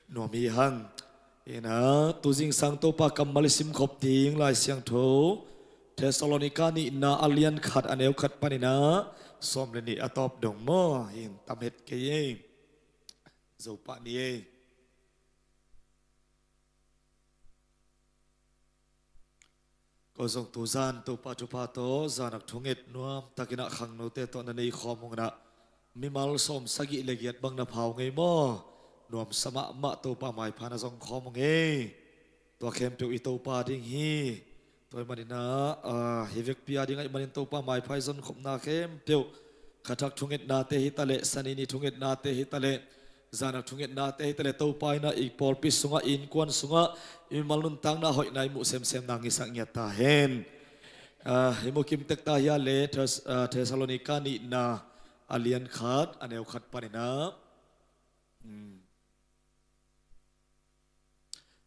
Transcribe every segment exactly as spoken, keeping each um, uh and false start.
Nuam hi hang. Ina, tu zingsang Topa kammal i simkhop ding Lai Siangtho Thessalonika nihna a lian khat a neu khat panin ah sawm le nih a tawp dong maw? In tam het kei ei. Zo pah ni ei. Ko zong tu zan Topa thupha tawh zanak thunget nuam takin ah khangnote tawh na nei khawm ung inah, mimal sawm sagih le giat bang na phau ngei maw? Nuamsa mahmah Topa maipha na zong khawm ung ei. Tua khempeuh i Topa ding hi. Tua ahih manin ah, ah, hi vekpi a ding ahih manin Topa maipha i zonkhopna khempeuh khathak thungetnate hi taleh, sanini thungetnate hi taleh, zanak thungetnate hi taleh, Topa in ah i pawlpi sungah, i innkuan sungah i mimal nuntakna hoihna i muh semsem nang i sak ngiat ta hen. Ah, i mu kim tek ta hia le Thess-, ah, Thessalonika nihna a lian khat a neu khat panin ah. Hmm.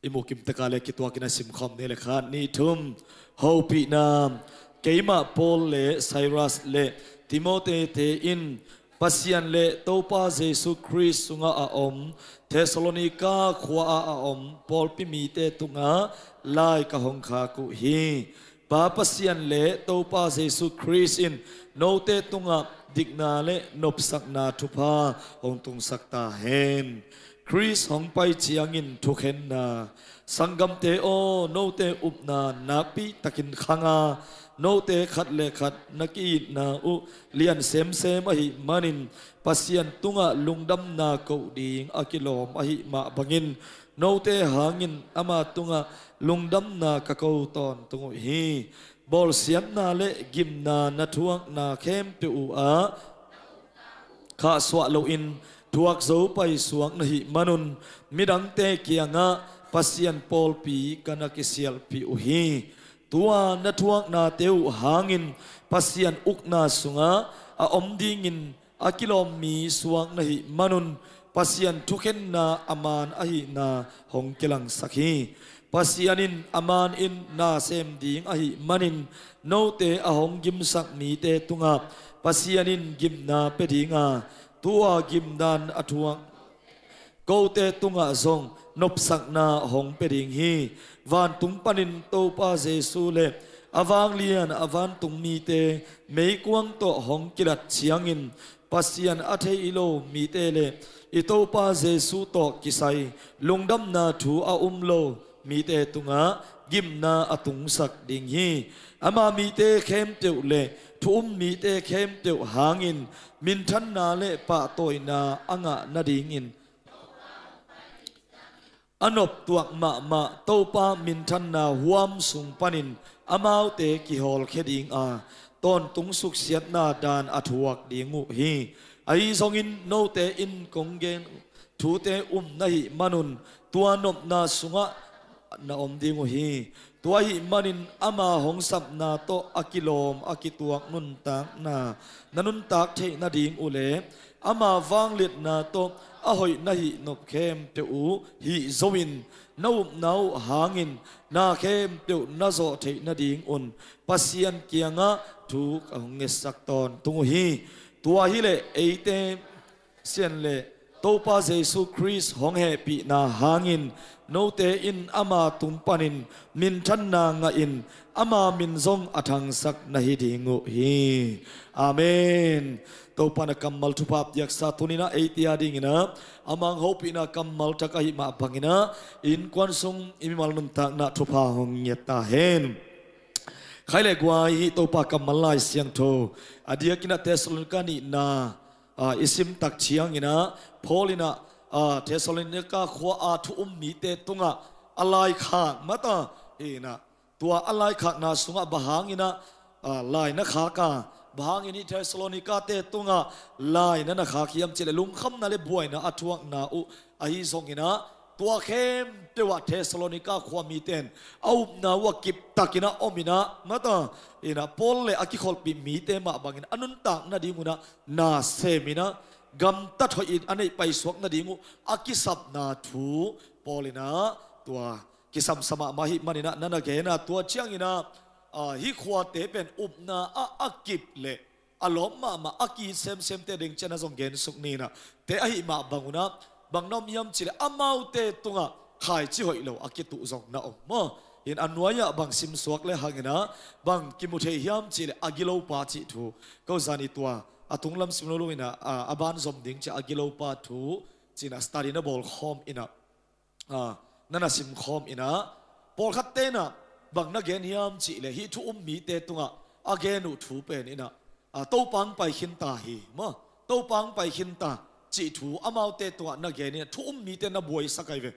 I mu kim tek a le kituakin a simkhawm ni le khat, nih, thum. Hopihna. Keimah Paul le Silas le Timote te in Pasian le Topa Jesu Khrist sungah a om Thessalonika khua-ah a om pawlpi mite tungah lai ka hong khak uh hi. Pa Pasian le Topa Jesu Khrist in note tungah dikna le nopsakna thupha hong tungsak ta hen. Khrist hong pai ciangin thukhenna. Sanggamte aw, note upna nakpi takin khang a, note khat le khat na ki-itna uh lian semsem ahih manin Pasian tungah lungdamna koh ding a kilawm ahih mah bangin note hangin ama tungah lungdamna ka ko tawntung uh hi. Bawlsiatna le gimna na thuakna khempeuh uh ah khahsuah loin thuak zo paisuak na hih manun midangte kiangah Pasian pawlpi ka na kisialhpih uh hi. Tua na thuaknate uh hangin Pasian ukna sungah a om dingin a kilawm mi suak na hih manun Pasian thukhenna a man ahihna hong kilangsak hi. Pasian in a manin na sem ding ahih manin note a hong gimsak mite tungah Pasian in gimna pia ding a, tua gimdan a thuak kote tungah zong nopsakna hong pia ding hi. Vantung panin Topa Jesu le a vanglian a vantung mite meikuang tawh hong kilat ciangin Pasian a thei lo mite le i Topa Jesu tawh kisai lungdamna thu a um lo mite tungah gimna a tungsak ding hi. Ama mite khempeuh le thu um mite khempeuh hangin minthanna le pahtawina a ngah nadingin a noptuak mahmah Topa minthanna huam sung panin amaute kihawlkhia ding a, tawntung suksiatna dan a thuak ding uh hi. Ahi zongin note in kong gen thute um na hih manun tua nopna sungah na om ding uh hi. Tua ahih manin ama hong sapna tawh a kilawm a kituak nuntakna na nuntak theih nading uh le ama vangliatna tawh a hoih na hih nop khempeuh uh hih zoin na upna uh hangin na khempeuh na zawh theih nadingun Pasian kiangah thu ka hong ngetsak tawntung uh hi. Tua hileh eite Sian le Topa Jesu Khrist hong hehpihna hangin note in ama tung panin minthanna ngahin ama min zong a thangsak na hi ding uh hi. Amen. Topa na kammal thupha piaksa tuninah eite a dinginah a mang hopihna kammal thak ahih mah banginah innkuan sung i mimal nuntakna thupha hong ngiat ta hen. Khai le guai, hih Topa kammal Lai Siangtho a diakinah Thessalonika nihna, ah, i simtak cianginah Paul inah, ah, Thessalonika khua a thu um mite tungah a laikhak mata inah tua a laikhakna sungah bang hanginah, ah, lai na khak a, bang hangin hih Thessalonika te tungah lai na na khak hiam cihleh lungkhamna le buaina a thuakna uh ahi zonginah tua khempeuh ah Thessalonika khua mite in a upna uh a kiptakinah ominah mata inah Paul le a kikholhpih mite mah bangin a nuntak nadingunah na seminah gamtat hoihin a neih paisuak nading uh a kisapna thu Paul inah tua kisamsa mahmah ahih maninah na na gena tua cianginah, ah, hih khuate pen upna ah a kip le a lawp mahmah a ki-it semsemte deng cianah zong gensuk ninah te ahih mah bangunah Bang na om hiam cihleh amaute tungah khaici hoih lo a kituh zong na om maw? In a nuai-ah bang simsuak le hangin ah bang kimu thei hiam cihleh a gilopa cih thu. Ko zani tua a tunglam sim lo lo in ah, a, a ban zom ding ci a gilopa thu ci-in ah study na bawl khawm in ah, a, na na sim khawm in ah, pawlkhatte in ah bang na gen hiam cihleh hih thu um mite tungah a gen uh thu pen in ah, a, Topa hong pai khin ta hi maw? Topa hong pai khin ta cih thu amaute tungah na gen in ah thu um mite na buaisak ahi ve.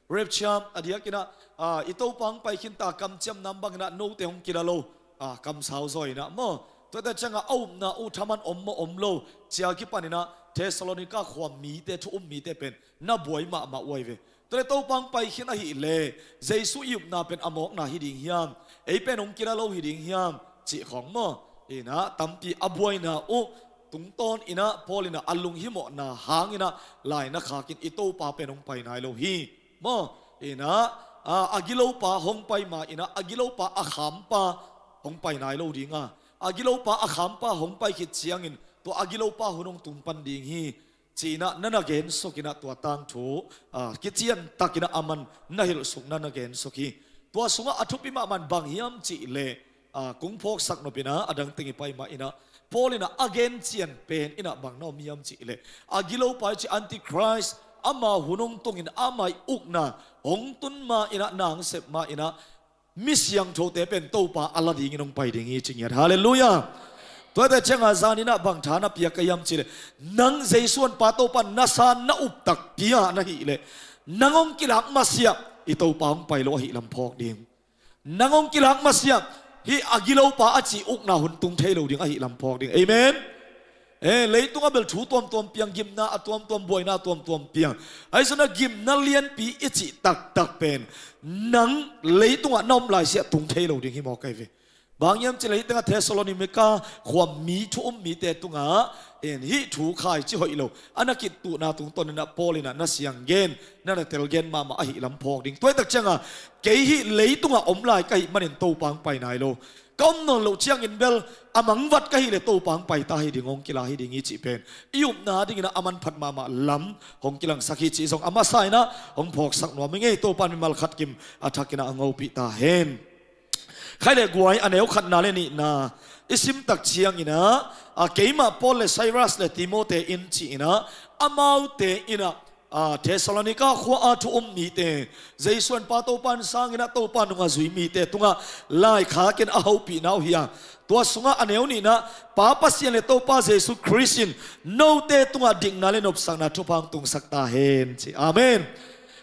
Rapture a diakin ah, a, i Topa hong pai khin ta kamciam nam bangin ah note hong kila lo, a, kamsau zaw in ah maw? Tuate ciangah a upna uh thaman om maw om lo cia kipan in ah Thessalonika khua mite, thu um mite pen na buai mahmah uh ahi ve. Tuate Topa hong pai khin ahih leh Jesu i upna pen a mawkna hi ding hiam? Ei pen hong kila lo hi ding hiam? Cih khawng maw? In ah tampi a buaina uh tungtawn in ah Paul in ah a lunghimawhna hangin ah lai na khakin i Topa pen hong pai nai lo hi. Maw? In ah, a, a gilopa hong pai ma in ah a gilopa a khampa hong pai nai lo ding a, a gilopa a khampa hong pai khit ciangin tua a gilopa hun hong tung pan ding hi. Ci-in ah na na gensuk in ah tua tangthu, a, kiciantakin ah a man na hilhsukna na gensuk hi. Tua sungah a thupi mahmah bang hiam cihleh, a, kong phawksak nop in ah a dang teng i pai mah in ah Paul in ah a gen cian pen in ah bang na om hiam cihleh a gilopa i ci Antichrist ama hun hong tungin ama i ukna hong tun ma in ah nang sep ma in ah mi siangthote pen Topa a la dingin hong pai ding hi ci ngiat. Halleluiah. Tuate ciangah zan in ah bang tha na piak ka hiam cihleh nang Jesu honpa Topa na san na up takpi ah na hih leh nang hong kilak masiah i Topa hong pai lo ahih lam phawk ding. Nang hong kilak masiah hih a gilopa a cih ukna hun tung thei lo ding ahih lam phawk ding. Amen. Eh, leitungah bel thu tuamtuam piang, gimna a tuamtuam, buaina a tuamtuam piang. Ahi zongin a gimna lianpi i cih taktak pen nang leitungah na om laisiah tung thei lo ding hi mawk ahi ve. Bang hiam cihleh hih tengah Thessalonika khua mi thu um mite tungah in hih thu khaici hoih lo a na kituhna tungtawn in ah Paul in ah na siang gen, na na tel gen mahmah ahih lam phawk ding. Tua hi tak ciangah kei hih leitungah om lai ka hih manin Topa hong pai nai lo. Ka om nawn loh ciangin bel a mangvat ka hih leh Topa hong pai ta hi ding, hong kila hi ding hi cih pen i upna dingin ah a manphat mahmah lam hong kilangsak hi cih zong a masa in ah hong phawksak nuam hi ing ei. Topa in mimal khat kim a thakin ah a ngopih ta hen. Khai le guai a neu khatna le nihna i sim tak ciangin ah, a, keimah Paul le Silas le Timote in ci-in ah amaute in ah, a, Thessalonika khua a thu um mite, Jesu honpa Topa in sang in ah Topa nungah zui mite tungah laikhakin a hopihna uh hi a, tua sungah a neu nihna, Pa Pasian le Topa Jesu Khrist in note tungah dikna le nopsakna thupha hong tungsak ta hen ci. Amen.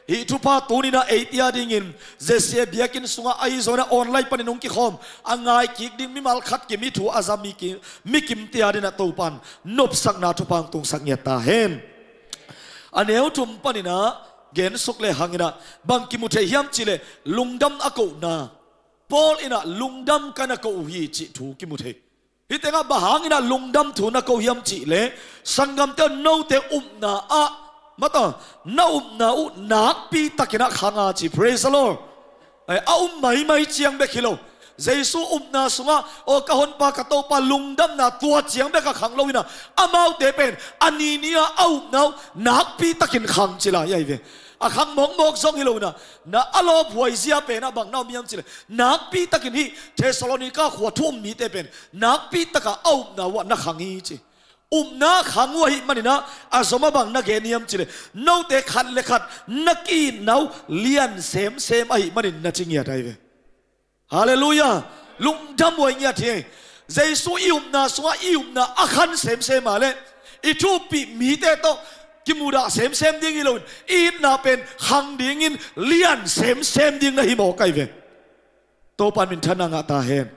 Hih thupha tuni-in ah eite a dingin Z C A biakinn sungah ahi zongin ah online panin hong kikhawm a ngai kik ding mimal khat kim, hih thu a za mi ki, mi kimte a dingin ah Topa in nopsakna thupha hong tungsak ngiat ta hen. A neu thum panin ah gensuk le hangin ah bang kimu thei hiam cihleh lungdam a kohna. Paul in ah lungdam ka na ko uh hi cih thu kimu thei. Hih tengah bang hangin ah lungdam thu na ko hiam cihleh sanggamte, note upna ah, mata, na upna uh nakpi takin ah khang a ci. Praise the Lord. Eh, a um maimai ciang bek hi lo. Jesu upna sungah, aw ka honpa ka Topa, lungdamna tua ciang bek a khang lo in ah amaute pen a nini-a a upna uh nakpi takin khang ci lai ahi ve. A khang mawkmawk zong hi lo in ah, na a lawphuai zia pen ah bang na om hiam cihleh nakpi takin hih Thessalonika khua thu um mite pen nakpi takah a upna uh ah na khang hi ci. Upna khang uh ahih manin ah a zom a bang na gen hiam cihleh note khat le khat na ki-itna uh lian semsem ahih manin na ci ngiat ahi ve. Halleluiah. Lungdam huai ngiat hi. Jesu i upna sungah i upna a khan semsem a leh i thupih mite tawh kimudah semsem ding hi loin i itna pen khang dingin lian semsem ding na hi mawk ahi ve. Topa in minthanna ngah ta hen.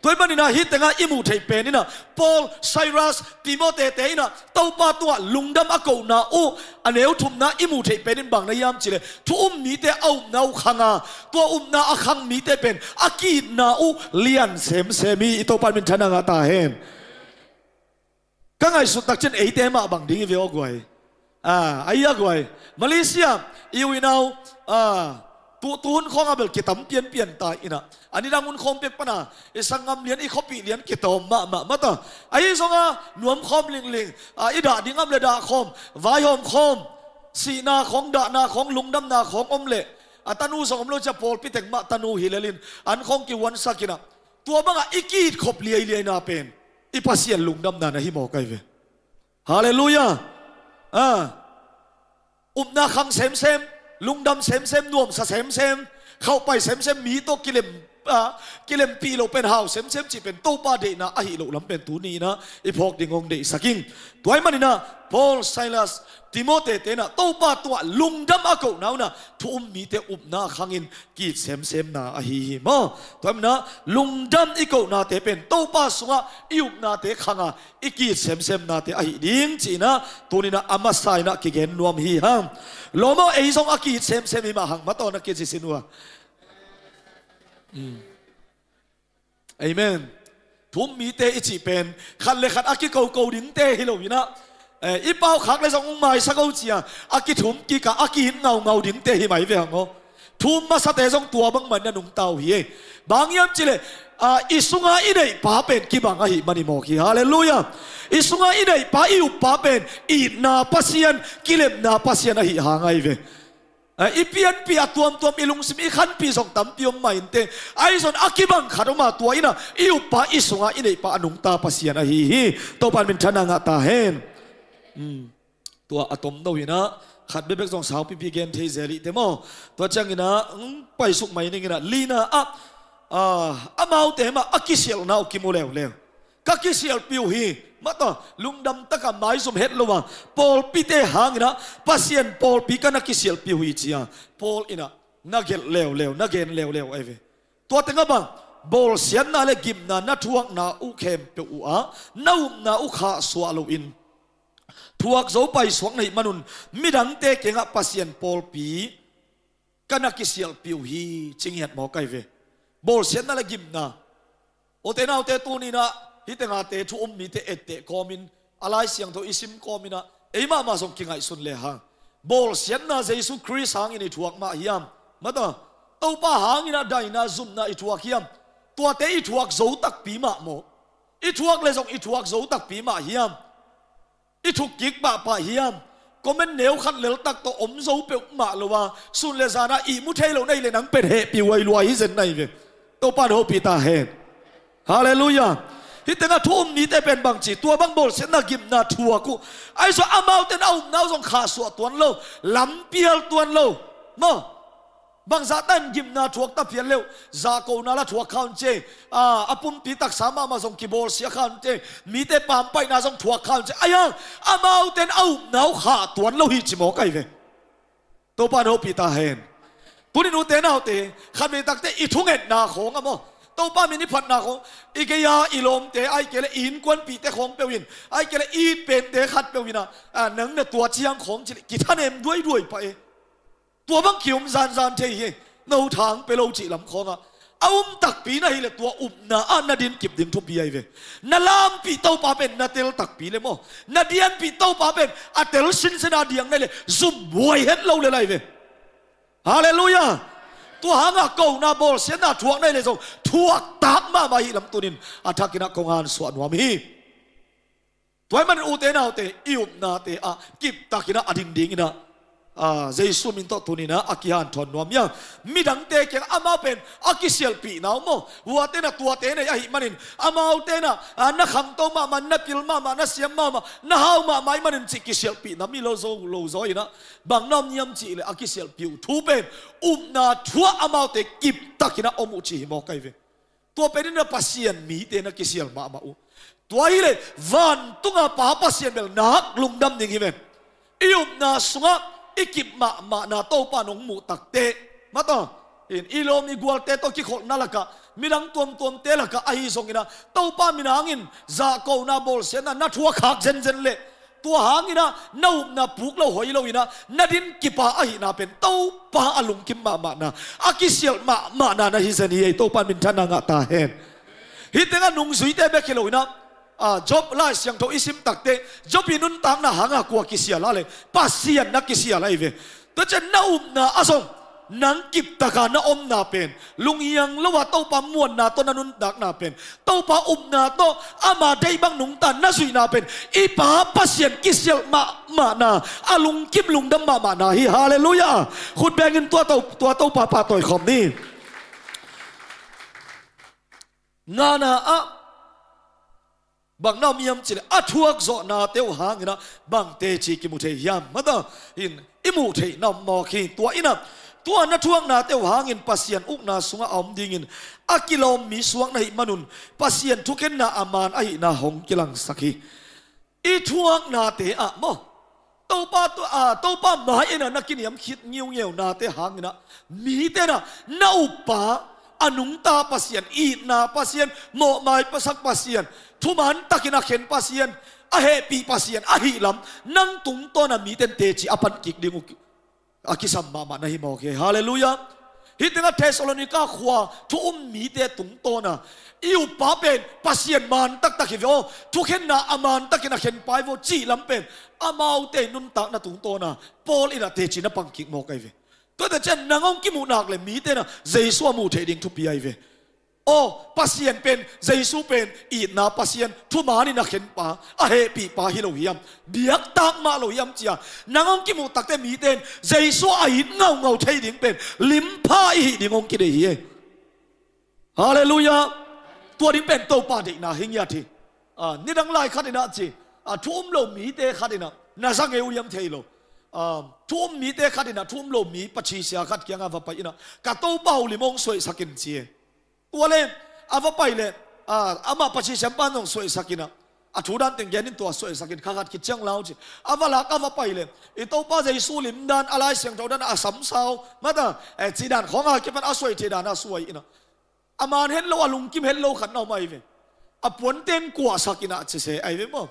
Tua ahih manin ah hih tengah i muh theih pen in ah Paul, Silas, Timote-te in ah Topa tungah lungdam a kohna uh a neu thumna i muh theih pen in bang na hiam cihleh thu um mite a upna uh khang a, tua upna a khang mite pen a ki-itna uh lian semsem hi. I Topa in minthanna ngah ta hen. Ka ngaihsut takciang eite mah bang ding hi ve aw guai. Ah, ahi a guai. Malaysia i u i nau, ah, tu, tu hun khawng a bel kitam pianpian ta in ah, a nidang hun khawng pek pan a i sanggam lian, i khuapih lian kitawm mahmah, mata. Ahi zongin nuam khawm lingling, ah, i dah ding om leh dah khawm, vaihawm khawm. sihna khawng, dahna khawng, lungdamna khawng om leh a tanu zong om lo cia pawlpi teng mah tanu hi lelin an khawng kihuansak inah, tua bangah i ki-it khop liailiaina pen i Pasian lungdamna na hi mawk ahi ve. Halleluiah. A, upna khang semsem, lungdam semsem, nuamsa semsem, khauhpai semsem, mi tawh kilem, a, kilempih loh pen hau semsem cih pen Topa deihna ahi loh lam pen tuni inah i phawk ding hong deihsak ing. Tua ahih maninah Paul, Silas, Timote tenah Topa tungah lungdam a kohna unah thu um mite upna khangin ki-it semsemna ahi hi maw? Tua ahih maninah lungdam i kohnate pen Topa sungah i upnate khanga i ki-it semsemnate ahi ding ci-inah tuninah a masa inah kigen nuam hi hang. Lawm aw, ei zong a ki-it semsem hi mah hang, mataw na kici sin uh a. Amen. Thu um mite i cih pen khat le khat a kikoko dingte hi lo inah, eh, i pau khak le zong ung maisak o cia a kithum kikah a ki-it ngaungau dingte hi mai ve hang aw. Thu um masate zong tua bangmah na nungta uh hi. Bang hiam cihleh, a, i sunga i neihpa pen kibang ahi mani mawk hi. Halleluiah. I sunga i neihpa, i uppa pen itna Pasian, kilemna Pasian ahi hang ahi ve. A, i pianpih a tuamtuam i lungsim i khanpih zong tampi om mah inteh, ahi zong a kibang khat om a, tua inah i uppa, i sunga i neihpa a nungta Pasian ahi hi. Topan minthanna ngah ta hen. Tua a tom no inah khat bekbek zong saupipi gen thei zel ih te maw? Tua cianginah, mm, paisuk mai ninginah lina ah, ah, amaute mah a kisialhna uh kimu leuleu. Ka kisialhpih uh hi, mataw, lungdam taka maizum het lo a, pawlpite hanginah Pasian pawlpi ka na kisialhpih uh hi cia Paul inah na gelh leuleu, na gen leuleu ahi ve. Tua tengah bang, bawlsiatna le gimna na thuakna uh khempeuh uh ah na upna uh khahsuah loin thuak zo paisuak na hih manun midangte kiangah Pasian pawlpi ka na kisialhpih uh hi, ci ngiat mawk ahi ve. Bawlsiatna le gimna. Ute naute, tuninah hih tengate thu um mite etteh kawmin a Lai Siangtho i sim kawminah ei mahmah zong kingaihsun lehang, bawlsiatna Jesu Khrist hangin i thuak mah hiam? Mataw, Topa hanginah daina zumna i thuak hiam? Tuate i thuak zo takpi mah maw? I thuak le zong i thuak zo takpi mah hiam? I thuk kik pahpah hiam? Comment neu khat leltak tawh om zo peuhmah lo a, sun le zana ihmu thei lo na hih leh nang pen hehpih huai lua hi zen na hi ve. Topan hopih ta hen. Halleluiah. Hih tengah thu um mite pen bangci, tua bang bawlsiatna gimna thuak uh, ahi zong amaute in a upna uh zong khahsuah tuan lo, lampial tuan lo maw? Bangzahtan gimna thuak ta phial leuh, zahkona la thuak kha un ci. A, a pumpi taksa mahmah zong kibawlsia kha un ci. Mite pampaihna zong thuak kha un ci. Ahi hang, amaute in a upna uh khah tuan lo hi ci mawk ahi ve. Topan hopih ta hen. Tunin ute naute, khatvei takte i thungetna khawng a maw, Topa min i phatna khawng, i gei-a i lawmte, ahih kei leh i innkuanpihte khawng peuh in, ahih kei leh i it pente khatpeuh inah, a, nang na tua ciang khawng ci leh kithanem duaiduai pah e. Tua bang ki-um zanzan thei hi. No thang pe lo cih lam khawngah a um takpi na hih leh tua upna ah na din kip ding thupi ahi ve. Na lampih Topa pen na tel takpi le maw, na dianpih Topa pen a tel sinsen a diang na hih leh zumhuai het lo le lai ve. Halleluiah. Tua hangah kona bawlsiatna thuak na hih leh zong thuak tak mahmah hi lam tunin a thakinah kong hansuah nuam hi. Tua ahih manin ute naute, i upnate ah kiptakinah a ding dinginah, a, Jesu min tawh tuninah a kihanthawn nuam hi hang. Midangte kiangah amau pen a kisialhpihna uh maw, huate na tuate nei ahih manin, amaute na, a, na khangto mahmah, na pil mahmah, na siam mahmah, na hau mahmah ahih manin cih kisialhpihna mi lo zo, lo zaw inah, bang na om hiam cih leh a kisialhpih uh thu pen upna thu ah amaute kiptakinah om uh cih hi mawk ahi ve. Tua pen inah Pasian mite na kisial mahmah uh. Tua hileh vantunga Pa Pasian bel nak lungdam ding hi ven. I upna sungah i kip mahmahna Topa nong muh takteh, mataw, in i lawm i gualte tawh kikholhna lakah, midang tuamtuamte lakah ahi zonginah Topa min hangin zahkona bawlsiatna na thuak khak zenzen leh, tua hanginah na upna puk lo hoi loinah na din kipa ahihna pen Topa a lungkim mahmahna, a kisialh mahmahna na hi zen hi ei. Topa in minthanna ngah ta hen. Hih tengah nungzuite bek hi loinah, a, Job Lai Siangtho i sim takteh Job i nuntakna hanga kua kisial a leh Pasian na kisial ahi ve. Tua ciang na upna ah zong Nang kiptaka na omna pen, lunghiang lo a Topa muanna tawh na nuntakna pen, Topa upna tawh ama deih bang nungta na zuihna pen, i Pa Pasian kisialh mahmahna, a lungkim lungdam mahmahna hi. Halleluiah. Khut bengin tua to, tua Topa pahtawi khawm ni. Ngana ah bang na om hiam cih leh, a thuak zawhnate uh hangin ah bang teci kimu thei hiam? Mata in i muh theih na om mawk hi. Tua in ah, tua na thuaknate uh hangin Pasian ukna sungah a om dingin a kilawm mi suak na hih manun, Pasian thukhenna a man ahihna hong kilangsak hi. I thuaknate ah maw, Topa tu, a, Topa mai-in ah na kiniam khit ngiungeunate hangin ah, mite in ah na uppa, a nungta Pasian, itna Pasian, mawhmaipasak Pasian, thuman takin a khen Pasian, a hehpih Pasian ahih lam, nang tungtawn ah mite in teci a pan kik ding uh a kisam mahmah na hi mawk hi. Halleluiah. Hih tengah Thessalonika khua thu um mite tungtawn ah, i uppa pen Pasian man taktak hi ve aw, thukhenna a man takin a khen pai ve aw cih lam pen amaute nuntakna tungtawn ah Paul in ah teci na pang kik mawk ahi ve. Tuate ciang nang hong kimuh nak leh mite in ah Jesu a muh theih ding thupi ahi ve. Aw, Pasian pen, Jesu pen itna Pasian, thuman in a khenpa, a hehpihpa hi lo hiam, biaktak mah lo hiam ci-a nang hong kimuh takteh mite in Jesu a it ngaungau thei ding pen limpha i hih ding hong kideih hi. Halleluiah. Tua ding pen Topa deihna hi ngiat hi. A, nidang lai khat in ah ci, a, thu um lo mite khat in ah, na za ngei uh hiam thei lo, a, thu um mite khat in ah, thu um lo mi pachisia khat kiangah va pai in ah, ka Topa uh lim hong suaisak in ci hi. Tua leh a va pai leh, a, amah pachisia pa in hong suaisak in ah, a thu dan teng gen in, tua suaisak in, kha khat khit ciang lau ci. A va lak a va pai leh, i Topa Jesu lim dan, a Lai Siangtho dan a samsau, mata, eh, cih dan khawng a kipan a suai thei dan a suai in ah, a man het lo, a lungkim het lo khat na om ahi ve. A puante in kuahsak in ah ci se ahi ve maw.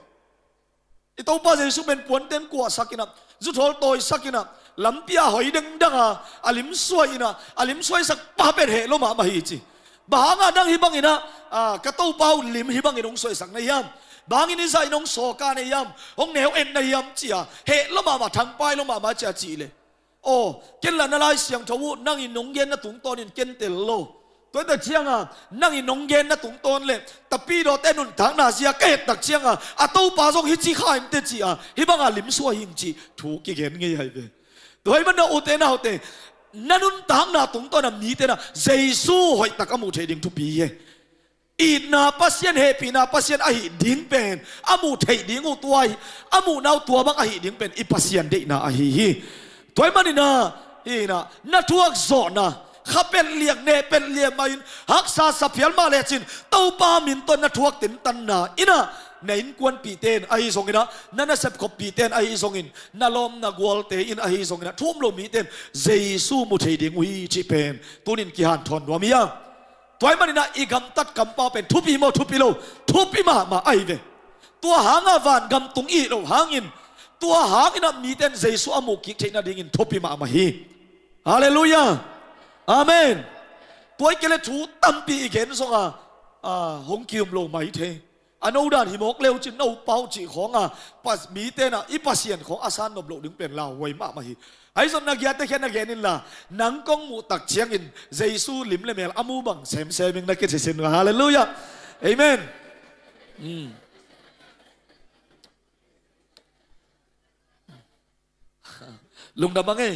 I Topa Jesu pen puante in kuahsak in ah, zuthawl tawisak in ah, lampi ah hoi dengdang a, a lim suai in ah, a lim suaisak pa pen heh lo mahmah hi ci. Bang hang a nang hih bangin ah, a, ka Topa uh lim hih bangin hong suaisak na hiam? Bang hangin hizah in hong sawka na hiam, hong neu en na hiam ci-a, heh lo mahmah, thangpai lo mahmah ci-a cih leh, aw, ken lah na Lai Siangtho uh nang in nong genna tungtawnin ken tel lo. Tua hi tak ciangah nang in nong genna tungtawn leh tapidawte nuntakna zia ka het tak ciangah, a Topa zong hih ci kha inteh ci-a, hih bangah lim suai hi ing cih thu kigen ngei ahi ve. Tua ahih manin ah ute naute, na nuntakna tungtawn ah mite in ah Jesu hoihtak a muh theih ding thupi hi. Itna Pasian, hehpihna Pasian ahih ding pen a muh theih ding uh tua hi. A muhna uh tua bang ahih ding pen i Pasian deihna ahi hi. Tua ahih manin ah, hi in ah, na thuak zawhna, kha pet liang, neh pet liang mah in, haksa sa phial mah lecin, Topa min tawh na thuak tentanna in ah, na innkuanpihte in ahi zongin ah, na nasep khoppihte in ahi zongin, na lawm na gualte in ahi zongin ah, thu um lo mite in Jesu mu thei ding uh hi cih pen tuni-in kihanthawn nuam hi a. Tua ahih manin ah i gamtat kampau pen thupi maw, thupi lo? Thupi mahmah ahi ve. Tua hangah vangam tung i hih loh hangin, tua hangin ah mite in Jesu a muh kik theih nadingin thupi mahmah hi. Halleluiah. Amen. Tua hi kei leh thu tampi i gen zongah, a, hong ki-um lo mai thei. A no dan hi mawk le uh cin, no pau cih khawngah, pas, mite in ah i Pasian khawng a san nop loh ding pen lauhuai mahmah hi. Ahi zong na giate kiang na gen inla, nang kong muh tak ciangin Jesu lim le mel a mu bang semsem ing, na kici sin uh. Halleluiah. Amen. Hmm. Lungdam bang ei.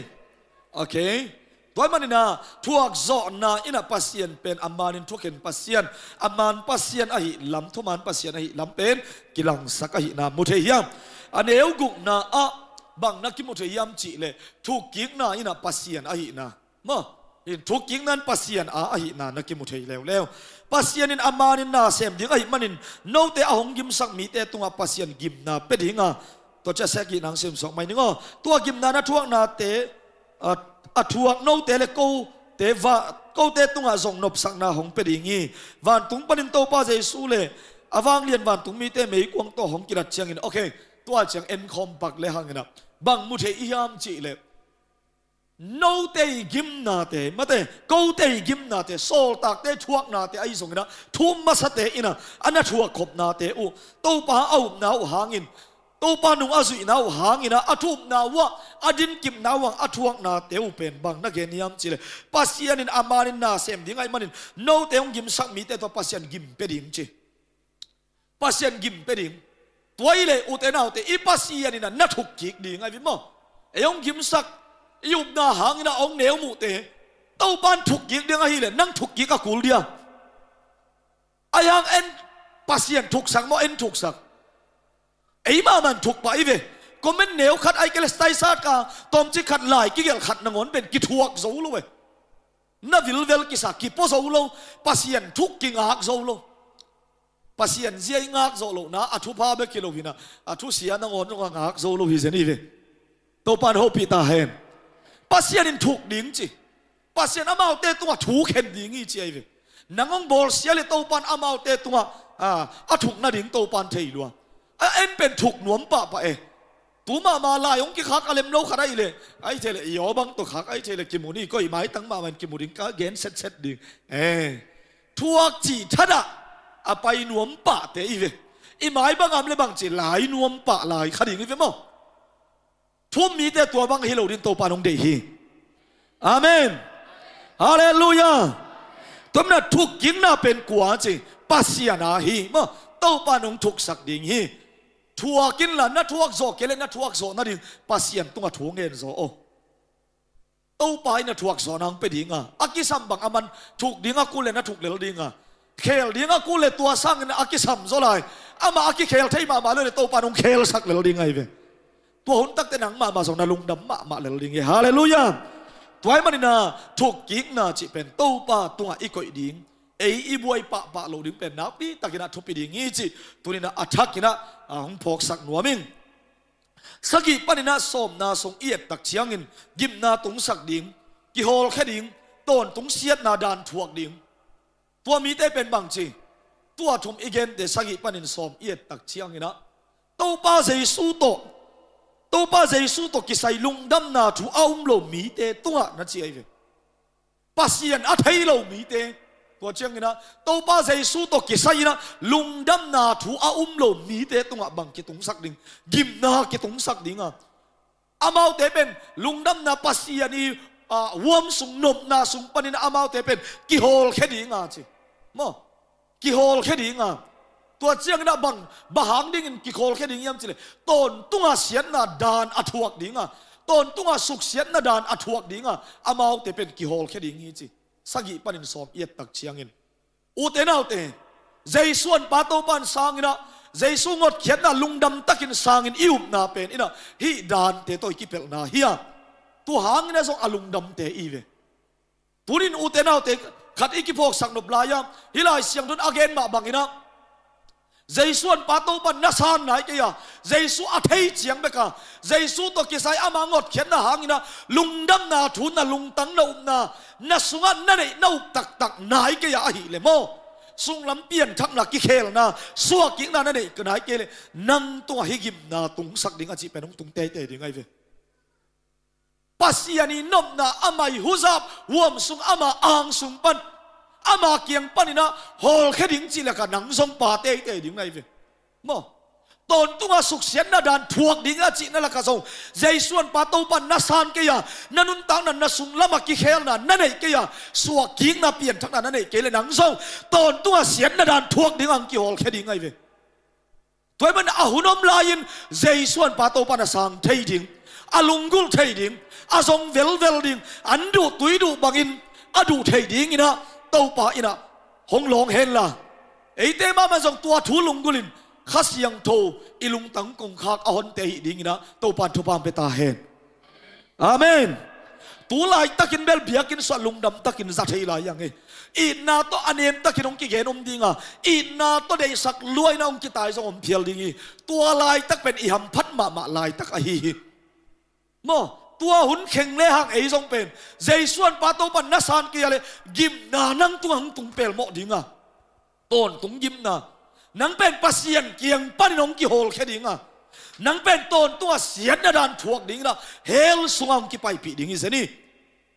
Okay. Tua ahih manin ah thuak zawhna in ah Pasian pen a manin thukhen Pasian, a man Pasian ahih lam, thuman Pasian ahih lam pen kilangsak ahihna mu thei hi a. A neu gukna ah bang na kimu thei hiam cih leh, thukkikna in ah Pasian ahihna. Maw, in thukkikna in Pasian a ahihna na kimu thei leuleu. Pasian in a manin na sem ding ahih manin, note a hong gimsak mite tungah Pasian gimna pia ding a, tua ciang a sek gihna hong simsuak mai ning aw. Tua gimna na thuaknate, a, a thuak note le kote va, kote tungah zong nopsakna hong pia ding hi. Vantung panin Topa Jesu le a vanglian vantung mite meikuang tawh hong kilat ciangin, okay, tua ciang en khawm pak le hang in ah, bang mu thei i hiam cih leh, note i gimnate, mate, kote i gimnate, sawltakte thuaknate ahi zongin ah, thu um masate in ah a na thuak khopnate uh, Topa a upna uh hangin Topa nung a zuihna uh hangin ah, a thupna uh ah, a dinkipna uh ah a thuaknate uh pen bang na gen hiam cih leh, Pasian in a man in na sem ding ahih manin note hong gimsak mite tawh Pasian gim pia ding ci. Pasian gim pia ding. Tua hi leh ute naute, i Pasian in ah na thuk kik ding ahi ve maw. Ei hong gimsak, i upna hangin ah hong neu muhte Topa in thuk kik ding ahih leh nang thuk kik a kul dia? Ahi hang en Pasian thuksak maw, en thuksak? Ei mahmah in thuk pah hi ve. Comment neu khat, ahih kei leh status khat, tawmcik khat, lai kigelh khat nangawn pen kithuak zo lo e. Na vilvel kisa, kipua zo lo. Pasian thuk kingak zo lo. Pasian zia i ngak zawh lohna, a thupha bek hi lo hi-in ah, a thusia nangawn zong a ngak zo lo hi zen hi ve. Topa in hopih ta hen. Pasian in thuk ding ci. Pasian amaute tungah thu khen ding hi ci ahi ve. Nang hong bawlsia leh Topa in amaute tungah, a, a thuk nading Topa in thei lua. A, en pen thuk nuam pahpah e. Tu mahmah lai hong kikhak a lem lo khat ahih leh, ahih thei leh i aw bang tawh khak, ahih thei leh kimu ni, koi maitang mahmah in kimu ding, ka gen setset ding. E, thuak cih thadah a pai nuam pahte hi ve. I mai bang a om leh bangci lai nuam pah lai kha ding hi ve maw. Thu-um mite tua bang hi lo ding Topa in hong deih hi. Amen. Halleluiah. Tua manin ah thukkikna pen kua ci, Pasian a hi maw. Topa in hong thuksak ding hi. Thuak inla, na thuak zawh kei leh na thuak zawh nading Pasian tungah thu ngen zaw aw. Topa in na thuak zawhna hong pia ding a, a kisam bang aman thuk ding a kul leh na thuk lel ding a, khel ding a kul leh tua sangin a kisam zaw lai. Amah a kikhel thei mahmah lo leh Topa in hong khelsak lel ding ahi ve. Tua hun takteh nang mahmah zong na lungdam mahmah lel ding hi. Halleluiah. Tua ahih manin ah thukkikna cih pen Topa tungah i koih ding, ei i buai pahpah loh ding pen nakpi takin ah thupi ding hi cih tuni-in ah a thakin ah, a, hong phawksak nuam ing. Sagih panin ah sawmna sung i et tak ciangin gimna tungsak ding, kihawlkhia ding, tawntung siatna daan thuak ding. Tua mite pen bangci, tua thum i gente sagih panin sawm i et tak ciangin ah Topa Jesu tawh, Topa Jesu tawh kisai lungdamna thu a um lo mite tungah na ci ahi ve. Pasian a thei lo mite, tua ciangin ah Topa Jesu tawh kisai-in ah lungdamna thu a um lo mite tungah bang kitungsak ding, gimna kitungsak ding a, amaute pen lungdamna Pasian i, a, huam sung, nopna sung panin amaute pen kihawlkhia ding a ci. Maw? Kihawlkhia ding a. Tua ciangin ah bang, bang hang dingin kihawlkhia ding hiam cih leh, tawntung a siatna daan a thuak ding a, tawntung a suksiatna daan a thuak ding a, amaute pen kihawlkhia ding hi ci. Sagih panin sawm i et tak ciangin, ute naute, Jesu honpa Topa in sang in ah, Jesu ngotkhiatna lungdam takin sangin i upna pen in ah, hih daante tawh i kipelhna hi a, tua hangin ah zong a lungdamte i hi ve. Tuni-in ute naute, khat i kiphawksak nop lai-a, hih Lai Siangtho in a gen mah bangin ah, Jesu honpa Topa in na san nai kei a, Jesu a thei ciang bek a, Jesu tawh kisai ama ngotkhiatna hangin ah lungdamna thu, na lungtang, na upna, na sungah na neih na up taktak nai kei a, ahih leh maw, sunglam pianthakna, kikhelna, suakkikna na neih nai kei leh, nang tungah hih gimna tungsak ding a cih pen hong tung teitei ding ahi ve. Pasian i nopna, ama i huzap, huam sung, ama ang sung pan, ama kiang panin ah hawlkhia ding cih lakah nang zong pa teitei ding na hi ve. Maw? Tawntung a suksiatna daan thuak ding a cihna lakah zong, Jesu honpa Topa in na san kei a, na nuntakna, na sunglam ah kikhelna na neih kei a, suakkikna, pianthakna na neih kei leh nang zong tawntung a siatna daan thuak ding a hong kihawlkhia ding ahi ve. Tua ahih manin a hun om lai-in Jesu honpa Topa na sang thei ding, a lunggulh thei ding, a zong velvel ding, an duh tui duh bangin a duh thei dingin ah Topa in ah hong lawng hen la, eite mahmah zong tua thu lunggulhin Kha Siangtho i lungtang kongkhak a honte ahih dingin ah Topa in thupha hong pia ta hen. Amen. Tu laitakin bel biakinn sungah lungdam takin za thei lai hi hang e. Itna tawh a nem takin hong kigen om ding a, itna tawh deihsak lua-in ah hong kitai zong om phial ding hi. Tua laitak pen i hamphat mahmah laitak ahi hi. Maw, tua hun kheng le hang ei zong pen Jesu honpa Topa in na san kei a leh gimna nang tungah hong tung pelmawh ding a, tawntung gimna. Nang pen Pasian kiang panin hong kihawlkhia ding a, nang pen tawntung a siatna daan thuak dingin ah hell sungah hong kipaipih ding hi zen hi.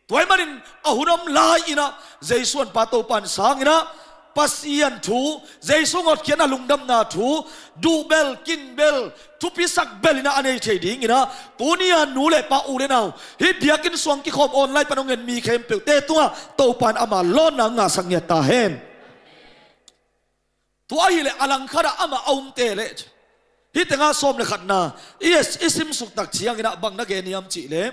Tua ahih manin a hun om lai-in ah Jesu honpa Topa in sangin ah Pasian thu, Jesu hotkhiatna lungdamna thu, duhbel, kinbel, thupisak bel in a nei thei dingin a, tuni-a nu le pa u le nau, hih biakinn sung kikhawm online pan hong en mi khempeuhte tungah Topa in ama lawnna ngahsak ngiat ta hen. Tua ahih leh a langkhatah amah a umte leh, hih tengah sawm le khatna i, i simsuk tak ciangin a bang na gen hiam cih leh,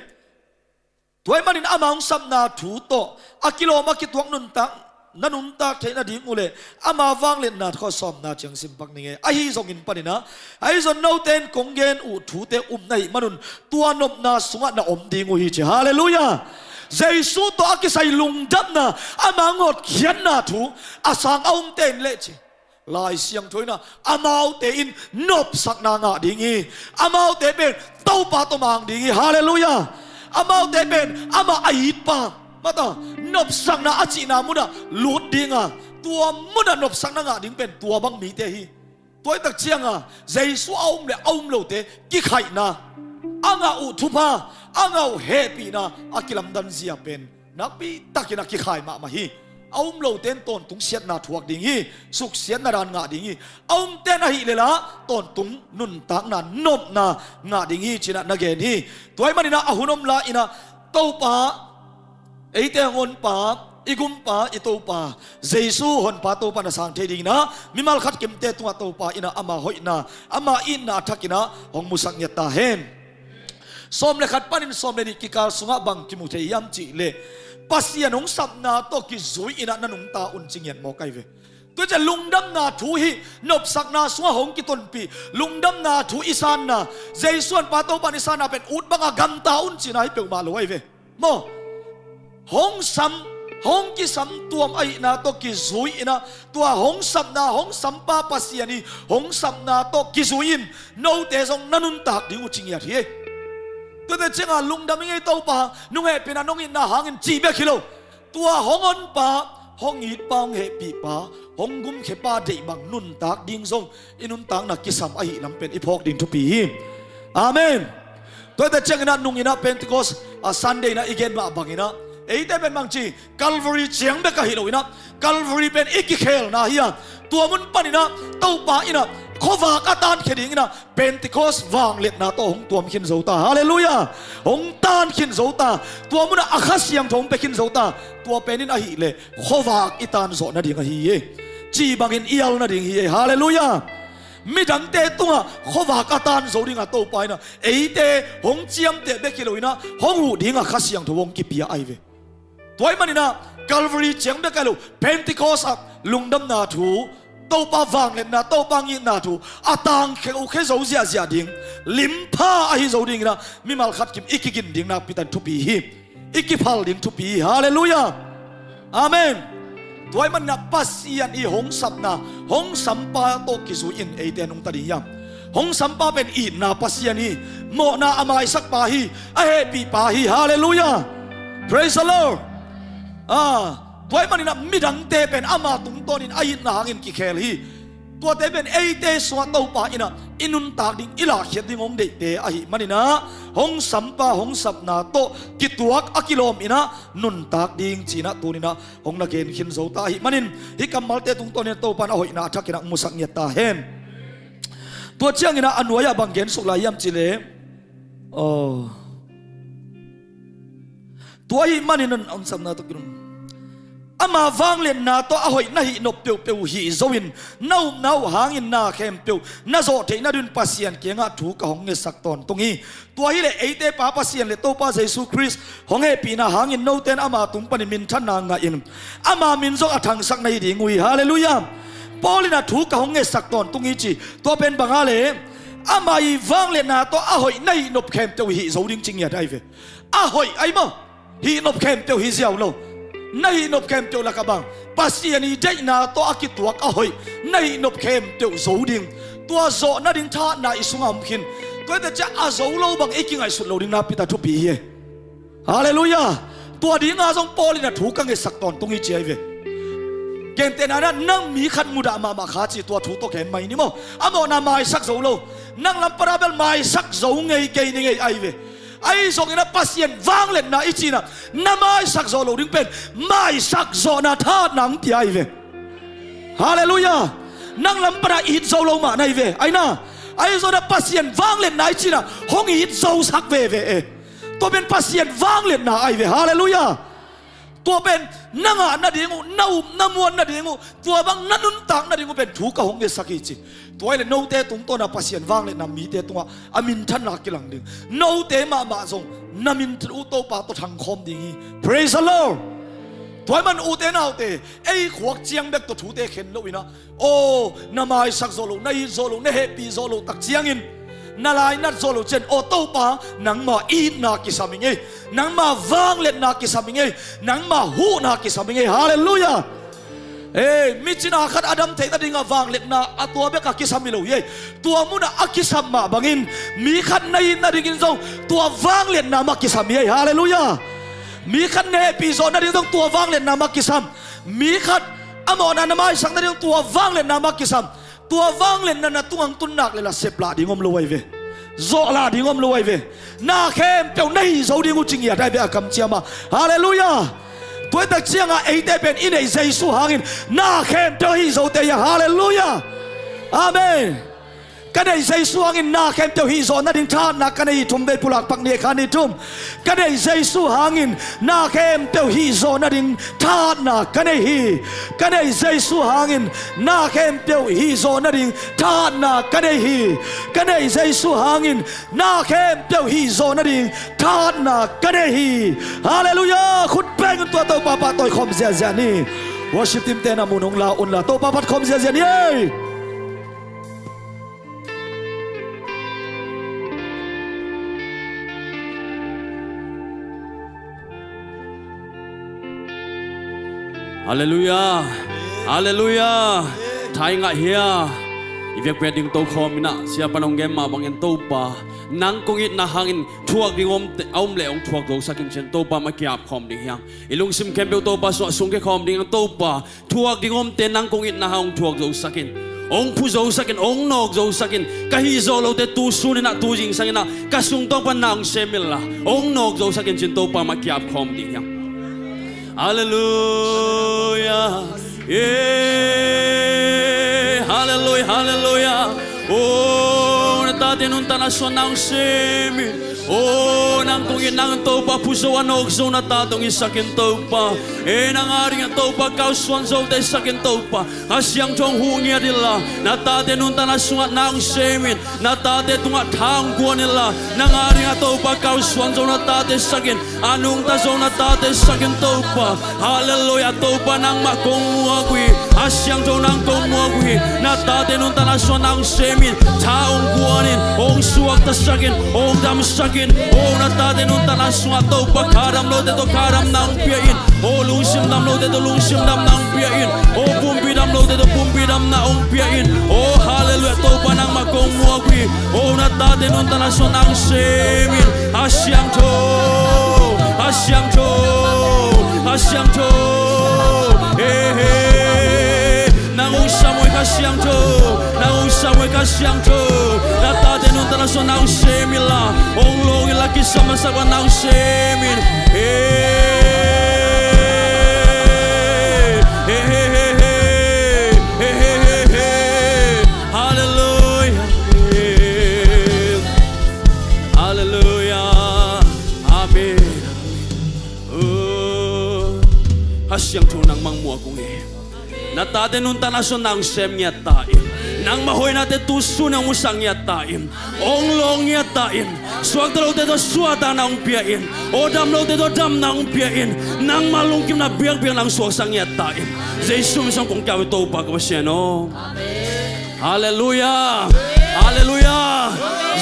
tua ahih manin ama hong sapna thu tawh a kilawm a kituak nuntak, na nuntak theih nading uh leh ama vangliatna tawh sawmna ciang simpak ning e. Ahi zongin panin a, ahi zong note in kong gen uh thute um na hih manun tua nopna sungah na om ding uh hi ci. Halleluiah. Jesu tawh a kisai lungdamna, ama hong hotkhiatna thu a sang a umte in leh ci, Lai Siangtho in a, amaute in nopsakna ngah ding hi. Amaute pen Topa tawh mang ding hi. Halleluiah. Amaute pen amah a itpa, mata, nopsakna a cihna munah lut ding a, tua munah nopsakna ngah ding pen tua bang mite hi. Tua hi tak cianga Jesu a um le a um lote kikhaihna, a ngah uh thupha, a ngah uh hehpihna a kilamdan zia pen nakpi takin a kikhai mahmah hi. A um lote in tawntung siatna thuak ding hi. Suksiatna dan ngah ding hi. A umte in ahih leh lah tawntung nuntakna, nopna ngah ding hi ci-in a na gen hi. Tua ahih manin a, a hun om lai-in a, Topa, eite hong honpa, i gumpa, i Topa, Jesu honpa Topa na sang thei dingin a, mimal khat kimte tungah Topa in a ama hoihna, ama itna a thakin a hong musak ngiat ta hen. Sawm le khat panin sawm le nih kikal sungah bang kimu thei hiam cih leh, Pasian hong sapna tawh kizui-in a na nungta un ci ngiat mawk ahi ve. Tua ciang lungdamna thu hi, nopsakna sungah hong kitonpih, lungdamna thu i sanna, Jesu honpa Topa in i sanna pen ut banga gamta un cihna hi peuhmah lo ahi ve. Maw? Hong sam, hong kisam tuam ahihna tawh kizui-in a, tua hong sapna, hong sampa Pasian i hong sapna tawh kizui-in note zong na nuntak ding uh ci ngiat hi. Tuate cianga lungdam ing ei Topa, nong hehpihna nong itna hangin cih bek hi lo. Tua hong honpa, hong itpa, hong hehpihpa, hong gumkhiapa deih bang nuntak ding zong i nuntakna kisam ahih lam pen i phawk ding thupi hi. Amen. Tuate ciangin a nungin a Pentecost a Sunday in a i gen mah bangin a, eite pen bangci Calvary ciang bek ahi lo-in a, Calvary pen i kikhelna hi a, tua mun panin a Topa in a khuavak a tankhia dingin a Pentecost vangliatna tawh hong tuam khin zo ta. Halleluiah. Hong tan khin zo ta. Tua munah a Kha Siangtho hong pia khin zo ta. Tua pen in ahih leh khuavak i tan zawh nading ahi hi. Ci bangin i al nading hi hi. Halleluiah. Midangte tungah khuavak a tan zo dingah Topa in a eite hong ciamteh bek hi lo-in a, hong huh dingah Kha Siangtho hong kipia ahi ve. Tua ahih manin a Calvary ciang bek ahi lo, Pentecost ah lungdamna thu, Topa vangliatna, Topa ngitna thu a tangkhia uh khia zo ziahziah ding, limpha ahi zo dingin a mimal khat kim i kigin ding nakpi takin thupi hi. I kiphal ding thupi hi. Halleluiah. Amen. Tua ahih manin a Pasian i hong sapna, hong sampa tawh kizui-in eite nungta ding hiam? Hong sampa pen itna Pasian hi, mawhna a maisakpa hi, a hehpihpa hi. Halleluiah. Praise the Lord. Ah, tua ahih manin a midangte pen ama tungtawnin a itna hangin kikhel hi. Tuate pen eite sungah Topa in a i nuntak ding, i lahkhiat ding hong deihte ahih manin a, hong sampa, hong sapna tawh kituak a kilawm in a nuntak ding ci-in a tuni-in a hong na gen khin zo ta ahih manin, hih kammalte tungtawnin a Topa in a hoihna a thakin a musak ngiat ta hen. Tua ciangin a a nuai-ah bang gen suk lai hiam cih leh, aw, tua ahih manin a hong sapna tawh kilawm, ama vangliatna tawh a hoih na hih nop peuhpeuh uh hih zo-in, na upna uh hangin na khempeuh na zawh theih nadingin Pasian kiangah thu ka hong ngetsak tawntung hi. Tua hi leh eite Pa Pasian le Topa Jesu Khrist hong hehpihna hangin note in ama tung panin minthanna ngah in, ama min zong a thangsak na hi ding uh hi. Halleluiah. Paul in a thu ka hong ngetsak tawntung hi ci, tua pen bang a leh, ama i vangliatna tawh a hoih na hih nop khempeuh uh hih zo ding ci ngiat ahi ve. A hoih ahi maw? Hih nop khempeuh hi ziau lo. Na hih nop khempeuh lakah bang, Pasian i deihna tawh a kituak a hoih na hih nop khempeuh zo ding. Tua zawh nading thahatna i sungah om khin. Tua hi tak ciang a zo lo bang i kingaihsut lo ding nakpi takin thupi hi. Halleluiah. Tua dinga zong Paul in a thu ka ngetsak tawntung hi ci ahi ve. Gentehna-in a nang mi khat mudah mahmah kha ci, tua thu tawh kem mai ni maw. A mawhna maisak zo lo. Nang lam pana bel maisak zo ngei kei ni ngei ahi ve. Ahi zongin a Pasian vangliatna i cih in a na maisak zawh loh ding pen maisak zawhna thahatna hong pia ahi ve. Halleluiah. Nang lam pana it zo lo mah na hi ve. Aina, ahi zongin ah Pasian vangliatna i cih in ah hong it zosak veve e. Tua pen Pasian vangliatna ahi ve. Halleluiah. Tua pen na ngah nading uh, na up na muan nading uh, tua bang na nuntak nading uh pen thu ka hong ngetsak hi ci. Tua hi leh note tungtawn ah Pasian vangliatna mite tungah a minthanna kilang ding. Note mahmah zong na min uh Topa tawh thangkhawm ding hi. Praise the Lord. Tua ahih man ute naute, ei khuak ciang bek tawh thute khen lo in ah, aw, na maisak zawh loh, na it zawh loh, na hehpih zawh loh tak ciangin, na lainat zawh loh ciang, aw Topa, nangma itna kisam ing ei, nangma vangliatna kisam ing ei, nangma huhna kisam ing ei. Halleluiah. Ei, mi cina khat a dam theih nadingah vangliatna a tua bekah kisam hi lo hi ei. Tua munah a kisam mah bangin mi khat na it nadingin zong tua vangliatna mah kisam hi ei. Halleluiah. Mi khat na hehpih zawh nading zong tua vangliatna mah kisam. Mi khat a mawhna na maisak nading tua vangliatna mah kisam. Tua vangliatna na tungah tun nak leh lah sep lah ding om lo ahi ve. Zawh lah ding om lo ahi ve. Na khempeuh na hih zo ding uh ci ngiat ahi ve a kamciam ah. Halleluiah. Tua hi tak ciangah eite pen i neih Jesu hangin na khempeuh hih zote hi a. Halleluiah. Amen. Ka neih Jesu hangin na khempeuh hih zawh nading thahatna ka nei hi. Thumvei pulak pak ni, kha ni thum. Ka neih Jesu hangin na khempeuh hih zawh nading thahatna ka nei hi. Ka neih Jesu hangin na khempeuh hih zawh nading thahatna ka nei hi. Ka neih Jesu hangin na khempeuh hih zawh nading thahatna ka nei hi. Halleluiah. Khut bengin tua Topa pahtawi khawm ziahziah ni. Worship team te na mun hong la unla Topa phat khawm ziahziah ni ei. Halleluiah. Halleluiah. Thai ngah hia. I vekpi a ding tokhawm in ah, sia pan hong gen mah bangin Topa, nang kong itna hangin thuak ding om te, a om leh hong thuak zosak in ci-in Topa mah kiap khawm ding hiang. I lungsim khempeuh Topa sungah sungkhia khawm ding hiang. Topa, thuak ding omte nang kong itna hang hong thuak zosak in, hong phu zosak in, hong nawk zosak in. Ka hih zawh lote tu sun in ah, tu zingsang in ah ka sungtawng pan na hong sem inla, hong nawk zosak in ci-in Topa mah kiap khawm ding hiang. Halleluiah. Halleluiah, halleluiah. Oh, na tate nuntakna sungah na hong sem in. Oh, nang kong itna hang Topa phu zo a nawk zo na tate hong hisak in Topa. Eh, nang a dingin Topa kalsuan zote hisak in Topa. Kha Siangtho hong huh ngiat inla, na tate nuntakna sungah na hong sem in. Na tate tungah tha hong guan inla, nang a dingin Topa kalsuan zo na tate hisak in. A nungta zo na tate hisak in Topa. Halleluiah. Topa nangmah kong muak uh hi. Kha Siangtho nang kong muak uh hi. Na tate nuntakna sungah na hong sem in. Tha hong guan in, hong suaktasak in, hong damsak in. Oh, na tate nuntakna sungah Topa kha dam lote tawh kha damna hong pia in. Oh, lungsim dam lote tawh lungsim damna hong pia in. Oh, pumpi dam lote tawh pumpi damna hong pia in. Oh, halleluiah. Topa nangmah kong muak uh hi. Oh, na tate nuntakna sungah na hong sem in. Kha Siangtho, Kha Siangtho, Kha Siangtho. He, he. Nang hong sam uh hi Kha Siangtho, nang hong sam uh hi Kha Siangtho. Na tate nuntakna sungah na hong sem inla, hong lawng inla, kisam masak bang na hong sem in. He, he, he, he, he. Halleluiah. Halleluiah. Amen. Oh, Kha Siangtho nangmah muak ung e. Na tate nuntakna sungah na hong sem ngiat ta in. Nangmah hoihnate tu sun in hong musak ngiat ta in. Hong lawng ngiat ta in. Suakta lote tawh suahtakna hong pia in. Aw dam lote tawh damna hong pia in. Nangmah lungkimna biakbiak na hong suaksak ngiat ta in. Jesu min sungah kong kiap hi Topa ka Pasian aw. Halleluiah. Halleluiah.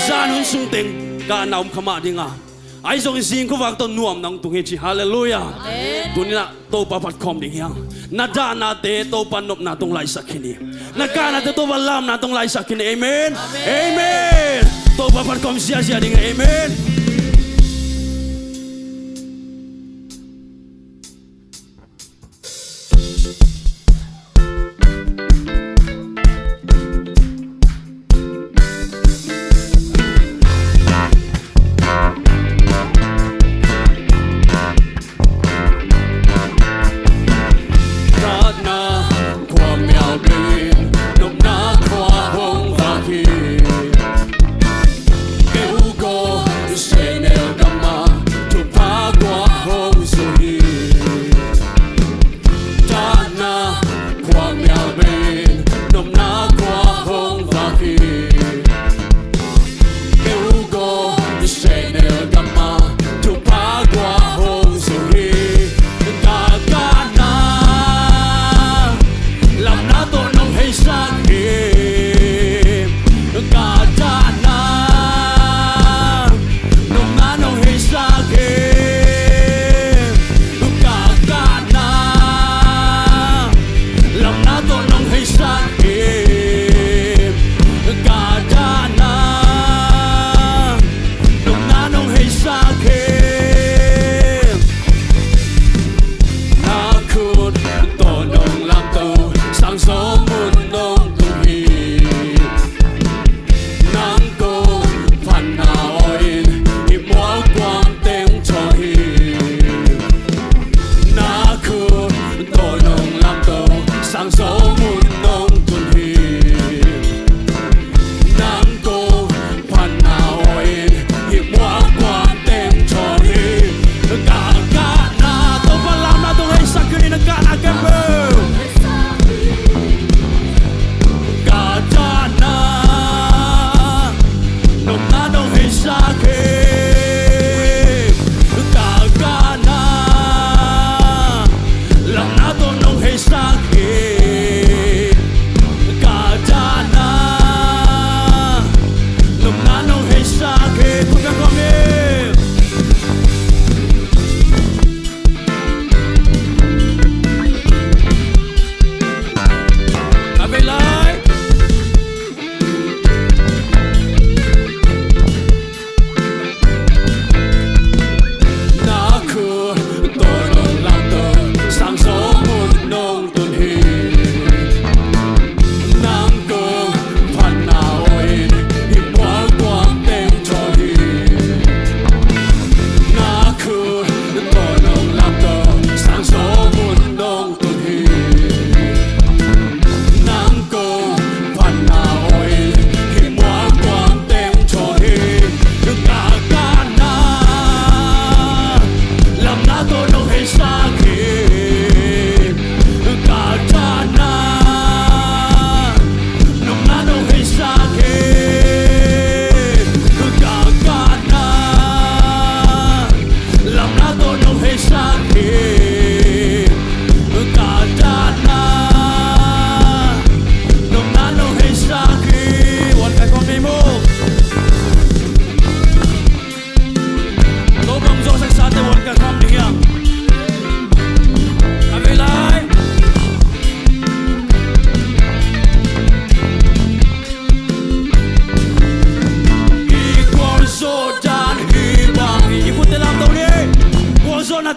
Zan hun sung teng kahna om kha mah ding a, ahi zongin zing khuavak tawh nuamna hong tung hi ci. Halleluiah. Tuni-in ah Topa phat khawm ding hiang. Na dahnate Topa nopna tawh hong laisak khin hi. Na kahnate Topa lamna tawh hong laisak khin hi. Amen. Amen. Topa phat khawm ziahziah ding. Amen.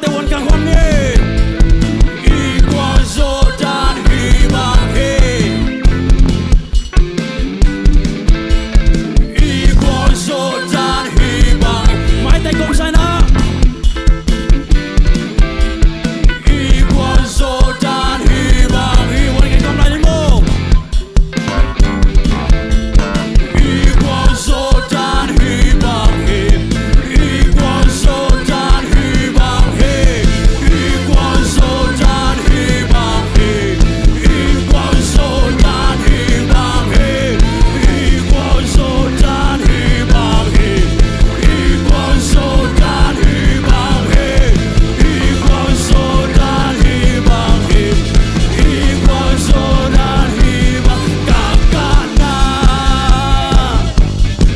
Te wan kang hon ni. I gualzo dan hih bang hi. I gualzo dan hih bang hi. Maite kong saina. I gualzo dan hih bang hi. Wan kang kong lai ni maw.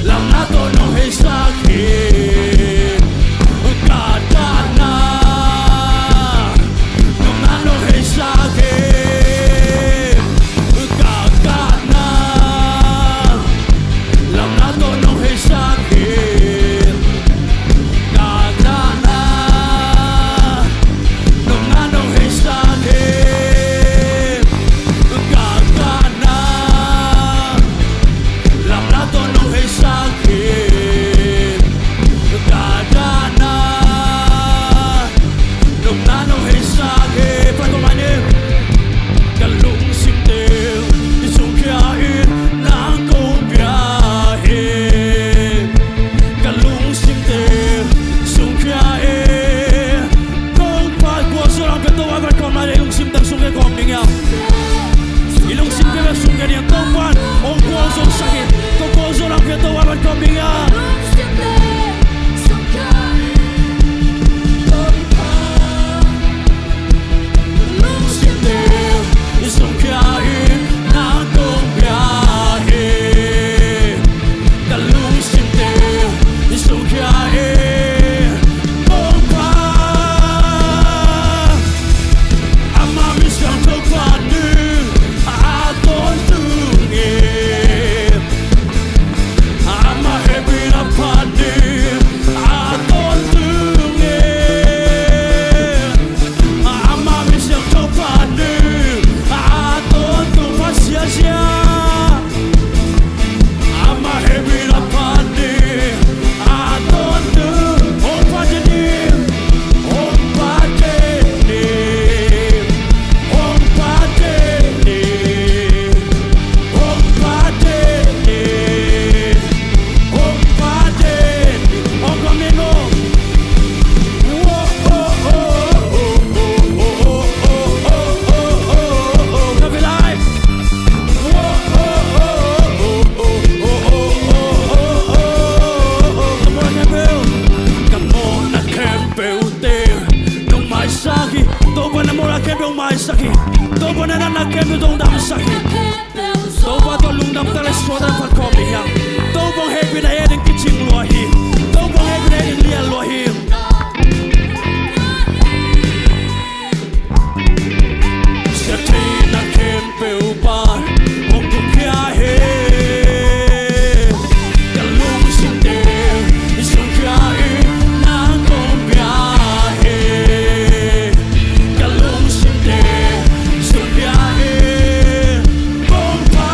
Lamna tawh nong heisak hi. Ka dahna nopna nong heisak hi. Ka kahna lamna tawh nong heisak hi. Ka dahna nopna nong heisak hi. Ka kahna lamna tawh nong heisak hi. Ka dahna nopna nong heisak hi. Pai kong lai ni. Ka lungsim teng sungkhia in nang kong pia hi. Ka lungsim teng sungkhia in kong pia. Gualzo lang pia, Topa, pai kong lai ni. Lungsim teng sungkhia kong ding ia. I lungsim pia sungkhia ding Topa. Hong gualzo sak hi. Kong gualzo lang pia, Topa, pai kong ding ia. Lungsim teng sungkhia in nang kong pia hi. Ka lungsim teng sungkhia in kong pia. Ama min siangtho phat ding a tawntung hi. Ama hehpihna phat ding a tawntung hi. Ama min siangtho phat ding a tawntung, phat siasia. Ama hehpihna phat ding a tawntung. Hong phat ding, hong phat ding, hong phat ding. Hong phat ding, hong phat ding, hong phat ding, hong phat ding. Ka vilai. Ka mawhna khempeuh te nong maisak hi. Topa, na mawhna khempeuh maisak hi. Topa, na natna khempeuh hong damsak hi. Topa tawh lungdam tak le suakta phat khawm ding hi hang. Topa hong hehpihna ei ading kicing lua hi. Topa hong hehpihna ei ading lian lua hi. Siatheihna khempeuh pan hong kumkhia hi. Ka lungsim teng sungkhia in nang kong pia hi. Ka lungsim teng sungkhia in kong pia.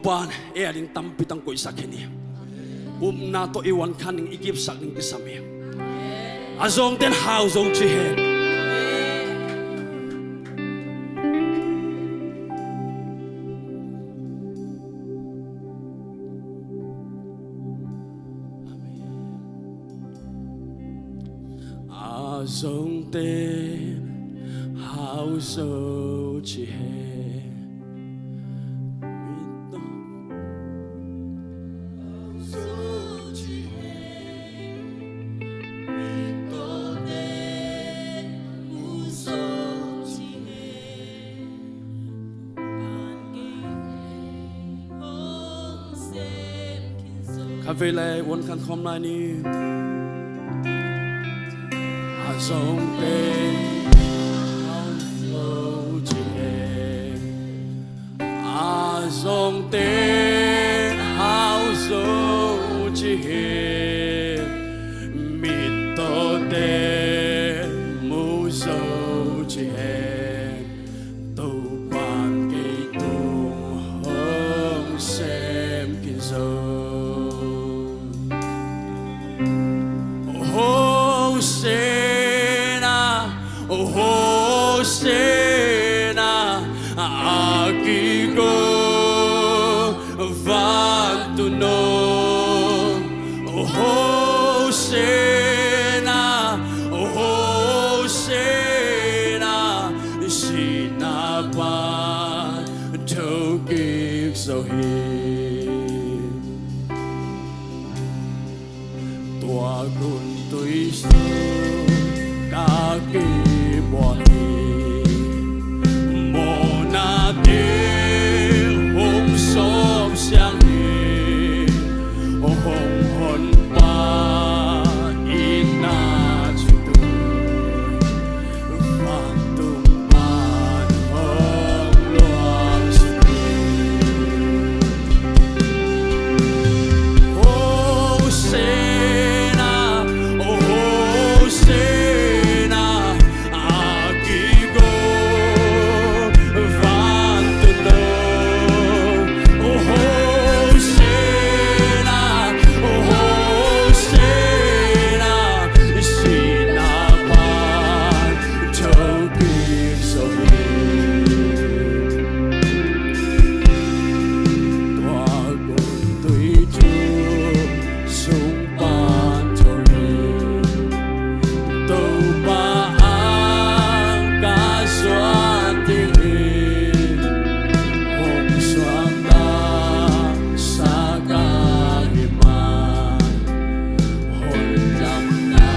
Topa'n ei a ding tampi tang koihsak khin hi. Upna tawh i wan khan ding, i kipsak ding kisam hi. A zawngte'n hau zo ci hen. A zawngte'n hau zo ci hen. Khatvei lai wan khan khawm lai ni. A zawngte'n hau zo ci hen. A zawngte'n hau zo ci hen. Mittawte'n mu zo ci hen. Topa'n kei tung hong sem khin zo. Hosana, Hosana, a kigawm vantunung. Hosana, Hosana, sihna pan thokik zo hi. Tua guntui sung ka kibuak hi. Mawhnate hong sawp siang hi. Hong Honpa itna citui vantung pan hong luang suk hi. Hosana, Hosana, a kigawm vantunung. Hosana, Hosana, sihna pan thokik zo hi. Tua guntui thu sung pan thawh hi. Topa ang ka zuan ding hi. Hong suantak sa ka hih man, hong damna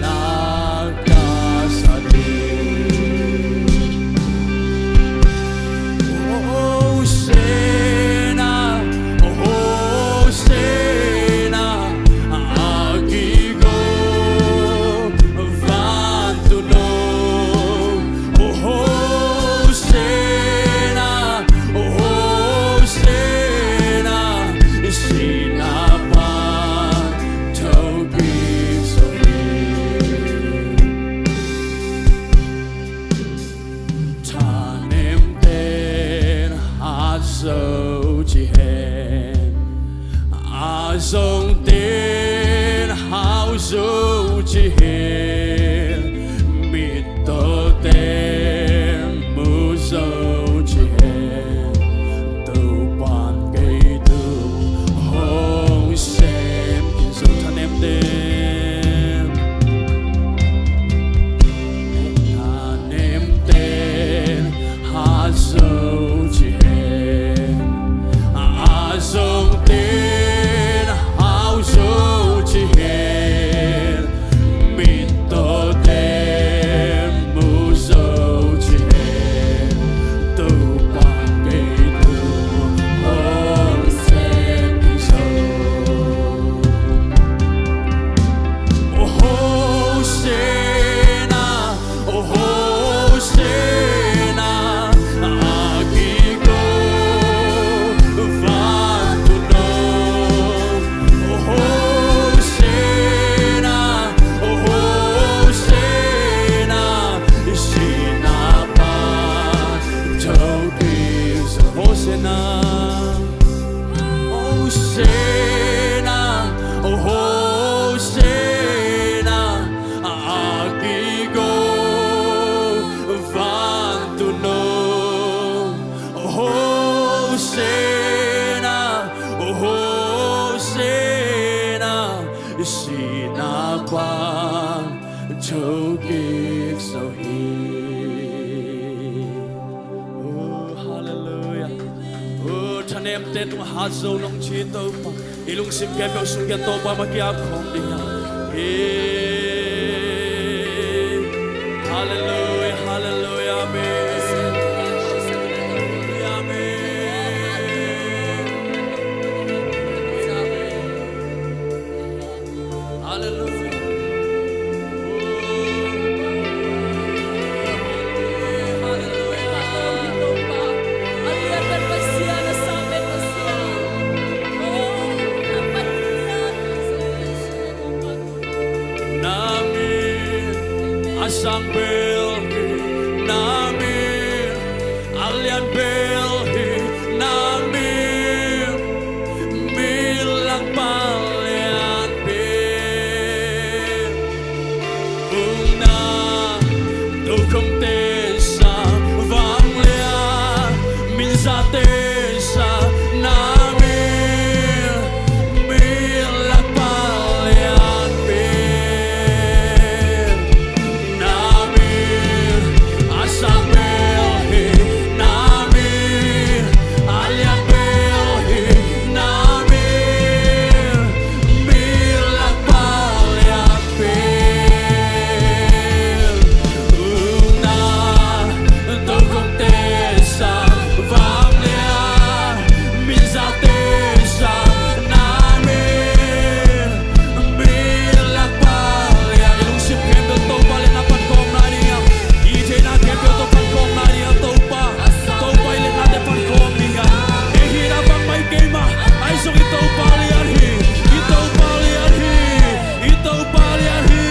lak ka sa ding. Hosana, Hosana, a kigawm vantunung. Hosana, Hosana, sihna pan thokik zo hi. Thanemte'n hat zo ci hen. A zawngte'n hau zo ci hen. Mittawte'n mu zo ci hen. Topa'n kei tung hong sem khin zo. Thanemte'n, thanemte'n hat zo ci hen. A zawngte'n hau zo Sihna pan tho kik zo hi. Oh, halleluiah. Oh, thanemte tungah hat zo nong ci Topa. I lungsim khempeuh sung kiang Topa mah kiap khawm ding hi. Halleluiah, halleluiah, amen. Amen. Halleluiah. Na min a sang bel hi, na min a lian bel hi, na min min lakpan lianpen. Ung na, tokhomte sang vanglian, min zate sang na min min lakpan lianpen. Na min a sang bel hi, na min a lian bel hi, na min min lakpan lianpen. Ung na, tokhomte sang vanglian, min zate sang na min min lakpan lian. I lungsim khempeuh Topa lian a pan khawm lai ding a, i theihna khempeuh tawh pan khawm lai ding a, Topa, Topa i liannate pan khawm ding a. Ei hihna bangmah hi kei mah, ahi zong i Topa lian hi, i Topa lian hi, i Topa lian hi,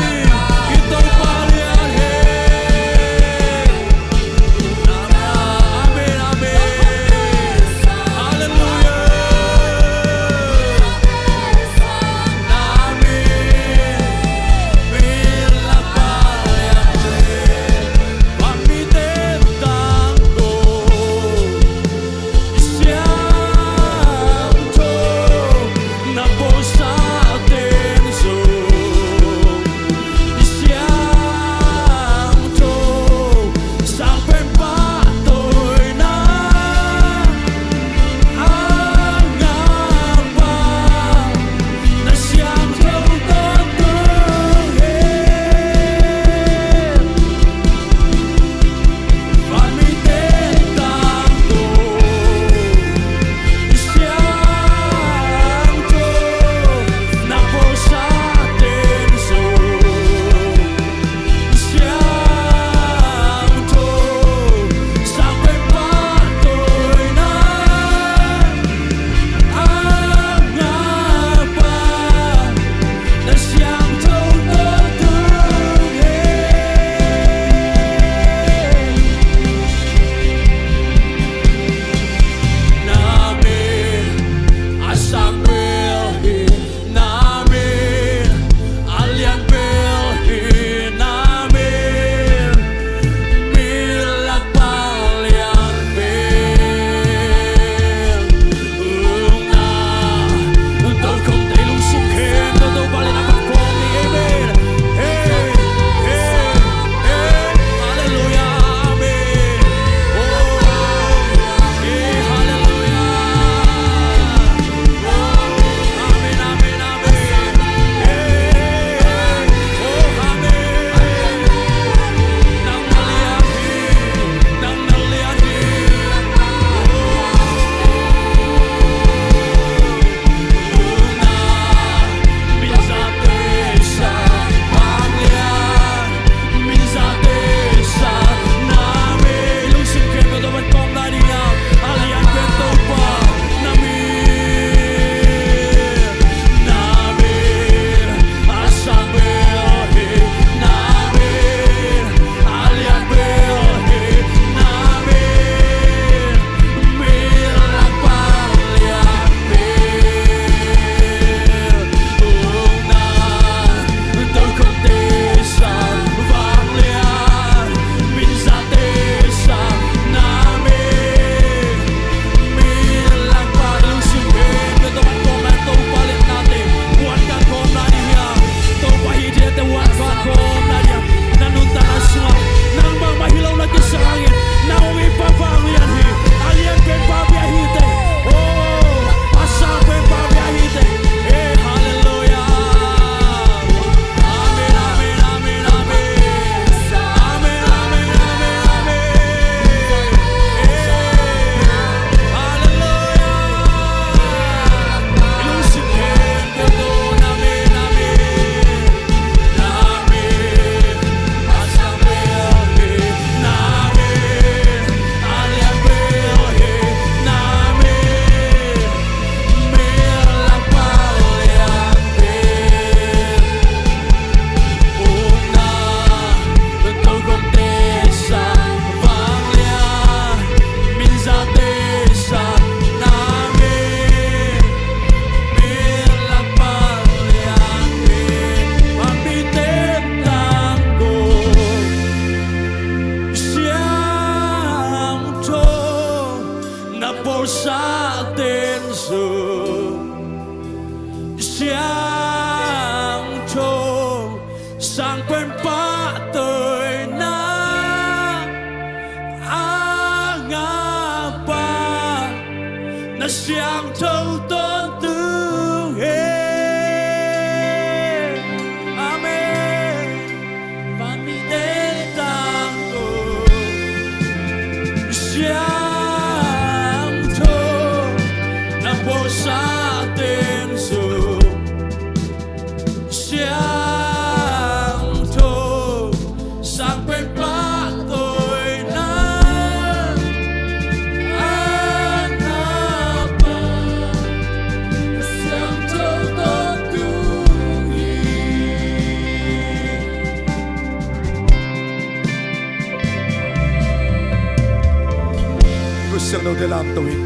i Topa lian hi. Amen, amen. Halleluiah. Siangtho, Sang Penpa tawina a ngahpa, na siangtho tawntung hi. Amen. Vanmite tangko siangtho, na pawlsa teng zong siangtho, Sang Penpa tawina a ngahpa, siangtho tawntung hi. Khut siangthote lamto in,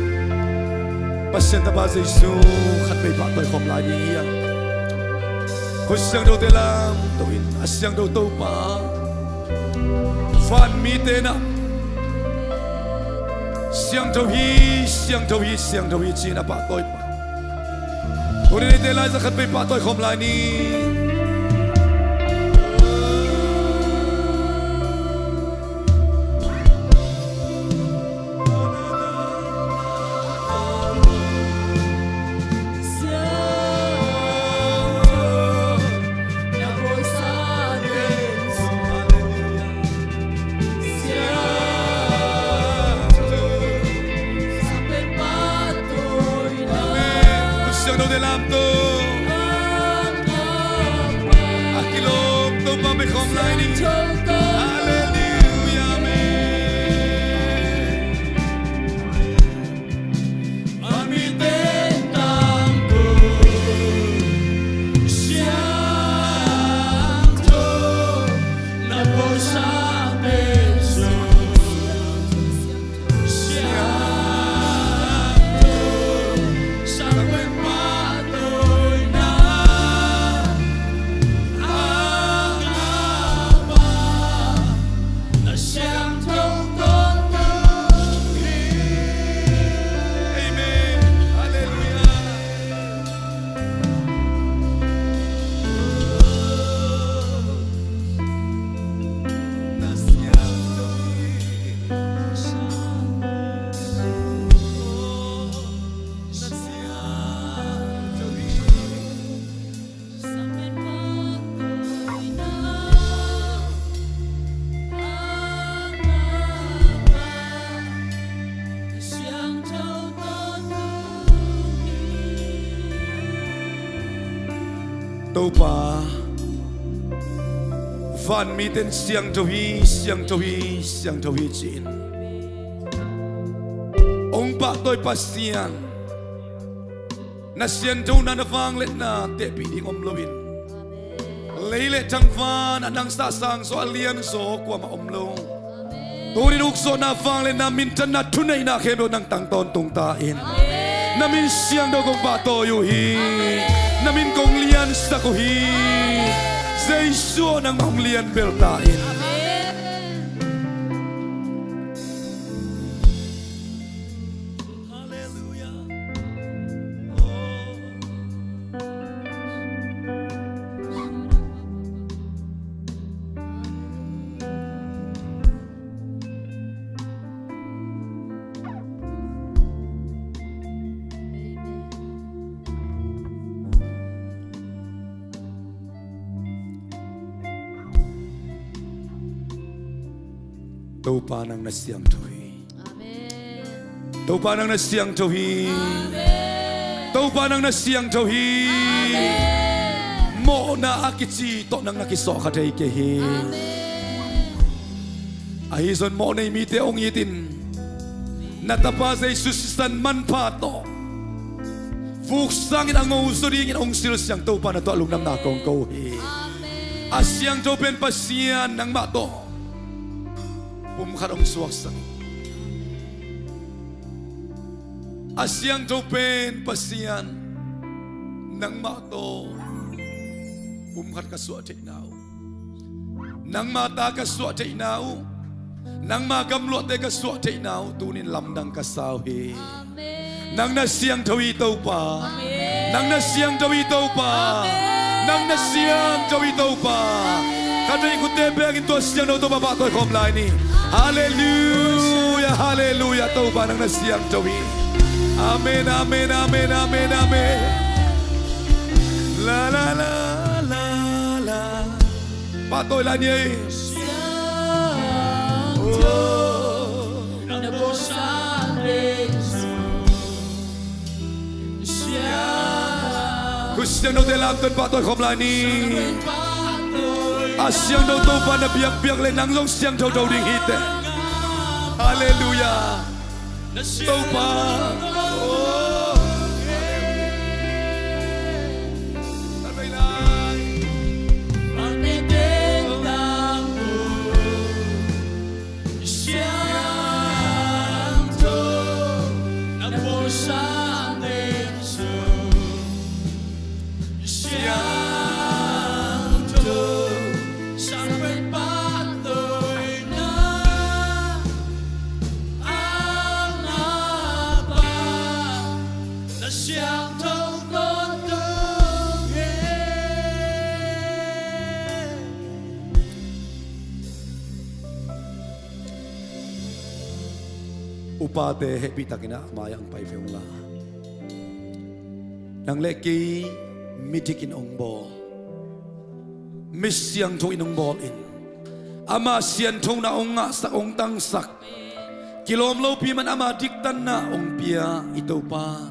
Pasian Tapa Jesu khat pei pahtawi khawm lai ni hiam? Khut siangthote lamto in, a siangtho Topa, vanmite na siangtho hi, siangtho hi, siangtho hi ci-in a pahtawi pa, tuni neite lai zah khat pei pahtawi khawm lai ni. Amen. Khut siangthote lamto. A kilawm Topa pei khawm lai ni. Halleluiah. Amen. Vanmite tangko siangtho, na pawlsa teng zong siangtho, Sang Penpa tawina a ngahpa, na siangtho tawntung hi. Amen. Halleluiah. Topa, vanmite in siangtho hi, siangtho hi, siangtho hi ci-in hong pahtawi Pasian, na sianthona, na vangliatna tehpih ding om loin, lei le thangvan a nang sahsang zaw, a lian zaw kuamah om lo. Tuni in ukzawhna, vangliatna, minthanna, thuneihna khempeuh nang tang tawntung ta in. Amen. Na min siangtho kong pahtawi uh hi. Amen. Na min kong liansak uh hi. Amen. Jesu aw, nangmah hong lianbel ta in. Amen. Halleluiah. Oh. Topa, nang na siangtho hi. Amen. Topa, nang na siangtho hi. Amen. Topa, nang na siangtho hi. Amen. Mawhna a kici tawh nang na kisawhkha thei kei hi. Amen. Ahi zong mawh nei mite hong itin, na Tapa Jesu sisan manpha tawh vuk sangin a ngo zaw dingin hong silsiang Topa, na tungah lungdamna kong ko hi. Amen. A siangtho pen Pasian, nangmah tawh pumkhat hong suaksak. A siangtho pen Pasian, nangmah tawh pumkhat ka suah theihna uh, nangma ta ka suah theihna uh, nangma gamluahte ka suah theihna uh, tuni in lamdang ka sa uh hi. Amen. Nang na siangtho hi, Topa. Amen. Nang na siangtho hi Topa. Amen. Nang na siangtho hi Topa. Amen. Khatvei khutte bengin tua siangtho Topa pahtawi khawm lai ni. Halleluia, halleluia. Topa nang na siangtho hi. Amen, amen, amen, amen, amen. La, la, la, la, la. Pahtawi lai ni ei. Siangtho. Khut siangthote lamtawn pahtawi khawm lai ni. A siangtho Topa na biakpiak le nang zong siangtho tho ding hi teh. Halleluia. Topa. Oh. Siangtho, na puansa teng sung. Siangtho, sang pen pahtawi na. Ang a pa, na siangtho tawntung hi. Upate hehpihtakin a mai-ah hong pai ve ung la. Nang le kei midik in hong bawl, mi siangtho in hong bawl in, ama sianthona hong ngahsak, hong tangsak, kilawm lopi man ama diktanna hong pia i Topa,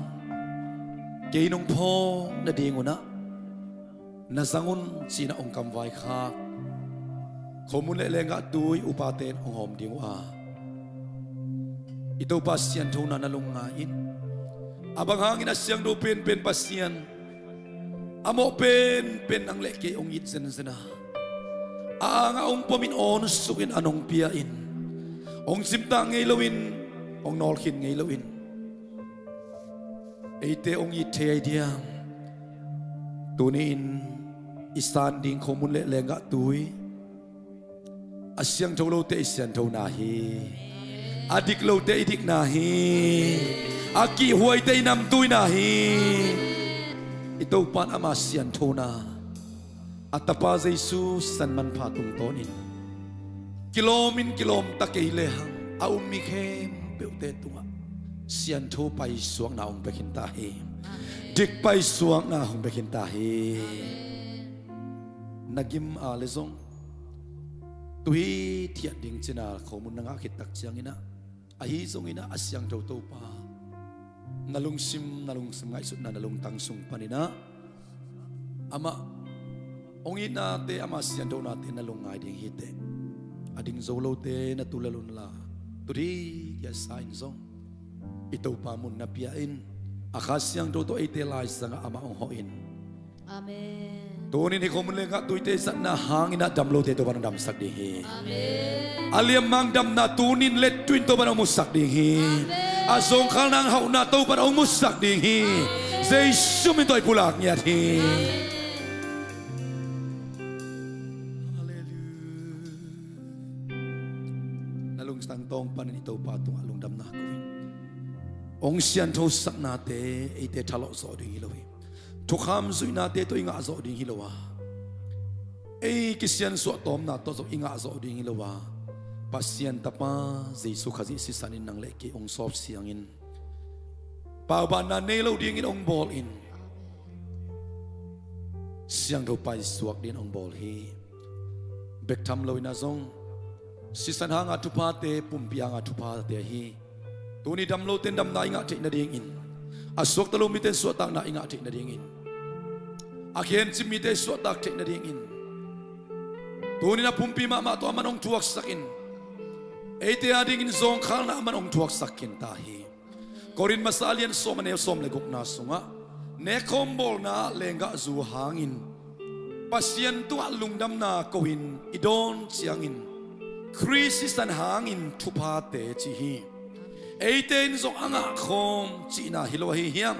kei nong phawk nading un ah na zang un ci-in ah hong kamvaikhak khomun le lenggah tui upate in hong hawm ding uh a, i Topa sianthona na lungngai in. A bang hangin a siangtho penpen Pasian, a mawh penpen nang le kei hong it zenzen a, a angah hong pom in awn suk in an hong pia in, hong cimtak ngei loin, hong nawlkhin ngei loin eite hong it thei a hi diam? Tuni-in i san ding khomun le lenggah tui, a siangtho lote i sianthona hi. A dik lote i dikna hi. A kihhuaite i namtuina hi. I Topa in ama sianthona, a Tapa Jesu sisan manpha tungtawnin kilawm in, kilawm ta kei lehang a um mi khempeuhte tungah siantho paisuakna hong pia khin ta hi. Amen. Dik paisuakna hong pia khin ta hi. Amen. Na gim a le zong tu hi thiat ding cina khomun na ngah khit tak ciangin ah, ahi zongin ah a siangtho Topa na lungsim, na lungsim ngaihsutna, na lungtang sung panin ah amah hong itnate, ama sianthonate na lungngai ding hi teh. A ding zo lote na tu lel un la, tu ding kiasa in zong i Topa mun na pia in, a Kha Siangtho tawh eite laisangah amah hong hawh in. Amen. Tunin hih khomun lenggah tuite zatna hangin ah dam lote Topa in hong damsak ding hi. Amen. A liammang damna tunin lettui in Topa in hong musak ding hi. Amen. A zawngkhalna hauhna Topa in hong musak ding hi. Amen. Jesu min tawh i pulak ngiat hi. Amen. Halleluia. Na lungtang tawng panin i Topa tungah lungdamna ko in. Hong sianthosaknate eite thalawh zawh ding hi lo hi. Thukham zuihnate tawh i ngah zawh ding hi lo a, ei kisiansuah tawmna tawh zong i ngah zawh ding hi lo a, Pasian Tapa Jesu Khazih sisan in nang le kei hong sawp siangin, paubanna nei lo dingin hong bawl in, siangtho paisuak dingin hong bawl hi. Bek tham loin ah zong sisan hanga thuphate, pumpi hanga thuphate ahi. Tuni dam lote in damna i ngah theih nadingin, a suakta lo mite in suahtakna i ngah theih nadingin, a khencip mite i suahtak theih nadingin, tunin a pumpi mahmah tawh aman hong thuaksak in, eite adingin zawngkhalna aman hong thuaksak khin ta hi. Korin masa a lian sawm, a neu sawm le gukna sungah, nekkhawm bawlna ah lenggahzu hangin Pasian tungah lungdamna ko-in i dawn ciangin, Khrist sisan hangin thuphate ci hi. Eite in zong a ngahkhawm cihna hi lo ahi hiam?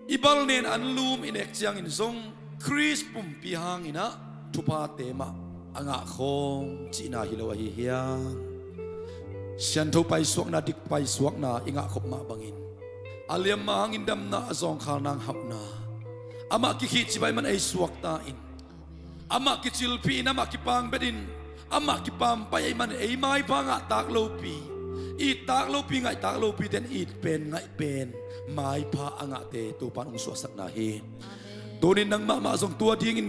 I balnen anlum i nek ciangin zong Khrist pumpi hangin ah thuphate mah a ngahkhawm cihna hi lo ahi hiam? Siantho paisuakna, dik paisuakna i ngahkhop mah bangin A liamma hangin damna, a zawngkhal nang hauhna. Amah kikhihcip ahih man ei suakta in, amah kicilpih in, amah kipangbet in, amah kipampai ahih man ei maipha ngahtak lopi, ittak lopi, ngaihtak lopite in it pen ngaih pen maipha a ngahte Topa in hong suahsakna hi. Tunin nang mahmah zong tua dingin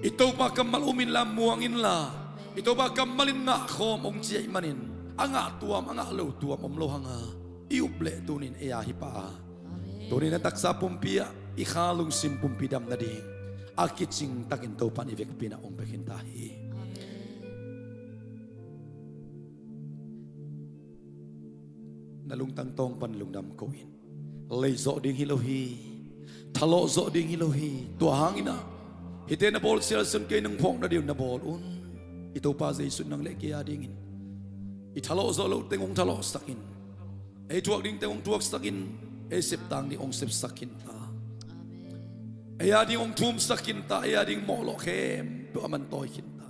i Topa kammal um inla, muang inla, i Topa kammal in ngahkhawm hong ci ahih manin a ngah tuam, a ngah lo tuam om lo hanga, i up leh tunin ei a hi pah a, tunin a taksa pumpi ah i kha lungsim pumpi dam nading a kicing takin Topa in i vekpi in ah hong pia khin ta hi. Na lungtang tawng pan lungdam ko in. Lei zawh ding hi lo hi. Thalawh zawh ding hi lo hi. Tua hangin ah hihte na bawl sialsial kei, nong phawk nading un na bawl un. I Topa Jesu in nang le kei a dingin i thalawh zawh loh teng hong thalawhsak in, ei thuak ding teng hong thuaksak in, ei septang ding hong sepsak khin ta. Ei a ding hong thumsak khin ta. Ei a ding mawhlawh khempeuh a man tawi khin ta.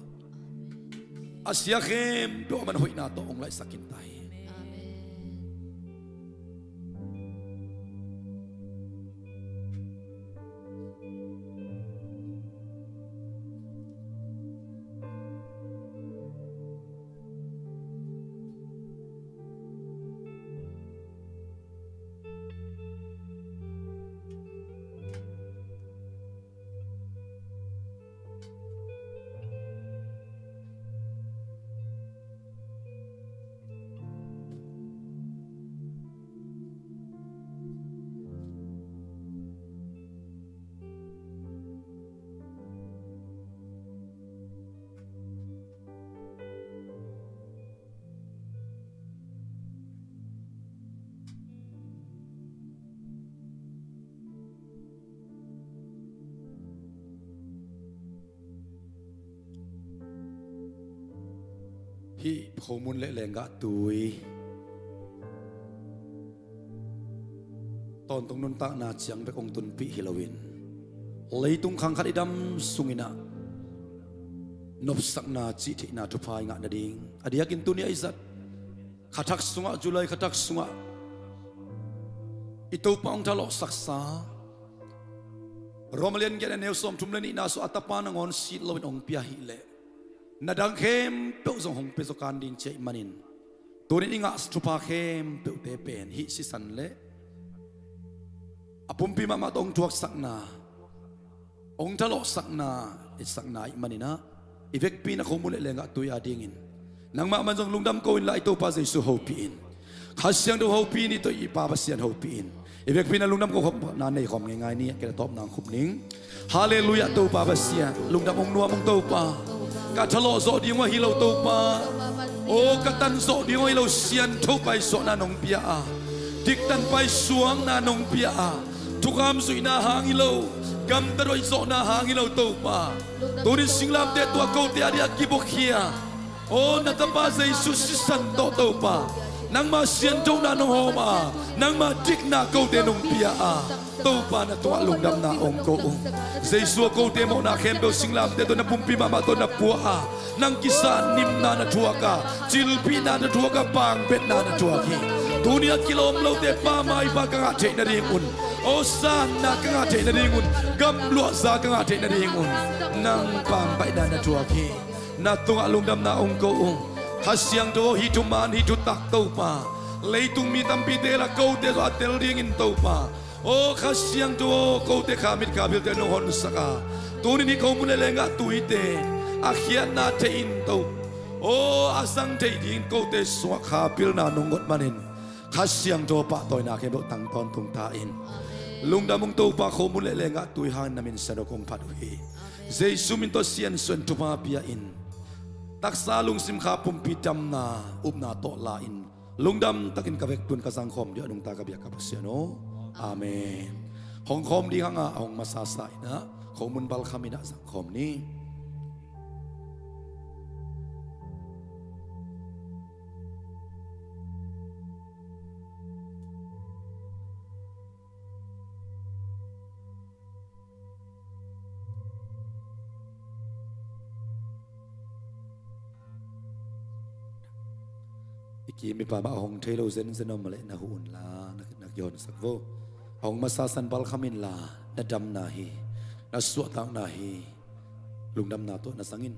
A sia khempeuh a man hoihna tawh hong laihsak khin ta hi. Hih khomun le lenggah tui tawntung nuntakna ciang bek hong tunpih hi loin, leitung khang khat i dam sungin ah nopsakna, cihtheihna thupha i ngah nading, a diakin tuni a i zat kha thak sungah, July kha thak sungah i Topa hong thalawhsaksa, Rom a lian giat a neu sawmthum le nihna sungah a Tapa nangawn sit loin hong pia ahih leh na dang khempeuh zong hong pia zaw kan ding ci ahih manin, tunin i ngah thupha khempeuhte pen hih sisan le a pumpi mahmah tawh hong thuaksakna, hong thalawhsakna, etsakna ahih manin ah, i vekpi in ah khomun le lenggah tui a dingin nangmah man zong lungdam ko inla, i Topa Jesu hopih in. Kha Siangtho hopih in, i tawh i Pa Pasian hopih in. I vekpi in ah lungdam ko khopna nei khawm ngeingai ni. A kei la tawpna hong khup ning. Halleluiah, Topa Pasian, lungdam hong nuam hong Topa. Ka thalawh zawh ding uh ahi lo Topa. Aw, ka tan zawh ding uh ahi lo, siangtho paisuahna nong pia a, diktan paisuakna nong pia a, thukham zuihna hang hi lo, gamtat hoih zawhna hang hi lo Topa. Tunin singlamteh tua kote a dingah kibuakhia, aw, na Tapa Jesu sisan tawh Topa, nangma sianthona nong hawm a, nangma dikna kote nong pia a, Topa na tungah lungdamna hong ko uh. Jesu aw, kote mawhna khempeuh singlamteh tawh, na pumpi mahmah tawh na pua a, nang kisap nimna na thuak a, cilphihna na thuak a, pangbetna na thuak hi. Tuni a kilawm lote Pa, maipha ka ngah theih nadingun, aw, sanna ka ngah theih nadingun, gamluahza ka ngah theih nadingun nang pangbetna na thuak hi. Na tungah lungdamna hong ko uh. Kha Siangtho aw, hih thuman, hih thutak Topa, leitung mi tampite lah kote zong a tel dingin Topa, aw, Kha Siangtho aw, kote kha mit kha bilte nong honsak a, tunin hih khomun le lenggah tuite a khiatna thei in Topa, aw, a zang thei dingin kote sungah kha pilna nong got manin, Kha Siangtho pahtawina khempeuh tang tawntung ta in. Lungdam ung Topa, khomun le lenggah tui hangin na min siangtho kong phat uh hi. Jesu min tawh siansuah in thupha pia in, taksa lungsim kha pumpi damna upna tawh la in, lungdam takin ka vekpi-un ka zangkhawm ding a nungta ka biak ka Pasian aw. Amen. Hong khawm ding hanga a hong masasa in ah khomun balkham in ah zangkhawm ni. I kim i pam ah a hong thei lo zenzen om leh na huh unla, na, na kihonsak vo. A hong masa san palkham inla, na damna hi, na suahtakna hi. Lungdamna tawh na zang in.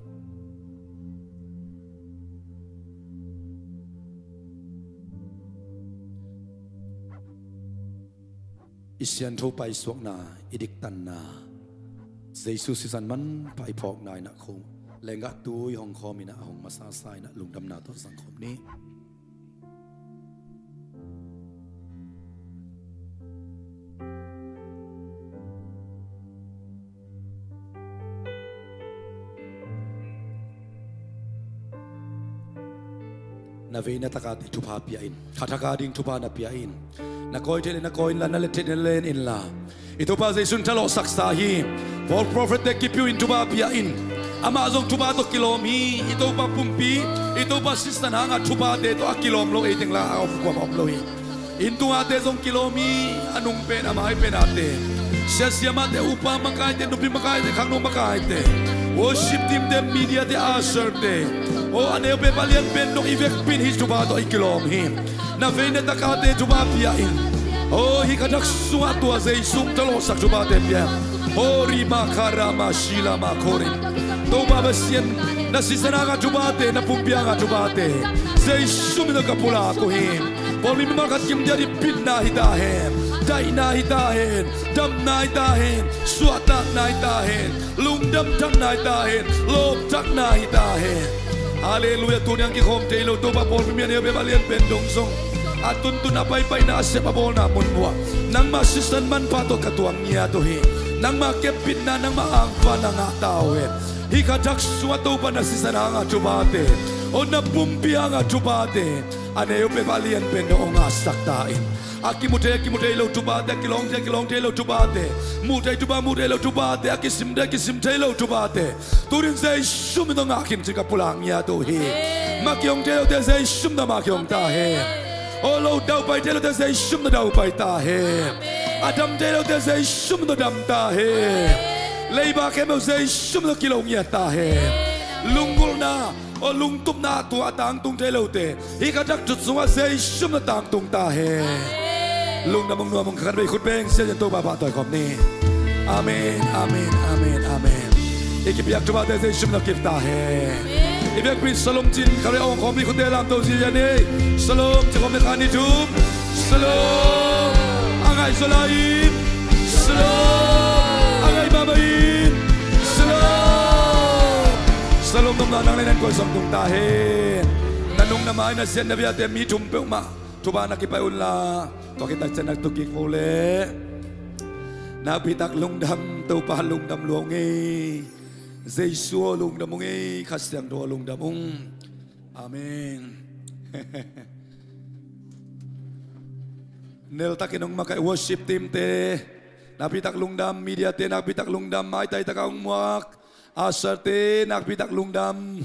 I siangtho paisuakna, i diktanna, Jesu sisan manpha i phawkna in ah kho lenggah tui hong khawm in ah, a hong masasa in ah lungdamna tawh zang khawm ni. Na vei na taka te thupha pia in. Kha thak a ding thupha na pia in. Na kawi theih leh na kawi inla, na let theih leh na let inla. I Topa Jesu in thalawhsaksa hi. False prophet te kipia in, thupha pia in. Amah zong thupha tawh kilawm hi. I Topa pumpi, i Topa sisan hanga thuphate tawh a kilawm lo, ei teng la a om kuamah om lo hi. Inn tungate zong kilawm hi, a nung pen a mai pen ate. Siasia mahte, upa makaite, nupi makaite, khangno makaite, worship team te, media te, usher te, aw, a neu pen, a lian pen dong, i vekpi in hih thupha tawh i kilawm hi. Na vei na takate thupha pia in. Aw, hih kha thak sungah tua Jesu thalawhsak thuphate pia in. Aw, rima kharama shilama khorin. Topa Pasian, na sisan hanga thuphate, na pumpi hanga thuphate, Jesu min tawh ka pulak uh hi. Paul in mimal khat kim dia dih pitna hi ta hen, daihna hi ta hen, damna hi ta hen, suahtakna hi ta hen, lungdam thakna hi ta hen, lawp thakna hi ta hen. Halleluiah. Tuniang kikhawm thei lo Topa Paul in mian heupe a lian pen dong zong a tuntun a paipaina a sep a bawlna mun buah nangmah sisan manpha tawh ka tuang ngiat uh hi. Nangmah keppitna, nangmah angpa na ngah ta uh hen. Hih kha thak sungah Topa na sisan hanga thuphate, aw, na pumpi hanga thuphate a neu peuhpeuh a lian pen dong hong ngahsak ta in. A kimu thei, a kimu thei lo thuphate, a kilawng thei, a kilawng thei lo thuphate, muh thei thupha, muh thei lo thuphate, a kisim thei, a kisim thei lo thuphate, tu-in Jesu min tawh ngah khin cih ka pulak ngiat uh hi. Mah kihong thei lote Jesu min tawh mah kihong ta hen. Aw, lo daupai thei lote Jesu min tawh daupai ta hen. A dam thei lote Jesu min tawh dam ta hen. Leiba khempeuh Jesu min tawh kilo ngiat ta hen. Lunggulhna, aw, lungtupna tua a tangtung thei lote hih kha thak thut sungah Jesu min tawh tangtung ta hen. Lungdam ung, nuam ung. Kha khat vei khut beng, Siachen Topa pahtawi khawm ni. Amen, amen, amen, amen. I kipiak thuphate Jesu min tawh kip ta hen. I biakpi in shalom ci-in kha vei a om khawm ni, khutte lamto ziazia ni. Shalom ci khawm ni, khat, nih, thum. Shalom. A ngaihsut lai in, shalom. A ngaih mahmah in, shalom. Shalom nopna nang le nang koi sawm tung ta hen. Na nung na mai, na siat na viate mi thum peuhmah thupha na kipai unla, tua khit tak ciang na tu kik vo leh. Nakpi tak lungdam, Topa lungdam lua ung ei. Jesu aw lungdam ung ei, Kha Siangtho aw lungdam ung. Amen. Nel takin hong makaih worship team te nakpi tak lungdam, media te nakpi tak lungdam, maitai taka hong muak usher te nakpi tak lungdam.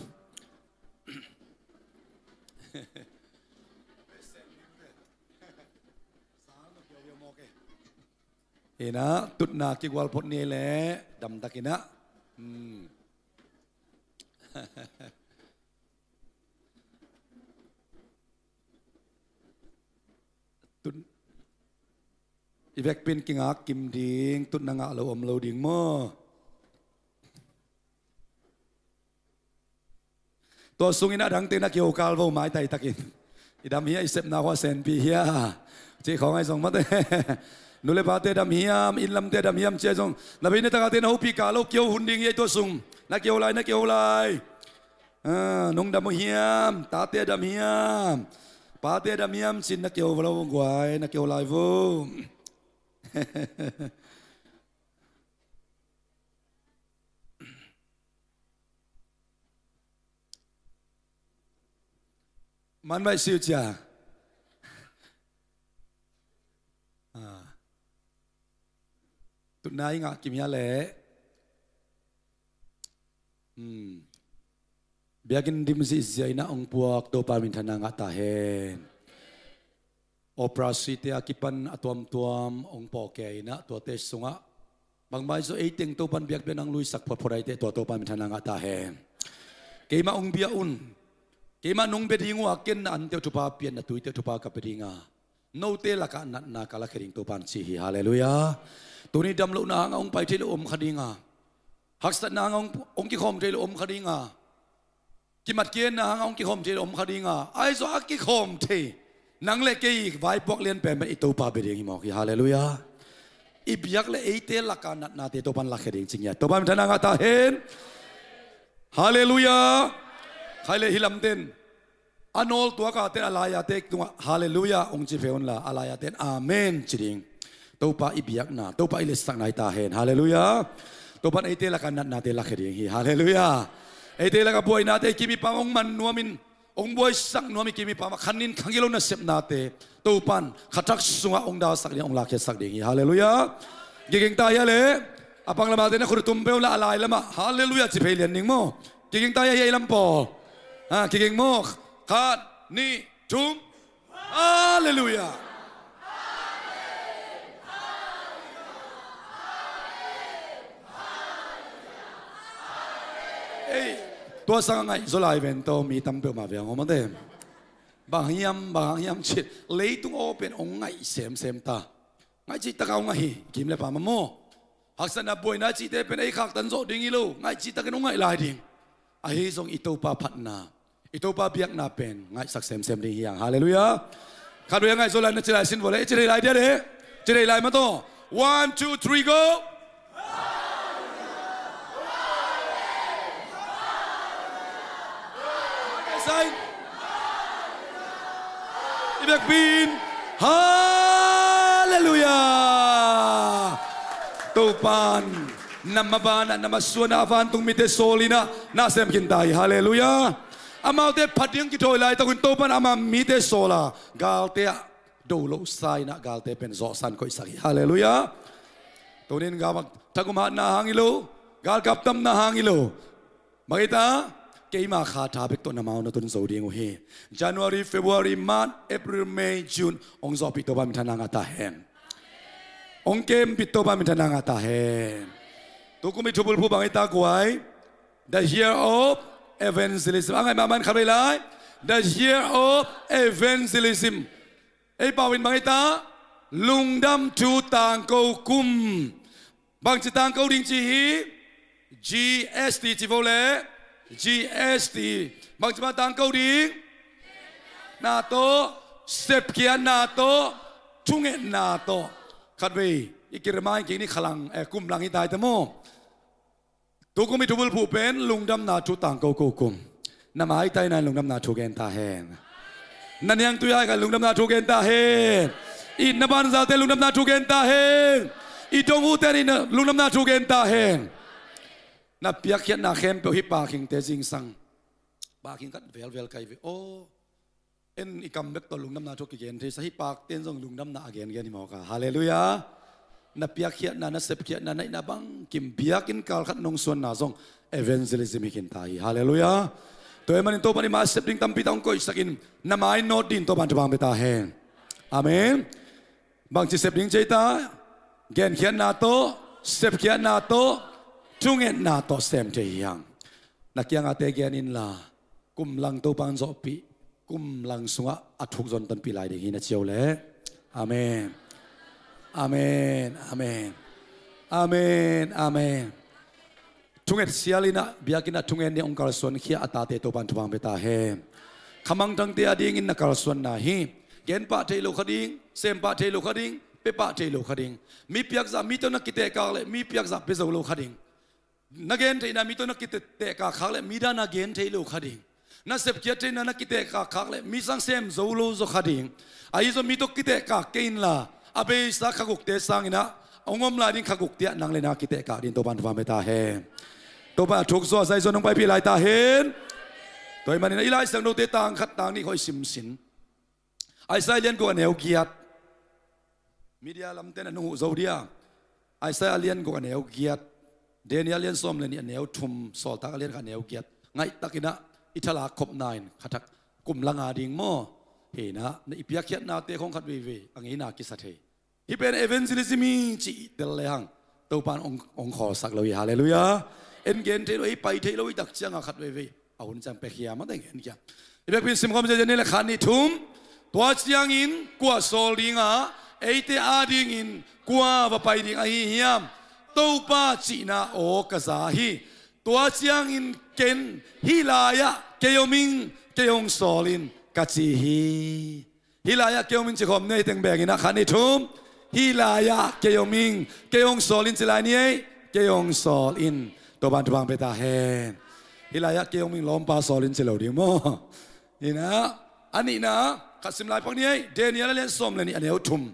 Ina, tutna kigual phot ni leh damtak ina. Hmm. Tut, i vekpi in kingak kim ding, tutna ngah lo om lo ding maw? Tua sungin a dangte na kihokal vo, maitai takin. I dam hia, i sepna hua senpi hia, cih khawng ahi zong mate. Nu le pate dam hiam, inn lamte dam hiam ci ahi zong, na vei na takate na hopih kah lo, kiho hun ding hi ei tua sung. Na kiho lai, na kiho lai. Ah, nong dam uh hiam, tate dam hiam, pate dam hiam ci-in na kiho lo guai, na kiho lai vo. Man vai siu cia. Ah. Tutna i ngah kim hia leh. Hmm. Biakinn dim zihziah in ah hong puak Topa minthanna ngah ta hen. Operasi te a kipan a tuamtuam hong pawh kei in ah tuate sungah bangmah hi zaw ei teng Topa in biakpiakna hong luisak photphot ahih teh tua Topa minthanna ngah ta hen. Keimah hong bia un. Keimah nong bia ding uh a, ken na ante uh thupha pia in, na tuite uh thupha ka pia ding a, Note lakah natna ka lakhia ding Topan ci hi. Halleluiah. Tuni damlohna hangah hong pai thei lo om kha dinga, haksatna hangah hong, hong kikhawm thei lo om kha dinga, kimatkiatna hangah hong kikhawm thei lo om kha dinga, ahi zong a kikhawm thei nang le kei vaipuak lian penpen i Topa bia ding hi mawk hi. Halleluiah. I biak le eite laka natnate Topan lakhia ding ci ngiat. Topa minthanna ngah ta hen. Halleluiah. Khai le hi lamten a nawl tuaka ten a laia te tungah halleluiah hong ci phe unla, a laia ten amen ci ding. Topa i biakna, Topa i letsakna hi ta hen. Halleluiah. Topan eite laka natnate lakhia ding hi. Halleluiah. Eite laka buainate i kim i pam hong man nuamin, hong buaisak nuam i kim i pam ah khanin khangilo nasepnate Topan khathak sungah hong dalsak ding, hong lakkhiatsak ding hi. Halleluiah. Kiging ta hia le, a pang lamate na khut tum peuh la, a lai lamah halleluiah ci phei lian ning maw. Kiging ta hia, hia i lam pawl. Ha, kiging maw. Khat, nih, thum. Halleluiah. Ei, tua sangah ngaih zaw lai ven tawh mi tam peuhmah ve hong om a te. Bang hiam, bang hiam cih leitung aw pen hong ngaih semsem ta. Ngaih cih takah hong ngaih hi, kim le pam ah maw. Haksatna buaina cihte pen ei khaktan zawh ding hi lo, ngaih cih takin hong ngaih lai ding. Ahi zong i Topa phatna, i Topa biakna pen ngaihsak semsem ding hi hang. Halleluiah. Khat vei a ngaih zaw lai na ci lai sin vua le, i ci thei lai dia le, ci thei lai mah tawh. One, two, three, go. Sai. I biakpi in. Halleluiah. Topan na maban ah, na masuan ah a vantung mite sawl in ah na sem khin ta hi. Halleluiah. Amaute phat ding kithawi laitak un Topan ama mite sawl a, galte ah do lo sa in ah galte pen zawhsan koihsak hi. Halleluiah. Tunin gal thak um hatna hang hi lo, gal kaptamna hang hi lo. Bang hi ta, keima kha tha bek tawh na mau na tun zo ding uh hi. January, February, March, April, May, June hong zawhpih Topa minthanna ngah ta hen. Hong kempih Topa minthanna ngah ta hen. Tukum i thubulphuh bang hi ta guai? The year of evangelism. A ngaih mahmah in khat vei lai. The year of evangelism. Ei pau in bang hi ta? Lungdam thu tangko kum. Bangci tangko ding ci hi? G S T ci vo le. G S T. Bangci mah tangko ding? Na tawh, sepkhiatna tawh, thungetna tawh. Khat vei i kirmai kik ni, khalang, eh, kum lang hi ta hi ta maw. Tukum i thubulphuh pen lungdamna thu tangko ko kum. Na maitai na in lungdamna thu gen ta hen. Na niangtui ai kha lungdamna thu gen ta hen. I na banzaute lungdamna thu gen ta hen. I dong ute in lungdamna thu gen ta hen. Na piakkhiatna khempeuh hi pakhingte zingsang. Pakhing khat velvel kai ve aw. En i kam bek tawh lungdamna thu kigen thei sa hi, pakten zong lungdamna a gengen hi mawk a. Halleluiah. Na piakkhiatna, na sepkhiatna, na itna bangkim biakinn kalkhat nong suanna zong evangelism hi khin ta hi. Halleluiah. Tua ahih manin Topan i ma sep ding tampi tak hong koihsakin na mai nawt ding Topan thupha hong pia ta hen. Amen. Bangci sep ding ci ei ta? Genkhiatna tawh, sepkhiatna tawh, thungetna tawh sem thei hi hang. Na kiangate gen inla, kum lang Topan zawhpih, kum lang sungah a thuk zon tonpih lai ding hi na ci uh leh. Amen. Amen. Amen. Amen. Amen. Thunget sial in ah, biakinn ah thungen ding hong kalsuankhia a tate Topan thupha hong pia ta hen. Khamangthangte a dingin na kalsuanna hi. Gen pah thei lo kha ding, sem pah thei lo kha ding, pia pah thei lo kha ding. Mi piakzah mi tawh na kitehkak leh mi piakzah pia zo lo kha ding. Na gen theihna mi tawh na kitehkak khak leh mi dan a gen thei lo kha ding. Na sepkhiat theihna na kitehkak khak leh mi sang sem zo lo zaw kha ding. Ahi zong mi tawh kitehkak kei inla, a beisa kha gukte sangin ah hong om lai ding kha gukte ah nang le na kitehkak ding Topan thupha hong pia ta hen. Topan a thuk zaw a zai zaw nong paipih lai ta hen. Tua ahih manin i Lai Siangthote tang khat tang nih khawng i sim sin. Isaiah lian guk a neu giat. Media lamten a nung uh zo dia. Isaiah lian guk a neu giat. Daniel lian sawm le nih a neu thum, Sawltak a lian khat a neu giat. Ngaihtakin ah i thalak khopna in kha thak kum lang a ding maw. Hi in ah, na i piakkhiatnate khawng khat veivei a ngeina kisa thei. Hih pen evangelism hi cih tel lehang Topan hong, hong khawlsak lo hi. Halleluiah. En gen thei lo, ei pai thei lo, i dak ciangah khat veivei a hun ciang pia khia mah teng en khia. I biakpi in sim khawm zen zen ni le, khat nih thum. Tua ciangin kua sawl dinga, eite adingin kua va pai ding ahi hiam? Topa cihna aw ka za hi. Tua ciangin ken hih lai-ah kei om ing, kei hong sawl in ka ci hi. Hih lai-ah kei om ing ci khawm ni ei, teng bengin ah, khat, nih, thum. Hih lai-ah kei om ing, kei hong sawl in ci lai ni ei, kei hong sawl in. Topan thupha pia ta hen. Hih lai-ah kei om ing, lawmpa sawl in ci lo ding maw? Hi na, a nihna, khat sim lai pak ni ei, Daniel a lian sawm le nih, a neu thum.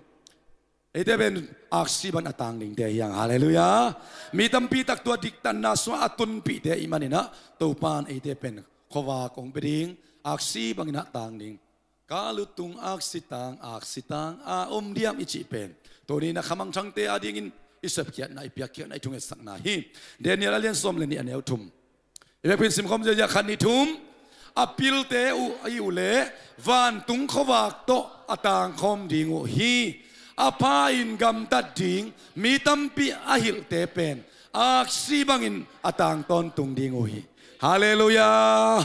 Eite pen aksi bangin a tang dingte hi hang, halleluiah. Mi tampi tak tua diktanna sungah a tunpihte i hih manin ah, Topan eite pen khuavak hong pia ding, aksi bangin a tang ding. Ka lutung aksi tang, aksi tang a om diam i cih pen, tuni-in ah khamangthangte adingin i sepkhiatna, i piakkhiatna, i thungetsakna hi. Daniel a lian sawm le nih, a neu thum. I biakpiin simkhawm ziazia, khat, nih, thum. A pilte uh, i uh leh vantung khuavak tawh a tangkhawm ding uh hi. A pha-in gamtat ding mi tampi a hilhte pen aksi bangin a tang tawntung ding uh hi. Halleluiah.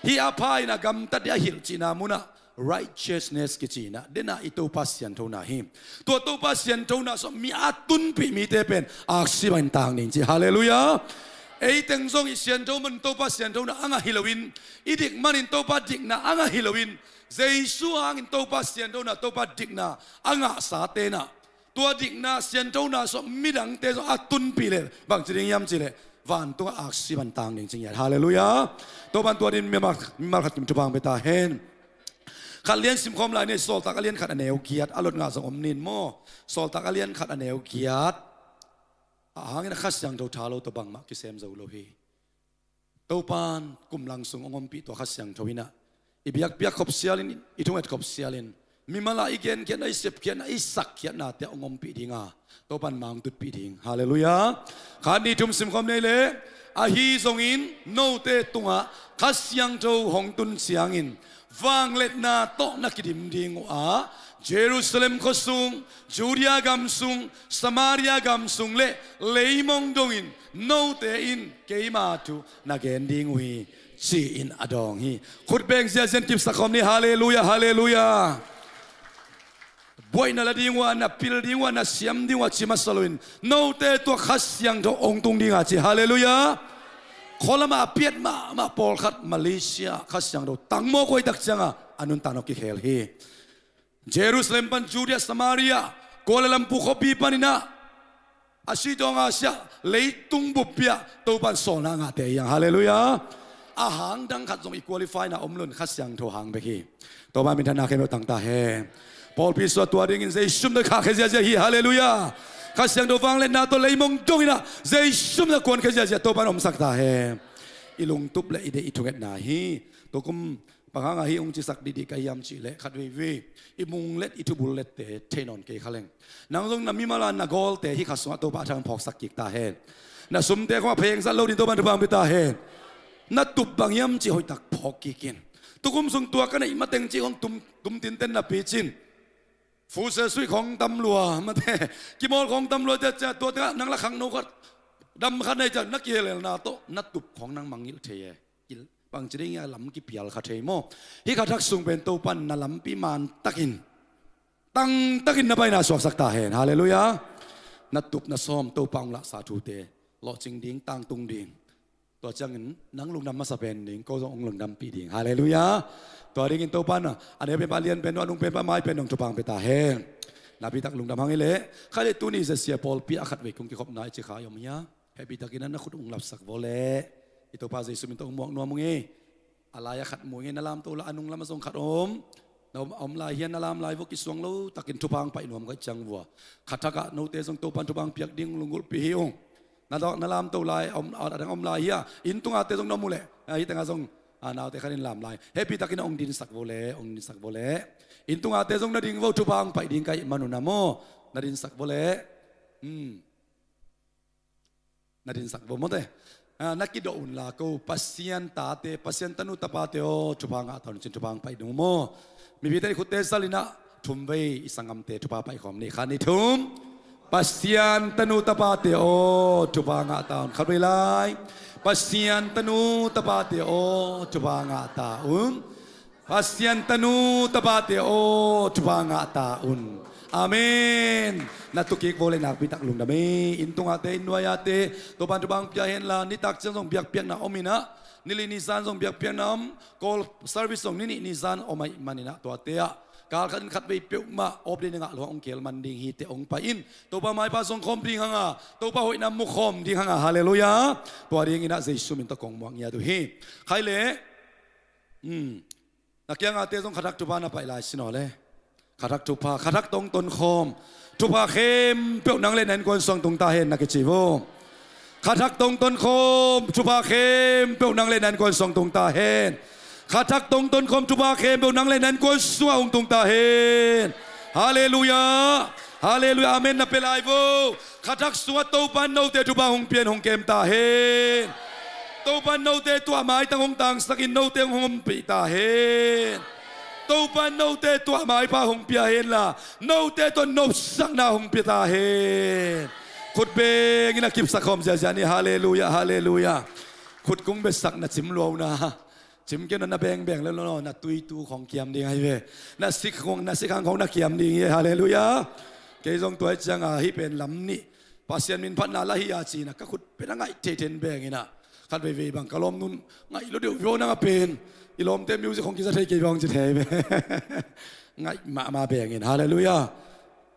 Hih a pha-in a gamtat ding a hilh cihna munah righteousness kici-in ah, den ah i Topa sianthona hi. Tua Topa sianthona sungah mi a tunpih mite pen aksi bangin tang ding ci. Halleluiah. Ei teng zong i siantho man Topa sianthona a ngah hi loin, i dik manin Topa dikna a ngah hi loin, Jesu hangin Topa sianthona, Topa dikna a ngahsate in ah, tua dikna sianthona sungah midangte zong a tunpih leh bangci ding hiam cih leh, vantungah aksi bangin tang ding ci ngiat. Halleluiah. Topan tua dingin mimal, mimal khat kim thupha pia ta hen. Khat lian simkhawm lai ni ei, Sawltak a lian khat, a neu giat, a lot ngah zong om ni maw. Sawltak a lian khat, a neu giat. A hangin a Kha Siangtho tha lo tawh bangmah kisem zo lo hi. Topan kum lang sung hong ompih tua Kha Siangtho in ah, i biakpiak khop sialin, i thunget khop sialin, mimal a i genkhiatna, i sepkhiatna, i sakkhiatnate ah hong ompih ding a, Topan mangtutpih ding. Halleluiah. Khat, nih, thum simkhawm ni ei leh, ahi zongin note tungah Kha Siangtho hong tun ciangin vangliatna tawh na kidim ding uh a, Jerusalem khuasung, Judea gamsung, Samaria gamsung le leimong dongin note in keima thu na gen ding uh hi, ci-in a dawng hi. Khut beng ziazia in kipsak khawm ni, halleluiah, halleluiah. Buaina la ding uh a, na pil ding uh a, na siam ding uh a ci masa loin, note tungah Kha Siangtho hong tung ding a ci. Halleluiah. Khua lamah a piat mahmah pawlkhat Malaysia Kha Siangtho tang mawk uh ahih tak ciangin a nuntak nop kikhel hi. Jerusalem pan Judea, Samaria, Kuala Lumpur khuapi panin ah, Asia dong, Asia, leitung buppi ah Topan sawlna a ngahte hi hang. Halleluiah. A hang dang khat zong i qualify-na om lo in, Kha Siangtho hang bek hi. Topa minthanna khempeuh tang ta hen. Pawlpi sungah tua dingin Jesu min tawh khahkhia ziazia hi. Halleluiah. Kha Siangtho vangliatna tawh leimong dongin ah Jesu min tawh kuankhia ziazia Topan omsak ta hen. I lungtup le i deih, i thungetna hi. Tukum bang hangah hih hong cisak dihdih ka hiam cih leh, khat veivei i munglet, i thubullet-te thei nawn kei kha leng, nang zong na mimal a na gawlte hih kha sungah Topa a thang phawksak kik ta hen. Na sumte khawng a pheng zat lo dingin Topan thupha hong pia ta hen. Na tup bang hiam cih hoihtak phawk kik in. Tukum sung tua ka neih mateng cih khawng tum, tum tinten na picin. Fuse sui khawng tam lua, mate, kimawl khawng tam lua, cia, cia, tua tengah nang la khangno khat, dam khat na hih ciang, na kihelelna tawh na tup khawng nang mangngilh thei e. Bangci ding hiam, lam kipial kha thei maw. Hih kha thak sung pen Topan na lampi man takin, tang takin na paina suaksak ta hen. Halleluiah. Na tup na sawm Topa hong lahsa thute lawhcing ding, tangtung ding. Tua ciangin nang lungdam masa pen ding, ko zong hong lungdampih ding. Halleluiah. Tua dingin Topan a, a neu penpa lian pen, a nung penpa mai pen dong thupha hong pia ta hen. Nakpi tak lungdam hang hi leh. Khaile tuni ZCI pawlpi ah khatvei kong kikhopna i ci kha i om hia? Hehpihtakin na khut hong lapsak vua leh. I Topa Jesu min tawh hong muak nuam ung ei. A lai-ah khat mu ung ei, na lamto lai, a nung lamah zong khat om. Na om, om lai hia, na lam lai vua, kisuang lo takin thupha hong pai nuam ka hih ciang vua. Kha thakah note zong Topan thupha hong piak ding lunggulhpih hi ung. Na dawk, na lamto lai, a om, a dang om lai hia? Inn tungah te zong na om uh leh, a, hih tengah zong, a, naute khat in lam lai. Hehpihtakin hong dinsak vua leh, hong dinsak vua leh. Inn tungah te zong na ding vua, thupha hong pai ding ka hih man un a maw. Na dinsak vua leh. Hmm. Na dinsak vua mawte. A, na kido un la ko, Pasian tate, Pasian tanu tapate aw, thupha ngah ta un ci-in thupha hong pai ding uh maw. Mipite in khutte zalin ah, thum vei i sanggamte thupha pai khawm ni, khat, nih, thum. Pasian tanu tapate aw, thupha ngah ta un. Khatvei lai. Pasian tanu tapate aw, thupha ngah ta un. Pasian tanu tapate aw, thupha ngah ta un. Amen. Na tukik vo le nakpi tak lungdam hi. Inn tungahte, inn nuaiahte, Topan thupha hong pia henla, nitak ciang zong biakpiakna om inah, nili nizan zong biakpiakna om, call service zong ninih nizan om ahih maninah tuate ah galkhat in khatvei peuhmah off day na ngah lua hong khel man ding hi teh hong pai in. Topa maipa zong khawm ding hanga, Topa hoihna mu khawm ding hanga. Halleluiah. Tua dinginah Jesu min tawh kong muak ngiat uh hi. Khai le, na kiangahte zong khathak thupha na paih lai sin aw le. Khathak thupha, khathak tongton khawm, thupha khempeuh nang le na innkuan suang tung ta hen na kici vo. Khathak tongton khawm, thupha khempeuh nang le na innkuan suang tung ta hen. Khathak tongton khawm, thupha khempeuh nang le na innkuan sungah hong tung ta hen. Halleluiah. Halleluiah. Amen na pia lai vo. Khathak sungah Topan note thupha hong pian hong kem ta hen. Topan note tuah maitang hong tangsakin note hong ompih ta hen. Topan note tuah maipa hong pia henla, note tuah nopsakna hong pia ta hen. Khut bengin a kipsak khawm ziazia ni. Halleluiah. Halleluiah. Khut kung besak na cim luauna, cim kei na bengbeng lelo na tuitu khong kiam ding ahi ve. Na sik khong, na sikhang khong na kiam ding hi. Halleluiah. Kei zong tuai cianga hih pen lam nih Pasian min phatna la hi a cina ka khut pen a ngaih theithen benginah khat veivei bang ka lawm nun ngaih lo deuh vio nanga pen i lawmte music khong kisa thei kei bang ci thei ve. Ngaih mahmah bengin. Halleluiah.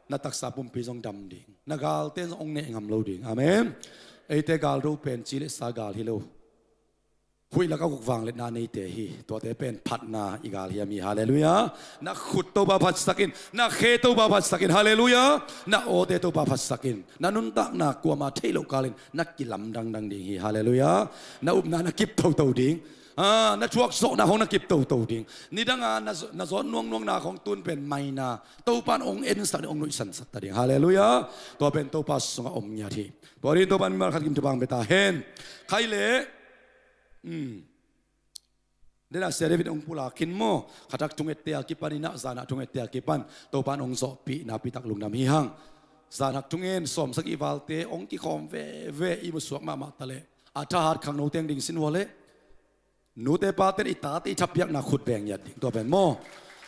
Na taksa pumpi zong dam ding, na galte zong ong neh ngam lo ding. Amen. Eite galdo pen ci le sa gal hi lo. Huih laka guk vangletna neite hi. Tuate pen phatna i gal hiam hi. Halleluiah. Na khut Topa phatsakin, na khe Topa phatsakin. Halleluiah. Na awte Topa phatsakin, na nuntakna kuama thei loh kalin na kilam dangdang ding hi. Halleluiah. Na upna na kip toto ding. Ah, na thuak zawhna hong na kip toto ding. Nidanga na, na zawt nuangnuangna hong tun pen maina Topan hong ensak ding, hong nuihsansak ta ding. Halleluiah. Tua pen Topa sungah om ngiat hi. Tua ding Topan mimal khat kim thupha hong pia ta hen. Khai le, um, Dena Sia David hong pulak khin maw? Khathak thungette a kipan inah, zanah thungette a kipan Topan hong zawhpih nakpi tak lungdam hi hang. Zanah thungen sawmsagih valte hong kikhawm veve i musuak mahmah taleh a thahat khangno teng ding sin vua leh. Nute paten i tate i thapiakna khut beng ngiat ding. Tua pen maw?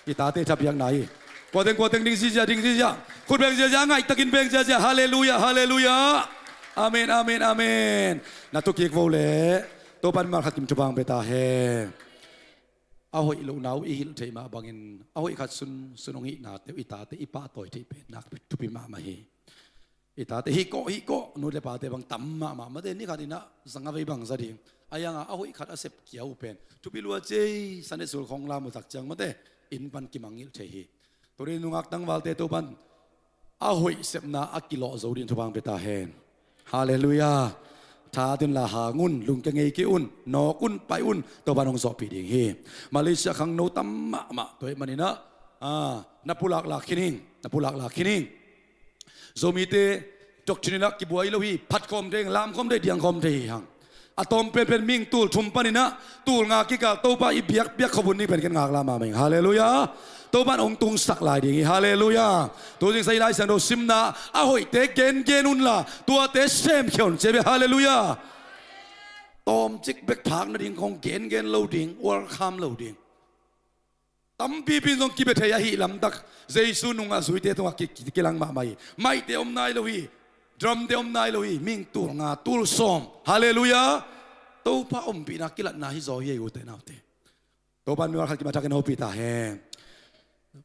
I tate i thapiakna hi. Kuateng kuateng ding zizia, ding zizia. Khut beng ziazia, ngaihtakin beng ziazia. Halleluiah. Halleluiah. Amen. Amen. Amen. Na tukik vo le. Topan mimal khat kim thupha hong pia ta hen. A hoih lohna uh i hilh theih mah bangin a hoih khat sunsun hong hihnate uh i tate i pahtawi theih pen nak thupi mahmah hi. I tate hih kawh hih kawh, nu le pate bang tam mahmah mate, ni khat inah zanga vei bang za ding. A yanga a hoih khat a sep kia uh pen thupi lua cei. Sunday school khong lam uh tak ciang mate, inn pan kimangngilh thei hi. Tuni nungak tangvalte Topan a hoih sepna a kilawh zo ding thupha hong pia ta hen. Halleluiah. Tha tun la hang un, lungkia ngei kei un, nawk un, pai un, Topan hong zawhpih ding hi. Malaysia khangno tam mahmah tua ahih maninah, ah, na pulaklak khin hing, na pulaklak khin hing. Zomite doctrine inah kibuai lo hi. Phatkhawm thei hing, lamkhawm thei, diangkhawm thei hi hang. A tawm penpen ming tul thum paninah tul nga kikal Topa i biakpiak khop hun ding pen ken ngakla mahmah ing. Halleluiah. Topan hong tungsak lai ding hi. Halleluiah. Tu zingsa i Lai Siangtho simna a hoihte gengen unla tuate semkhia un ci ve. Halleluiah. Tawmcik bek phak nading khong gengen lo ding, welcome lo ding. Tampipi in zong kibia thei ahih lamtak Jesu nungah zuite tungah ki, ki, kilang mahmah hi. Maihte om nai lo hi. Drumte om nai lo hi. Ming tul nga, tul sawm. Halleluiah. Topa ompihna kilatna hi zaw hi ei ute naute. Topan mimal khat kim a thakin hopih ta hen.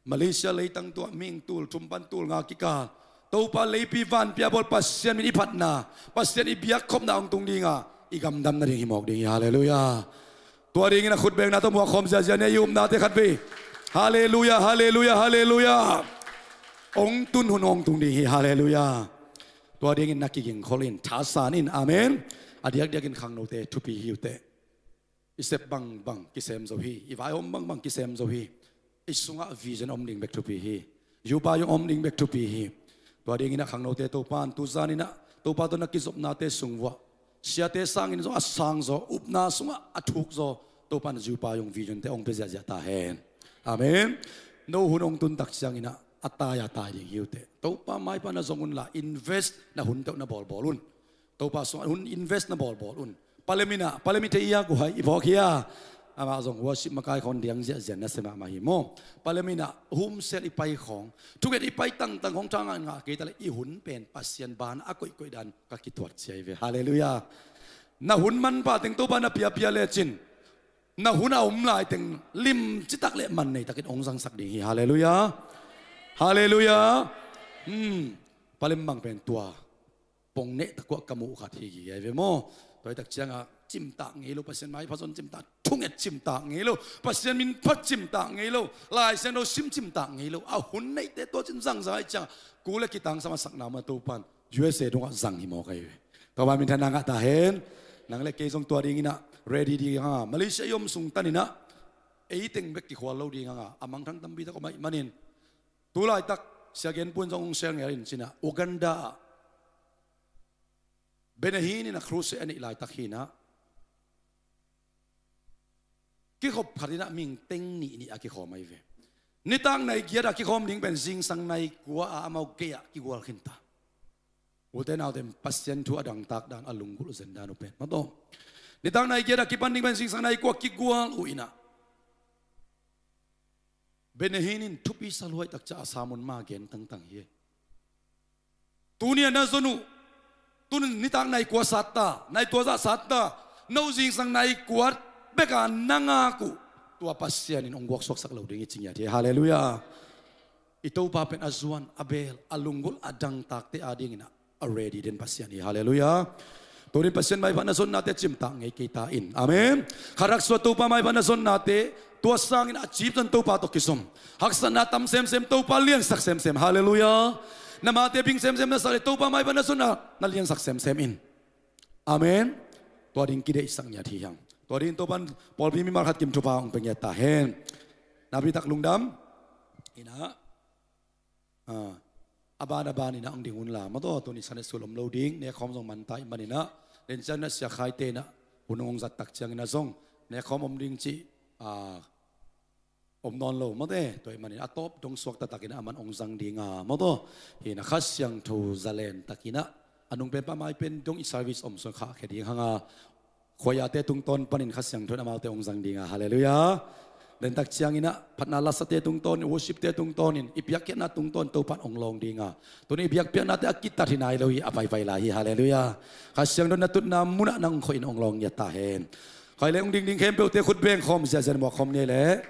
Malaysia leitang tuah ming tul thum pan tul nga kikal Topa leipi vanpi a bawl Pasian min i phatna, Pasian i biakkhopna hong tung dinga i gamdam nading hi mawk ding hi. Halleluiah. Tua dingin a khut bengna tawh muak khawm ziazia ni a, i upnate khat vei. Halleluiah, halleluiah, halleluiah. Hong tun hun hong tung ding hi. Halleluiah. Tua dingin na kigingkhol in, thasan in. Amen. A diakdiakin khangnote thupi hi uh teh. I sep bangbang kisem zo hi. I vaihawm bangbang kisem zo hi. I sungah vision om ding bek thupi hi. Yupa yung om ding bek thupi hi. Tua dingin a khangnote Topan tuzan inah Topa tawh na kizopnate sung vuah, siate sangin zong a sang zaw, upna sungah a thuk zaw Topan yupa yung visionte hong pia ziahziah ta hen. Amen. No hun hong tun tak cianginah a tai a tai ding hi uh teh. Topa maipa na zong unla invest na hun teuh na bawlbawl un. Topa sungah hun invest na bawlbawl un. Paleminah, palemi thei ia guhai i phawk hia. Amah zong worship makai khawng diang ziahziah na sia mahmah hi maw. Paleminah humsel i pai khawng, thunget i pai tangtang khawng thangah ngah kei ta leh i hun pen Pasian ban a koihkoih dan ka kituat cia hi ve. Halleluiah. Na hun manpha teng Topa na piapia lecin na hun a om lai teng limci tak le man nei takin hong zangsak ding hi. Halleluiah. Halleluiah. Hmm. Palem bang pen tua pong neh takuah ka muh khat hi gige ve maw. Tua hi tak ciangah cimtak ngei lo, Pasian maipha zon cimtak, thunget cimtak ngei lo, Pasian min phat cimtak ngei lo, Lai Siangtho sim cimtak ngei lo. A hun neihte tua cin zangzang ahih ciangah ku le kitangsam a sakna ma Topan U S A dongah zang hi mawk ahi ve. Topa minthanna ngah ta hen. Nang le kei zong tua dinginah ready ding hanga, Malaysia i om sung taninah ei teng bek kikhual lo ding hanga, a mangthang tampi tak om ahih manin tu laitak Sia Gen Pu in zong hong share ngel in cinah Uganda ah Benny Hinn in a crusade a neih laitak hinah kikhop khat inah minteng nih nih a kikhawm ahi ve. Nitak nai giat a kikhawm ding pen zingsang nai kua a amau gei-ah kigual khinta. Ute naute, Pasian thu a dangtak dan, a lunggulh zen dan uh pen mataw, nitak nai giat a kipan ding pen zingsang nai kua kigual uh inah Benny Hinn in thupi saluai takcia a samun ma gen tangtang hi. Tuni a na zon uh, tuni nitak nai kua satta, nai tua zah satta, no zingsang nai kua beka na ngak uh, tua Pasian in hong guaksuaksak lo ding hi ci ngiat hi. Halleluiah. I Topa pen a zuan, a beel, a lunggulh, a dangtakte adingin a ready den Pasian hi. Halleluiah. Tunin Pasian maipha na zonnate cimtak ngei kei ta in. Amen. Kharak sua Topa maipha na zonnate tua sangin a cip zon Topa tawh kizom, haksatna tam semsem Topa liansak semsem. Halleluiah. Na mate bing semsem na sak le Topa maipha na zonna na liansak semsem in. Amen. Tua ding kideihsak ngiat hi hang. Tua dingin Topan pawlpi mimal khat kim thupha hong pia ngiat ta hen. Napitak lungdam. Inah a ban a ban inah hong ding unla mataw, tuni Sunday school om lo ding, nekkhawm zong man ta ahih maninah, den ciang inah Sia Khai te inah hun hong zat tak ciangin ah zong nekkhawm om ding cih om nawn lo mate. Tua ahih manin a tawp dong suak taktakin ah aman hong zang dinga mataw, hinah Kha Siangtho zalen takinah a nungpen pamai pen dong i service om sung khahkhia ding hanga, khuaiate tungtawn panin Kha Siangtho in amaute hong zang dinga. Halleluiah. Dentak cianginah phatna lasate tungtawnin, worshipte tungtawnin, i biakpiakna tungtawn Topan hong lawng dinga. Tuni i biakpiaknate a kitat hi nai lo hi, a paipai lai hi. Halleluiah. Kha Siangtho na tutna munah nang khoih in hong lawng ngiat ta hen. Khai le hong dingding khempeuhte khut beng khawm ziahziah muak khawm ni leh.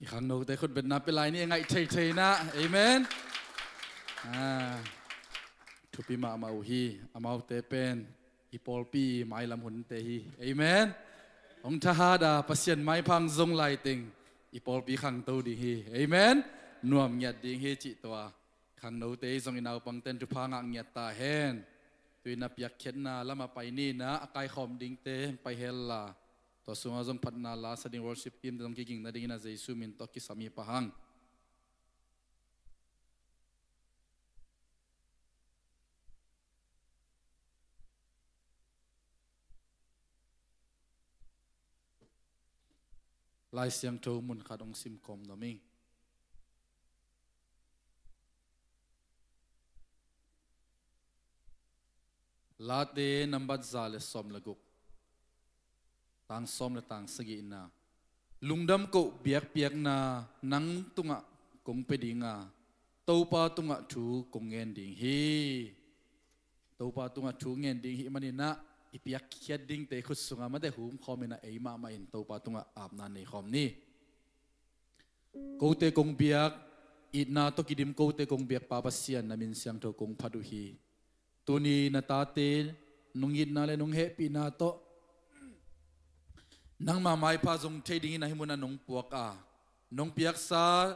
Khangnote khutbetna pia lai ni, a ngaih theithei na. Amen. Ah, thupi mahmah uh hi. Amaute pen i pawlpi mailam hunte hi. Amen. Hong thahat a Pasian maipha hong zong lai teng i pawlpi khangto ding hi. Amen. Nuam ngiat ding hi cih tua. Khangnote hi zongin naupangte'n thupha ngah ngiat ta hen. Tu-in a piakkhiatna lamah pai ni in ah, a kaikhawm dingte hong pai hen la, tua sungah zong phatna la sa ding worship team te zong kiging nadingin a Jesu min tawh kisam hi pah hang. Lai Siangtho mun khat hong sim kawm nuam ing. Late nambat za le sawm le guk, tang sawm le tang sagihna. Lungdam koh biakpiakna nang tungah kong pia ding a, Topa tungah thu kong ngen ding hi. Topa tungah thu ngen ding hi manin ah, i piakkhiat dingte khut sungah mate hum khawm in ah, ei mahmah in Topa tungah apna nei khawm ni. Kote kong biak, itna tawh kidim kote kong biak Pa Pasian, na min siangtho kong phat uh hi. Tuni na tate nong itna le nong hehpihna tawh nangma maipha zong thei dingin a hih munah nong puak a, nong piaksa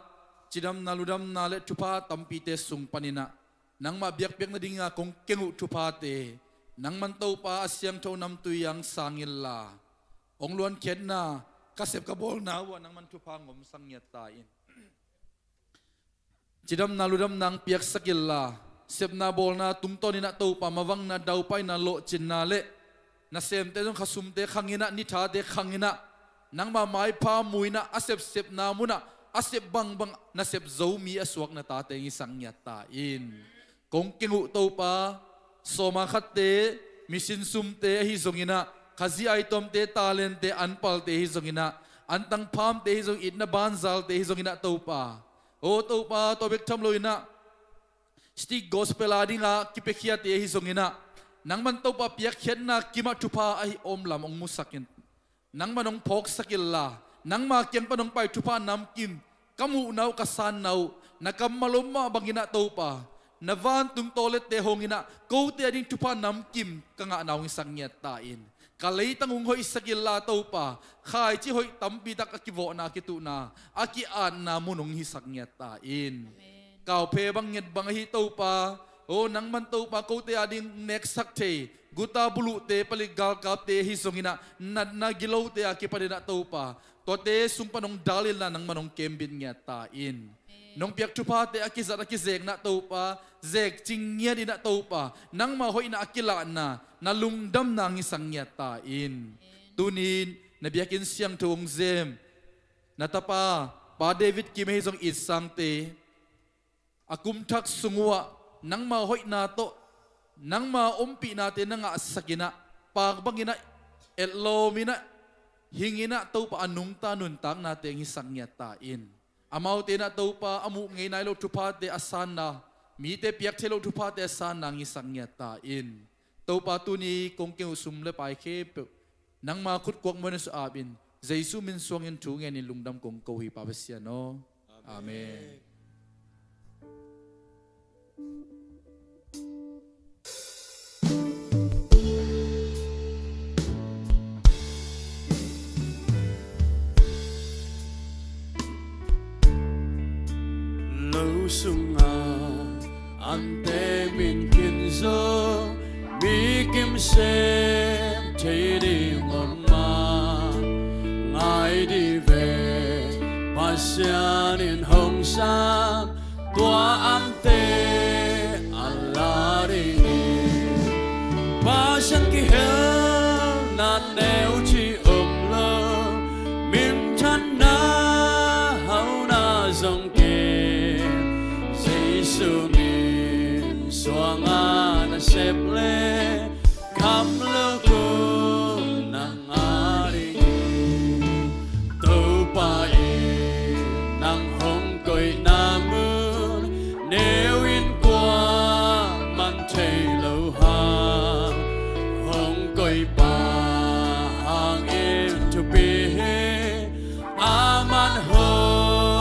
cidamna ludamna le thupha tampite sung panin ah, nangmah biakpiak nadinga kong keng uh thuphate, nangman Topa a siangtho namtui ah hong sang inla, hong luankhiatna ka sep ka bawlna uh ah nangman thupha hong omsak ngiat ta in. Cidamna ludamna hong piaksak inla, sepna bawlna tungtawn in ah Topa, mavangna, daupaina, lawhcinna le nasemte zong khasumte khang in ah, nithate khang in ah, nangma maipha mu in ah, a sepsepna munah a sep bangbang nasep zo mi a suak na tate hong hisak ngiat ta in. Kong keng uh Topa, sawma khatte, mission sumte ahi zongin ah, Khazih aituamte, talentte, anpalte ahi zongin ah, antang phamte ahi zong, itna banzalte ahi zongin ah Topa, aw Topa, tua bek tham lo in ah, street gospel a dinga kipiakhiate ahi zongin ah, nangman Topa piakkhiatna kimah thupha ahi om lam hong musak in, nangman hong phawksak inla, nangma kiang pan hong pai thupha namkim ka muhna uh, ka sanna uh, na kammal om mah bangin ah Topa, na vantung tawlette hong in ah, kote a ding thupha namkim ka ngahna hong hisak ngiat ta in. Ka leitang hong hoihsak inla Topa, khaici hoih tampi tak a kivawhna, a kituhna, a ki-atna mun hong hisak ngiat ta in. Amen. Kauphe bang nget bang ahi Topa, aw nangman Topa, kote a ding neksak thei guta buluhte, palik galkapte ahi zongin ah, natna gilote a kipanin ah Topa, tuate sung pan hong dal inla, nangman hong kembit ngiat ta in. Amen. Nong piak thuphate a kizat a kizekna Topa, zekcing ngiat in ah Topa, nangma hoihna a kilahna, na lungdamna hong hisak ngiat ta in. Amen. Tuni-in na biakinn siangtho hong zem na tapa Pa David Kim ahi zong, itsangte, a kum thak sung uhah nangma hoihna tawh nangma ompihnate na ngahsak in ah, paak bangin ah etlawm in ah, hing in ah Topa, a nungta nuntaknate hong hisak ngiat ta in. Amaute in ah Topa, a muh ngei nai loh thuphate a sanna, mite piak thei loh thuphate a sanna hong hisak ngiat ta in. Topa, tuni kong keng uh sum le pai khempeuh nangma khut kuakmuan in suah ap in, Jesu min suangin thu ngenin lungdam kong ko hi, Pa Pasian aw. Amen. Amen. Lo sungah ante min khin zo, mi kim sem thei ding om mah, ngai dih ve, Pasian in hong sam tua ante a la ding hi. Pasian kihelna neu ci om lo, minthanna hauna zong kei, Jesu min suanga nasep le kham lo kum nang a ding hi. Topa in nang hong koihna mun neu in kuaman thei lo hang, hong koihpa hangin thupi hi. A man hong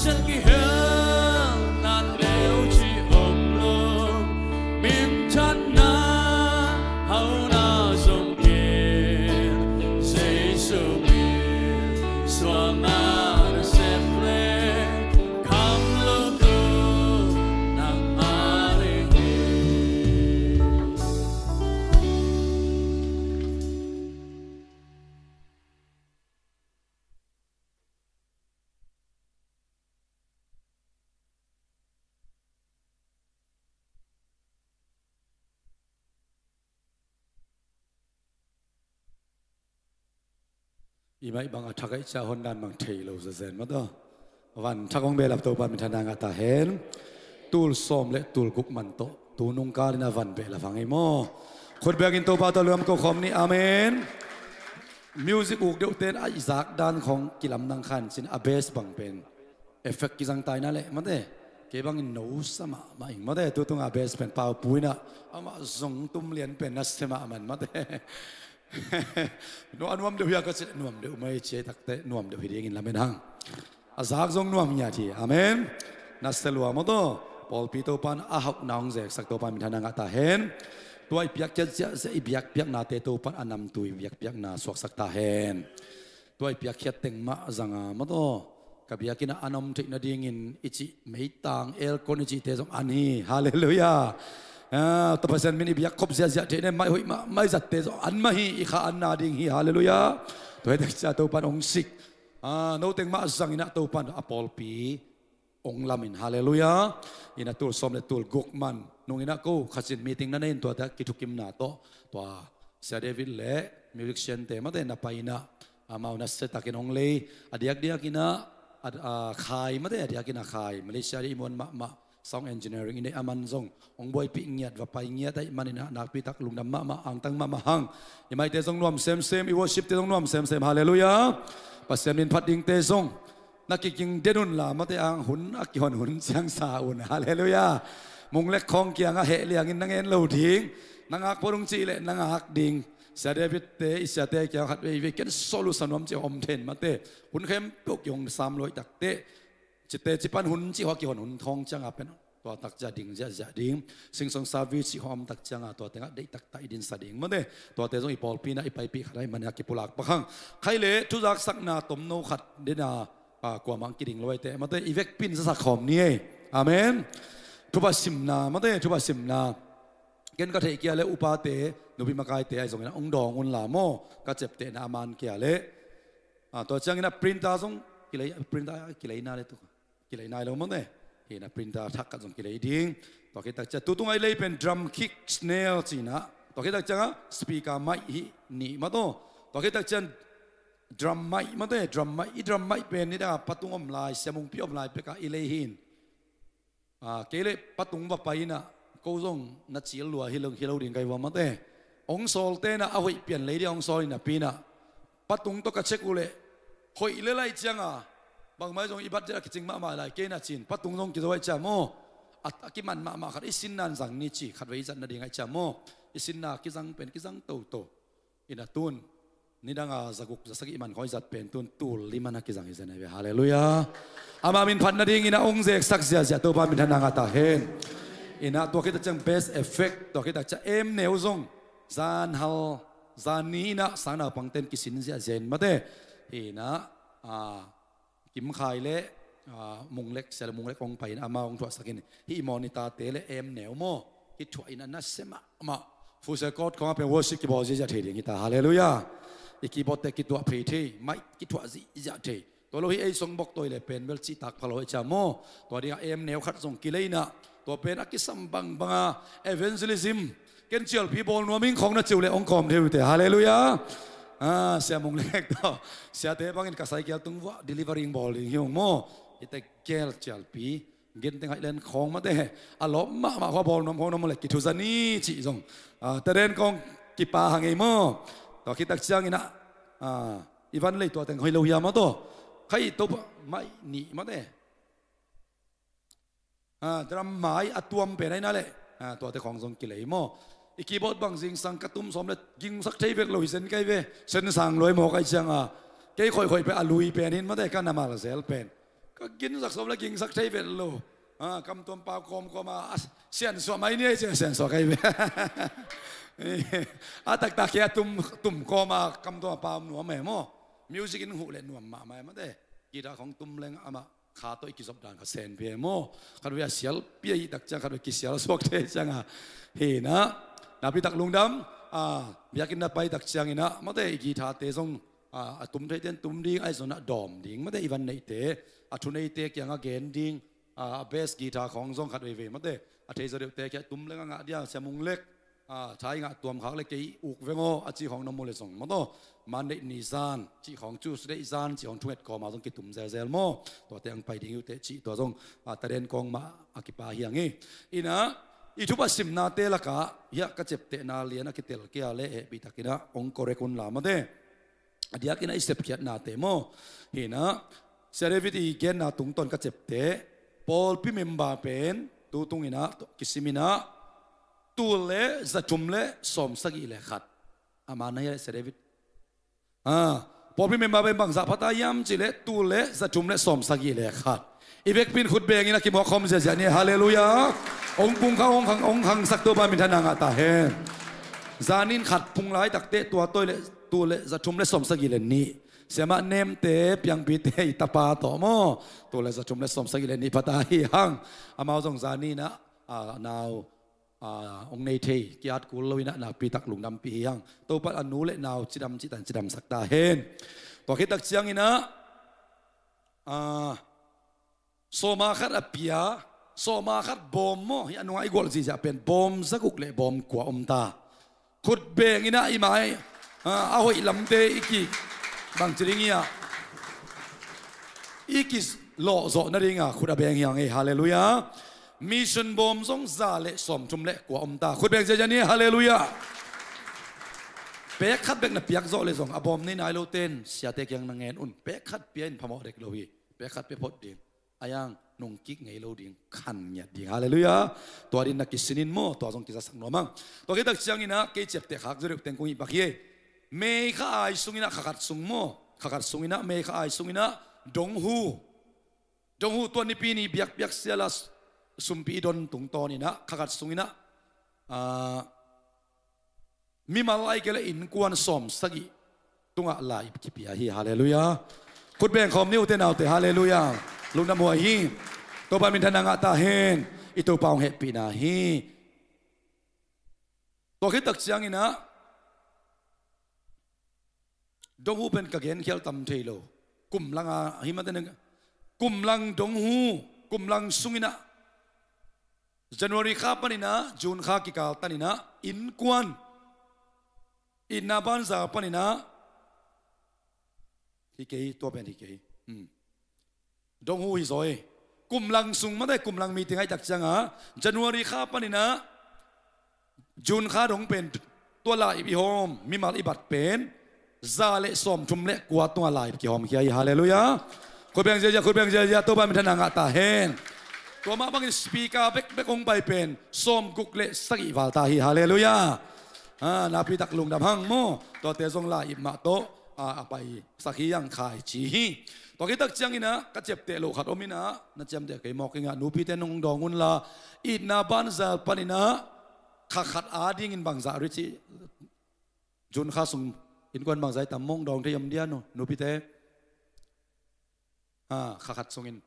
Kihel nan leu ci om lo, minthanna hauna zong kin, Jesu min suang na sep le, kham lo tu nangmah ding hi. I maih bang a thak aih cia hon dan bang thei lo zazen mah tawh. Van thak hong behlap Topa minthanna ngah ta hen. Tul sawm le tul guk man tawh tu nungkal in a van behlap hang ei maw. Khut biakin Topa tawh lungdam ko khawm ni. Amen. Music uk deuhte in a i zak dan khawng kilamdang khan cin a bass bang pen effect kizang tai na leh mate. Kei bangin no sa mahmah ing mate. Tutunga bass pen Paupu inah amah zong tum lian pen na se mahmah mate. Nuam, nuam deuh hia ka cih, nuam deuh mai cia takte nuam deuh hi dingin lamen hang. A zak zong nuam ngiat hi. Amen. Na se lua maw taw. Pawlpi Topan a hauhna hong zeksak Topan minthanna ngah ta hen. Tua i piakkhiat ziahziah i biakpiaknate Topan a namtui biakpiakna suaksak ta hen. Tua i piakkhiat teng mah zanga maw taw. Ka biakinn ah a na om theih nadingin i cih meitang aircon i cihte zong an hi. Halleluiah. Tua Pasian min i biak khop ziahziah theih ne maih hoih mah maih zatte zong an mah hi. I kha an nading hi. Halleluiah. Tua hi takcia Topan hong sik. No teng mah zanginah Topan a pawlpi hong lamin. Halleluiah. Inah tul sawm le tul guk man nunginah ko khacin meeting na nei in tuate a kithukimna tawh tua Sia David le musiciante mate na pai inah amau na setakin hong lei a diakdiakinah a khai mate a diakinah khai Malaysia dih i muan mahmah sound engineering i neih a man zong hong buaipih ngiat va pai ngiat aih maninah nakpitak lungdam mahmah angtang mahmah hang. I maite zong nuam semsem i worshipte zong nuam semsem. Halleluiah. Pasian min phat dingte zong na kiging den unla mate ang hun a kihon hun ciang sa un. Halleluiah. Munglek khawng kiangah heh liangin na ngen lo ding. Na ngak pawh dong cih leh na ngak ding. Sia Davidte i siate kiang khat veivei ken solution nuam cih om then mate. Hun khempeuh kihong sam luai takte cite cipan hun cih hua kihon hun khawng cianga pen tua takcia ding ziahziah ding. Singsong service cih hua om takcianga tua tengah deih taktak i dinsa ding mate. Tuate zong i pawlpi inah i paipih khat aih maninah kipulak pak hang. Khai le thuzaksakna tomno khat dena kuamah ang kiding lo aite mate i vekpin zasak khawm ni ei. Amen. Thupha simna mate thupha simna. Ken ka theih kia le upate nupi makaite aih zongin a hong dawng unla maw ka ceptehna a man kia le. Tua ciangin a printer zong kilei printer kileina le tu kilei nai lo mawte. Hina printer thak khat zong kilei ding. Tua khit takcia tutung a i lei pen drum kick snare cinah tua khit takcianga speaker mic hi nih mataw. Tua khit takcian drum mic mate drum mic i drum mic pen nidanga patung om lai siamungpi om lai peka i lei hin. Kei le patung va pai inah ko zong na cil lua hi lo ding kai vua mate. Hong sawl tenah a hoih pian lei dia hong sawl inah pinah patung tawh ka cek uh leh hoih le lai cianga bangmai zong i bat zet a kicing mahmah lai kei na cin patung zong kizo aih cia maw. A kiman mahmah khat i sinna in zang ni ci khat vei i zat nading aih cia maw. I sinna kizang pen kizang toto. Ina tun nidanga zaguk zasagih man khawi zat pen tun tul li man a kizang hi zen ahi ve. Halleluiah. Ama min phat nadingin a ong zeksak ziahziah Topa min thanna ngah ta hen. Ina tua khit takciang best effect tua khit takciang em neu zong zan hal zan ni ina sang naupangten kisin ziahziah in mate. Hina a Kimkhai le Munglek sia le Munglek hong pai in amau hong thuahsak in hih monitor te le em neu maw kithuah in a nasia mahmah. Full set kawt khawng a pen worship kibawl ziahziah thei ding hi ta. Halleluiah. I keyboard te kituah phei thei mic kithuah ziahziah thei. Tua lo hi ei song bok toi le pen bel cihtak pha lo hi cia maw. Tua dingah em neu khat zong kilei inah tua pen a kisam bangbanga evangelism ken cialpi bawl nuam ing khawng na ciu le hong kawm thei uh te. Halleluiah. Sia Munglek tawh siate bangin ka cycle tung vuah delivery bawl ding hi ung maw. Hi te gel cialpi gen teng haih len khawng mate a lawp mahmah khua bawl nuam khawng na maw le kithuza ni cih zong teren kawng kipa hang ei maw. Tua khit takciang inah i van lei tua teng hoih lo hiam maw taw. Khai to maih nih mate. Drum mai a tuam pen aina leh tuate khawng zong kilei maw. I keyboard bang zingsang ka tum sawm le gingsak thei vek lo hi zen kai ve. Sen sang luai mawk aih cianga kei khoihkhoih pen a lui pen hin mate ka na mal zel pen. Ka ginsak sawm le gingsak thei vet lo. Ah, kamtuam pau kawmkawm a, a siansuah mai ni ei cia siansuah kai ve. A taktak khia tum, tum kawm a kamtuam a pau nuam e maw. Music in huh le nuam mahmah e mate. Guitar khong tum leng amah kha tawh i kizop dan kha sen pia e maw. Khat ve a sial pia i tak ciang khat ve kisial suak thei ciang a. Hi na. Napi tak lungdam. Ah, biakinn na pai tak ciang ina mate i guitar te zong a, a tum theite in tum ding, ahi zongin a dawm ding mate i van neihte, a thuneite kiangah gen ding, a, a bass guitar khawng zong khat veivei mate a thei zaw deuhte kiangah tum leng a ngah dia, Sia Mung Lek, a, thai ngah tuam khak le kei uk veng aw a ci khawng na mu le zong maw taw, Monday ni zan cih khawng, Tuesday zan cih khawng thunget kawma zong kitum zelzel maw, tuate ang pai ding uh teh cih tua zong, a, taden kawng mah a kipa hi ang hi. Ina i thup a simnate lakah hiah ka ciaptehna lian a kitel kia le hehpih takinah hong korek un la mate. A diakin a i sepkhiatnate maw? Hi na, Sia David i genna tungtawn ka ciapteh, pawlpi member pen tu tunginah kisiminah tul le zathum le sawmsagih le khat. Ama na hia le Sia David? Ah, pawlpi member pen bangzah phata hiam cihleh tul le zathum le sawmsagih le khat. I vekpi in khut bengin a kimawk khawm ziahziah ni. Halleluiah. Hong pungkhang, hong khang, hong khangsak Topa minthanna ngah ta hen. Zanin khat pung laitakte tua tawi le tul le zathum le sawmsagih le nih. Siamah Nemte, Piangpite i tapa tawh maw, tul le zathum le sawmsagih le nih phata hi hang. Amau zong zaninah, a, nau, a, hong nei thei ki-at kul loinah nakpi tak lungdampih hi hang. Topa a nu le nau cidam cihtan cidamsak ta hen. Tua khit tak cianginah, a, sawma khat a pia, sawma khat bawm maw, hi a nungah i gualh zihziah pen bawm zaguk le bawm kua om ta. Khut benginah i mai, a, a hoih lamte i ki bangci ding i ah i kilawhzawh nadinga khut a beng hi ang ei. Halleluiah. Mission bawm zong za le sawmthum le kua om ta. Khut beng ziahziah ni. Halleluiah. Pek khat bek na piak zawh le zong a bawm nei nai lote in siate kiang na ngen un. Pek khat pia in phamawh dek lo hi. Pek khat pia phot ding. A yang nungkik ngei lo ding, khan ngiat ding. Halleluiah. Tua din na kisinin maw, tua zong kizasak nuam ang. Tua khit tak cianginah kei ciapteh khak zaw deuh teng kong hih pak hi. Mei kha ai sunginah kha khat sung maw, kha khat sunginah, Mei kha ai sunginah donghu, donghu tua nipi ni biakpiak siala sumpi i don tungtawninah kha khat sunginah, a, mimal ai kei le innkuan sawmsagih tungah lai-ip kipia hi. Halleluiah. Khut beng khawm ni ute naute. Halleluiah. Lungdam huai hi. Topa minthanna ngah ta hen. I Topa hong hehpihna hi. Tua khit tak cianginah donghu pen ka genkhial tam thei lo. Kumlang a hi mate, kumlang donghu, kumlang sunginah January kha paninah June kha kikal taninah innkuan, itna banza paninah hi kei, tua pen hi kei. Hmm. Donghu hi zaw hi. Kumlang sung mate, kumlang meeting ahih tak cianga January kha paninah June kha dong pen tua lai-ip i hawm, mimal i bat pen za le sawmthum le kua tunga lai-ip kihawm khia hi. Halleluiah. Khut beng ziahziah, khut beng ziahziah, Topa minthanna ngah ta hen. Tua mah bangin speaker bekbek hong pai pen sawmguk le sagih val ta hi. Halleluiah. A, nakpi tak lungdam hang maw. Tuate zong lai-ip mah tawh, a, a paisak hi ang khai ci hi. Tua khit tak cianginah ka ciapteh loh khat om inah na ciamteh kei mawk ingah nupite nong dawng unla, itna banzal paninah kha khat adingin bangzah rit cih, June kha sung innkuan bangzah i tam mawng dawng thei om dia nu, nupite? Ha, kha khat sungin.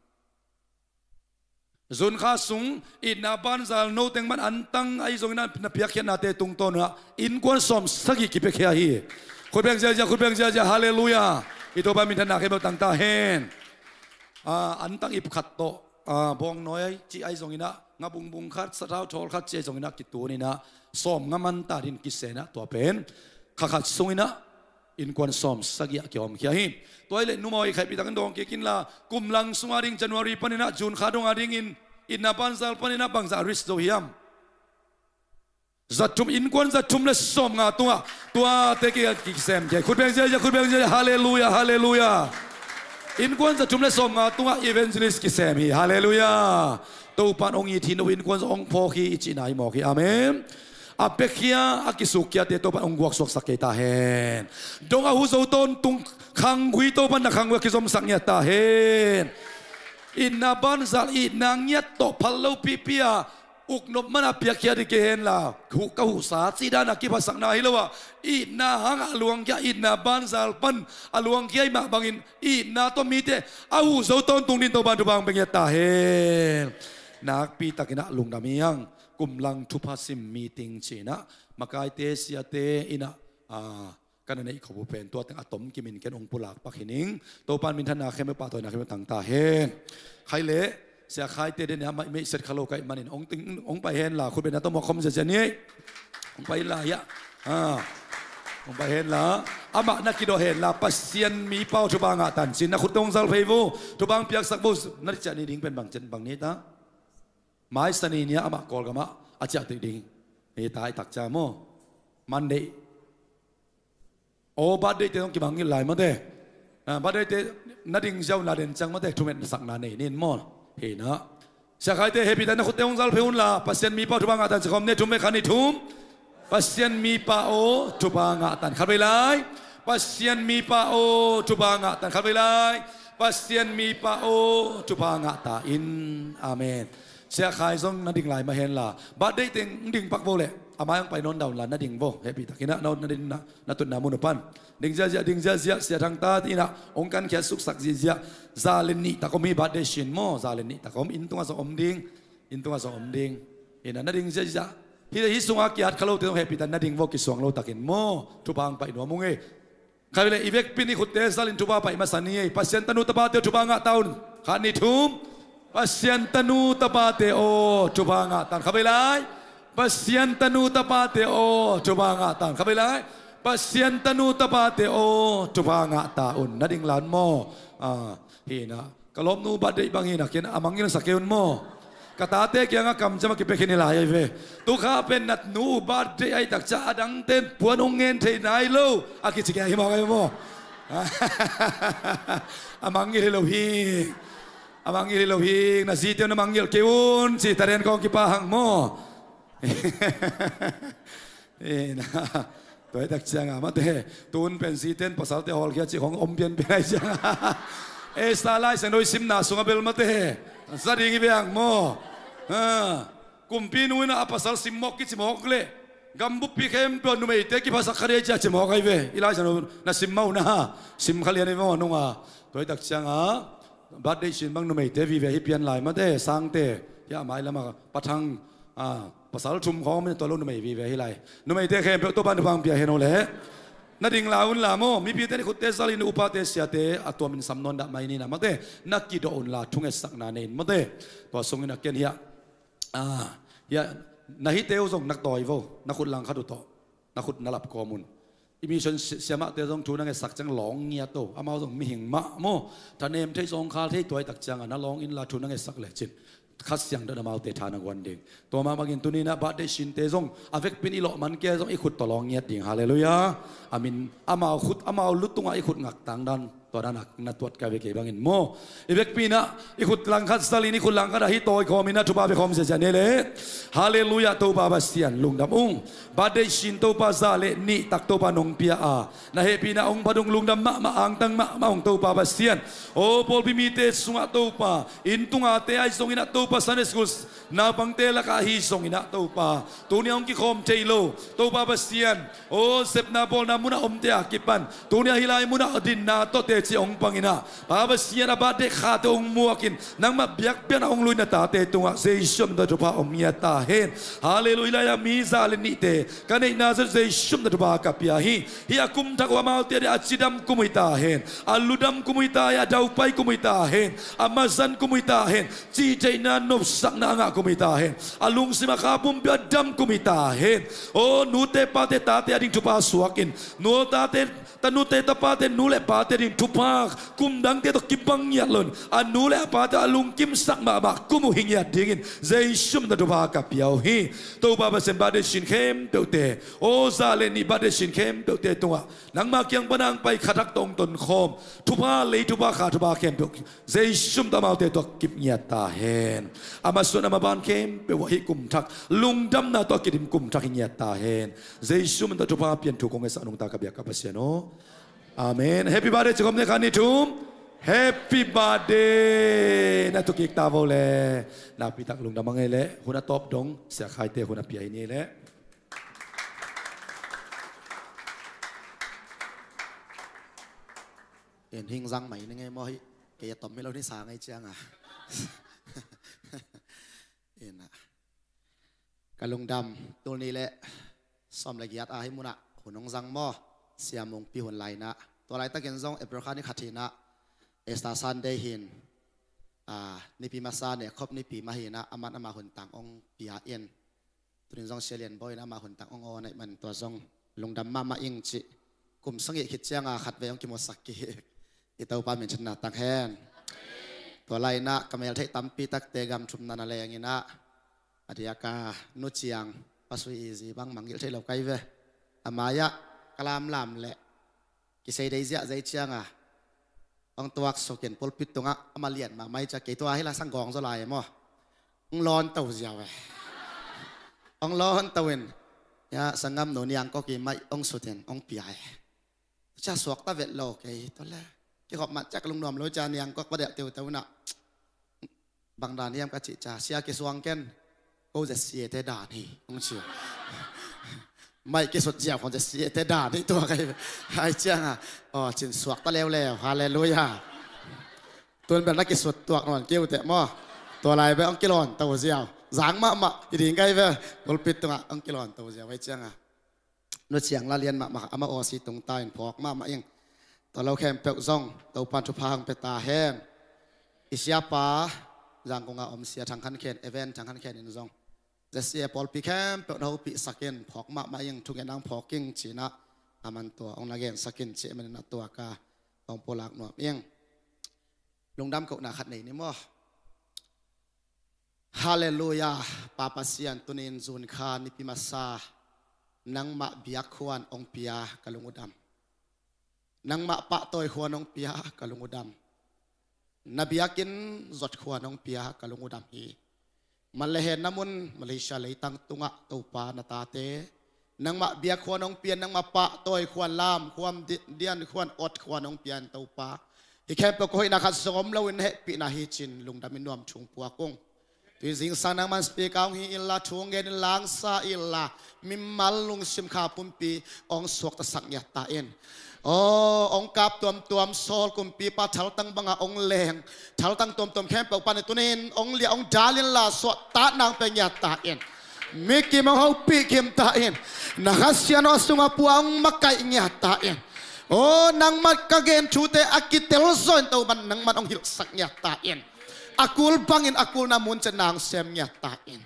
June kha sung itna banzal no teng man antang ahi zongin na piakkhiatnate tungtawn unah innkuan sawmsagih kipiakhia hi. Khut beng ziahziah, khut beng ziahziah, halleluiah. I Topa minthanna khempeuh tang ta hen. A, antang ip khat tawh, a, bawngnawi cih ahi zonginah, nga bungbung khat, sathau thawl khat cih ahi zonginah kituninah sawm nga man ta din kisenah tua pen kha khat sunginah innkuan sawmsagih ah kihawmkhia hi. Tua hileh numau i khaihpih takin dawng kik inla, kumlang sunga ding January paninah June kha donga dingin itna banzal paninah bangzah risk zo hiam? Zathum, innkuan zathum le sawmnga tungah tuate ki, kisem kei. Khut beng ziahziah, khut beng ziahziah, halleluiah, halleluiah. Innkuan zathum le sawmnga tungah evangelist kisem hi, halleluiah. Topan hong it hi, no innkuan zong hong phawk hi i cihna hi mawk hi. Amen. A piakhia, a kisukkhiate Topan hong guaksuaksak kei ta hen. Dong a hu zo tawntung khangkhui Topan na khangkhui a kizomsak ngiat ta hen. Itna banzal, itna ngiat tawh phal lo pihpih a, uknop mana piakkhia ding kei henla, huh, ka huhsa cih dana kiphasakna hi lo a, itna hangah a luangkhia, itna banzal pan a luangkhia i mah bangin, itna tawh mite a huh zo tawntung ding Topan thupha hong pia ngiat ta hen. Nakpi takin ah lungdam hi hang. Kumlang thupha sim meeting ci-in ah makaite siate in ah, ah, ka na neih khop uh pen tua teng a tom kimin ken hong pulak pak hi ning. Topan minthanna khempeuh, pahtawina khempeuh tang ta hen. Khai leh, Sia Khaite den a mah meih set kha lo ka hih manin hong ting, hong pai henla, khut bengna tawh muak khawm ziazia ni. Hong pai inla hiah. Ah. Hong pai henla. Amah na kidawh henla, Pasian mipa aw thupha ngah tan ci-in na khutte hong zal phei vo. Thupha hong piaksak vo. Na ciah ni ding pen bang ciang bang ni ta? Mai Sani ni-a amah Kawlgamah a ciah ding ding hi ta, i tak ciang maw? Monday. Aw, birthday te zong kimangngilh lai mate. Ah, birthday te na ding ziau na den ciang mate, thumetsakna nei nin maw? Hi na. Sia Khaite, happy ta, na khutte hong zal phei unla, Pasian mipa aw thupha ngah tan ci khawm ni, thum vei, khat, nih, thum. Pasian mipa aw thupha ngah tan. Khat vei lai. Pasian mipa aw thupha ngah tan. Khat vei lai. Pasian mipa aw thupha ngah ta in. Amen. Sia Khai zong na ding lai mah henla, birthday teng ding pak vo leh, a mai hong pai nawn dah unla, na ding vo, happy takin ah na, na ding na, na tutna mun uh pan. Ding ziahziah, ding ziahziah, Sia Thang ta in ah hong kankhiat suksak ziahziah. Za le nih tak om hi birthday sin maw, za le nih tak om, inn tungah zong om ding. Inn tungah zong om ding. Hi na, na ding ziahziah. Hih, hih sungah ki-at kha lote zong happy ta, na ding vo, kisuang lo takin maw. Thupha hong pai nuam ung ei. Khat vei leh, i vekpi in i khutte zalin thupha pai masa ni ei. Pasian tanu tapate aw thupha ngah ta un. Khat, nih, thum. Pasian tanu tapate aw thupha ngah ta un. Khat vei lai. Pasian tanu tapate aw thupha ngah ta un. Khat vei lai. Pasian tanu tapate aw thupha ngah ta un. Na ding lai un maw? Ah, hi na. Ka lawmnu birthday bang hi na, ken a mangngilh sa kei un maw? Ka tate kiangah kamciam a kipia khin hi lai ahi ve. Tu kha pen na nu birthday ahi tak ciang a dangte'n puan hong ngen thei nai lo a kici kei hi mawk ahi maw? A mangngilh hi lo hi. A mangngilh hi lo hi. Na zite un a mangngilh kei un ci, Taren kong kipa hang maw? Eh, na, tua hi tak cianga mate, tun pen zite'n pasalte hawlkhia cih khong om pianpian ahi cianga. Eh, sa Lai Siangtho i simna sungah bel mate, za ding hi ve hang maw? Ha, kumpinu in a pasal simmawk kici mawk leh, gambuppi khempeuh numeite kiphasak kha ding hi ci a ci mawk ahi ve. I Lai Siangtho na sim mah uh na, sim kha lian hi ve maw nunga. Tua hi tak cianga, birthday sin bang numeite vive hi pian lai mate, sangte, hiah mailamah Pa Thang, ah, pasal thum khawng om in, tua lo numei vive hi lai. Numeite khempeuh Topa'n thupha hong pia hen aw leh. Na ding lai unla maw, mipite in i khutte zalin upate siate a tuamin sam nawn dah mai ni na mate, na kidawh unla thungetsakna nei in mate. Tua sungin a ken hiah, ah, hiah na hihte uh zong na tawi vo, na khut langkhat uh tawh. Na khut na lap kawm un. I mission si-, siamahte zong thu na ngetsak ciang lawng ngiat o. Amau zong mihing mah maw. Thanem thei, zawngkhal thei, tua hi tak cianga na lawng inla thu na ngetsak lecin Kha Siangtho in amaute tha na guan ding. Tua mah bangin tuni-in ah birthday sinte zong a vekpi in i lawh man kei zong i khut tawh lawng ngiat ding. Halleluiah. A min amau khut, amau lu tungah i khut ngak tangdan. Tua dan a na tuat kha ve kei bangin maw. I vekpi in ah i khut langkhat zalin i khut langkhat ah hih tawi khawm in ah thupha pia khawm ziazia ni leh. Halleluiah, Topa Pasian lungdam ung. Birthday sin Topa za le nih tak Topa nong pia a, na hehpihna hong phat ung, lungdam mahmah, angtang mahmah ung Topa Pasian. O pawlpi mite sungah Topa, inn tungate ahi zongin ah Topa, Sunday school naupangte lakah ahi zongin ah Topa, tuni-a hong kikhawm thei lo Topa Pasian, o sepna bawlna munah omte a kipan tuni-a hih lai munah dinna tawh teci hong pang in ah, Pa Pasian, a birthday khate hong muakin nangmah biakpiakna hong luina tate tungah Jesu min tawh thupha om ngiat ta hen. Halleluiah. Hih lai-ah mi za le nihte ka neihna zet Jesu min tawh thupha ka pia hi. Hih a kum thak uh amaute ading a cidam kum uh hi ta hen. A ludam kum uh hi ta hen. A daupai kum uh hi ta hen. A mazan kum uh hi ta hen. Cihtheihna nopsakna a ngah kum uh hi ta hen. A lungsim a kha pumpi a dam kum uh hi ta hen. O nute pate tate ading thupha suakin, nu tate, tanute tapate, nu le pate ading thupha kum dangte tawh kibang ngiat loin, a nu le a pate a lungkimsak mahmah kum uh hi ngiat dingin Jesu min tawh thupha ka pia uh hi. Topa Pasian, birthday sin khempeuhte, o za le nih birthday sin khempeuhte tungah nangma kiang pana hong pai kha thak tawh hong tonkhawm thupha, lei thupha, kha thupha khempeuh Jesu min tawh amaute tawh kip ngiat ta hen. A masuan a maban khempeuh ah hih kum thak lungdamna tawh a kidim kum thak hi ngiat ta hen. Jesu min tawh thupha pian thu kong ngetsak nungta ka biak ka Pasian aw. Amen. Happy birthday ci khawm ni, khat, nih, thum. Happy birthday! Na thukik ta vo le. Nakpi tak lungdam a ngei le. Hun a tawp dong Sia Khaite hun a pia hi ni le. En hing zang mai ni ngei maw hi. Kei a tom mi lo ni sa ngei ciang a. Ina. Ka lungdam, tul nih le sawm le giat a hih munah hun hong zang maw, Sia Mungpi hun lainah. Tua laitakin zong April kha ni khat hinah, Easter Sunday hin, a, nipi masa ne khop nipi mah hinah, aman ama hun tang hong pia in. Tunin zong Sia Lian Bawi in ama hun tang hong aw naih man tua zong lungdam mahmah ing cih. Kum sagih khit cianga khat vei hong kimusak kik. I Topa min thang hen. Tua lainah ka mel theih tampi takte gam thumna na leng inah, a diaka Nu Ciang, Pa Sui Izi bang mangngilh thei lo kai ve. A mai-ah ka lamlam leh kisei dei ziahzai cianga hong tuak sukin pulpit tungah ama lian mahmah hi cia, kei tua hi la sang gawng zaw lai e maw. Hong lawn to ziau e. Hong lawn to in, ya, sanggam nu Niang Kok i maih hong sutin hong pia e. Cia suak ta vet lo kei, tua le. Kikhop mat ciak lungnuam lo cia Niang Kok va delh teuh teuh na. Bang dan hiam ka cih cia, Sia kisuang ken. Ko Z C A te dan hi, hong ci. Maih kisut ziau ko Z C A te dan hi tua kai. Hai cianga, aw, cin suak ta leuleu, halleluiah. Tun bel na kisut tuak nawn kei uh teh maw. Tua lai bel hong kilawn to ziau. Zang mahmah hi ding kai ve. Pulpit tungah hong kilawn to ziau, hai cianga. Nu Ciang la lian mahmah, ama awsi tung ta in phawk mahmah ing. Tua lo khempeuh zong Topan thupha hong pia ta hen. I siapa, Zangkong a om Sia Thang Khan Khen, Event Thang Khan Khen in zong Z C A pawlpi khempeuh na hopihsak in, phawk mahmah ing, thungetna hong phawk ing cinah, aman tua hong na gensak in cih maninah tua ka hong pulak nuam ing. Lungdam kohna khat nei ni maw. Halleluiah, Pa Pasian, tunin June kha nipi masa, nangmah biak khuan hong pia ka lung uh dam. Nangmah pahtawi khuan hong pia ka lung uh dam. Na biakinn zot khuan hong pia ka lung uh dam hi. Man le hen na mun Malaysia leitang tungah Topa na tate nangmah biak khuan hong pian, nangmah pahtawi khuan, lam khuan, di-, dian khuan, ot khuan hong pian Topa. Hih khempeuh ka hoihna khat zong om loin na hehpihna hi cin lungdam in nuam thung puak ung. Tui zingsang nangman speaker hong hi inla, thu hong gen in, langsa inla, mimal lungsim kha pumpi hong suaktasak ngiat ta in. Aw, hong kap tuamtuam sawl kumpipa thaltang banga hong leng, thaltang tuamtuam khempeuh pan i tunin hong liah hong dal inla, suahtakna hong pia ngiat ta in. Mi kim hong hopih kim ta in. Na Kha Siangtho sungah pua hong makaih ngiat ta in. Aw, nangmah ka gen thute a kitel zaw in Topan nangman hong hilhsak ngiat ta in. A kul bangin a kulna mun ciat na hong sem ngiat ta in.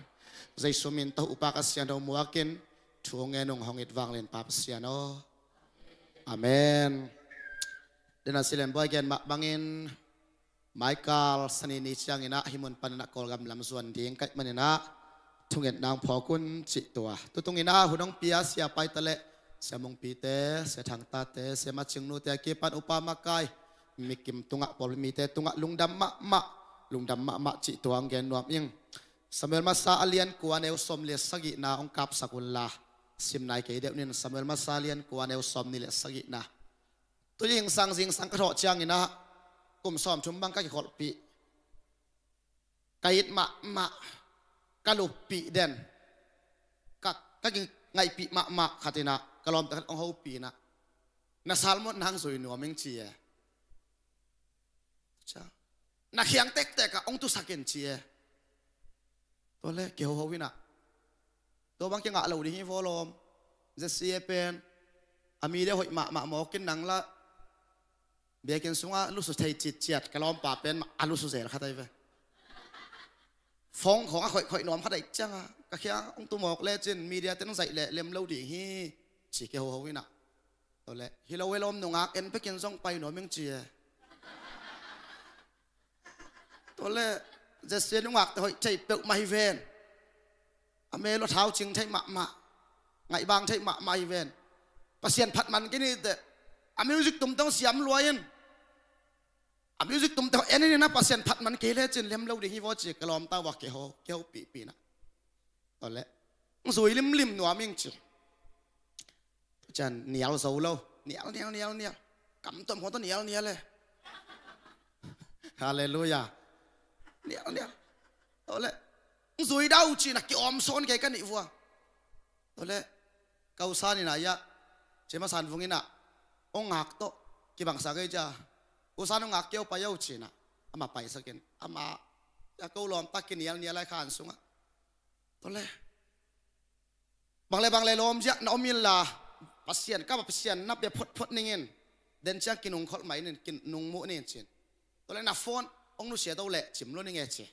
Jesu min tawh upa Kha Siangtho muakin thu ngen ung, hong it vanglian Pa Pasian aw. Amen. Dena Sia Lian Bawi gen mah bangin Michael Sani ni cianginah hih mun paninah Kawlgam lam zuan ding kaih maninah thungetna hong phawk un cih tua. Tutunginah hun hong pia Sia Paita le Sia Mungpite, Sia Thangtate, Sia Macing nute a kipan upa makai, mi kim tungah, pawlpi mite tungah lungdam mahmah, lungdam mahmah cih tua hong gen nuam ing. Samuel Masa a lian kua neu sawm le sagihna hong kapsak unla, sim nai kei deuh nin, Samuel Masa a lian kua neu sawm nih le sagihna. Tui zingsang zingsang ka thawh cianginah kum sawmthum bang ka kikholhpih, ka it mahmah, ka luppih den, ka, ka kingaihpih mahmah khatinah ka lawmte khat hong hopih inah, na salmon nang zui nuam ing ci e. Cia, na khiang tektek ah hong tusak in ci e. Tua le kihoho inah, tua bang kingah lo ding hi vaw lawm. Z C A pen a mi deuh hoih mahmah mawkin nang la biakinn sungah lusu thei citciat ka lawmpa pen mah a lusu zel khat ahi ve. Fong khawng a khoih khoih nuam khat ahi cianga ka khiang hong tu mawk lecin media ten hong zaih leh lem lo ding hi ci kihoho inah. Tua le hi lo e lawm, nungak en pekin zong pai nuam ing ci e. Tua le Z C A nungakte hoih thei peuhmah hi ven. A mel uh a thau cing thei mahmah, ngaihbang thei mahmah hi ven. Pasian phat man kei ni teh, a music tumte hong siam lua in, a music tumte hong en in a Pasian phat man kei lecin lem lo ding hi vaw ci ka lawmta uh a kiho, kihopihpih inah. Tua le hong zui limlim nuam ing ci. Tua ciang nial zo lo. Nial, nial, nial, nial. Kam tuam khawng tawh nial, nial e. Halleluiah. Nial nial. Tawleh, hong zui dah uh ci-in ah ki-awm sawn kei ka nih vua. Tawleh, ka usan in ah, ia, ci masa in vung in ah, hong ngak tawh kibangsak ei cia. Usan, hong ngak kei o, pai o, ci-in ah, amah paisak in, amah, ia, ko lawmta kinial nial lai khan sungah. Tawleh, bang le bang le lawm ziah na om inla, Pasian, ka Pasian na bia photphot ning in. Den ciang kinungkholh mah in, kinungmuh ning in, ci-in. Tawleh, na phone hong nusia to leh cim lo ning e, ci.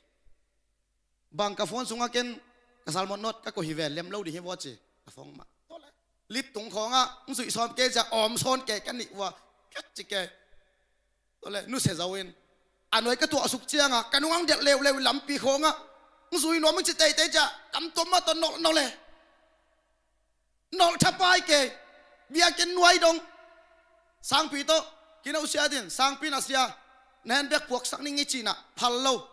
Bang, ka phone sungah ken ka sermon note ka koih hi ve, lem lo ding hi vua, ci. Ka phone mah. Tawleh, lip tung khawngah hong zuih sawm kei cia, awm sawn kei ka nih vua. Kiat ci kei. Tawleh, nusia zo in, a nuai ka tuahsuk ciangah ka nung ang delh leuleu, lampi khawngah hong zui nuam ing ci teitei cia, kam tuam mah tawh nolh nolh e. Nolh thapai kei. Biakinn nuai dong. Sangpi tawh kinoh siat in, Sangpi, na sia, na handbag puaksak ning ei, ci-in ah, phal lo.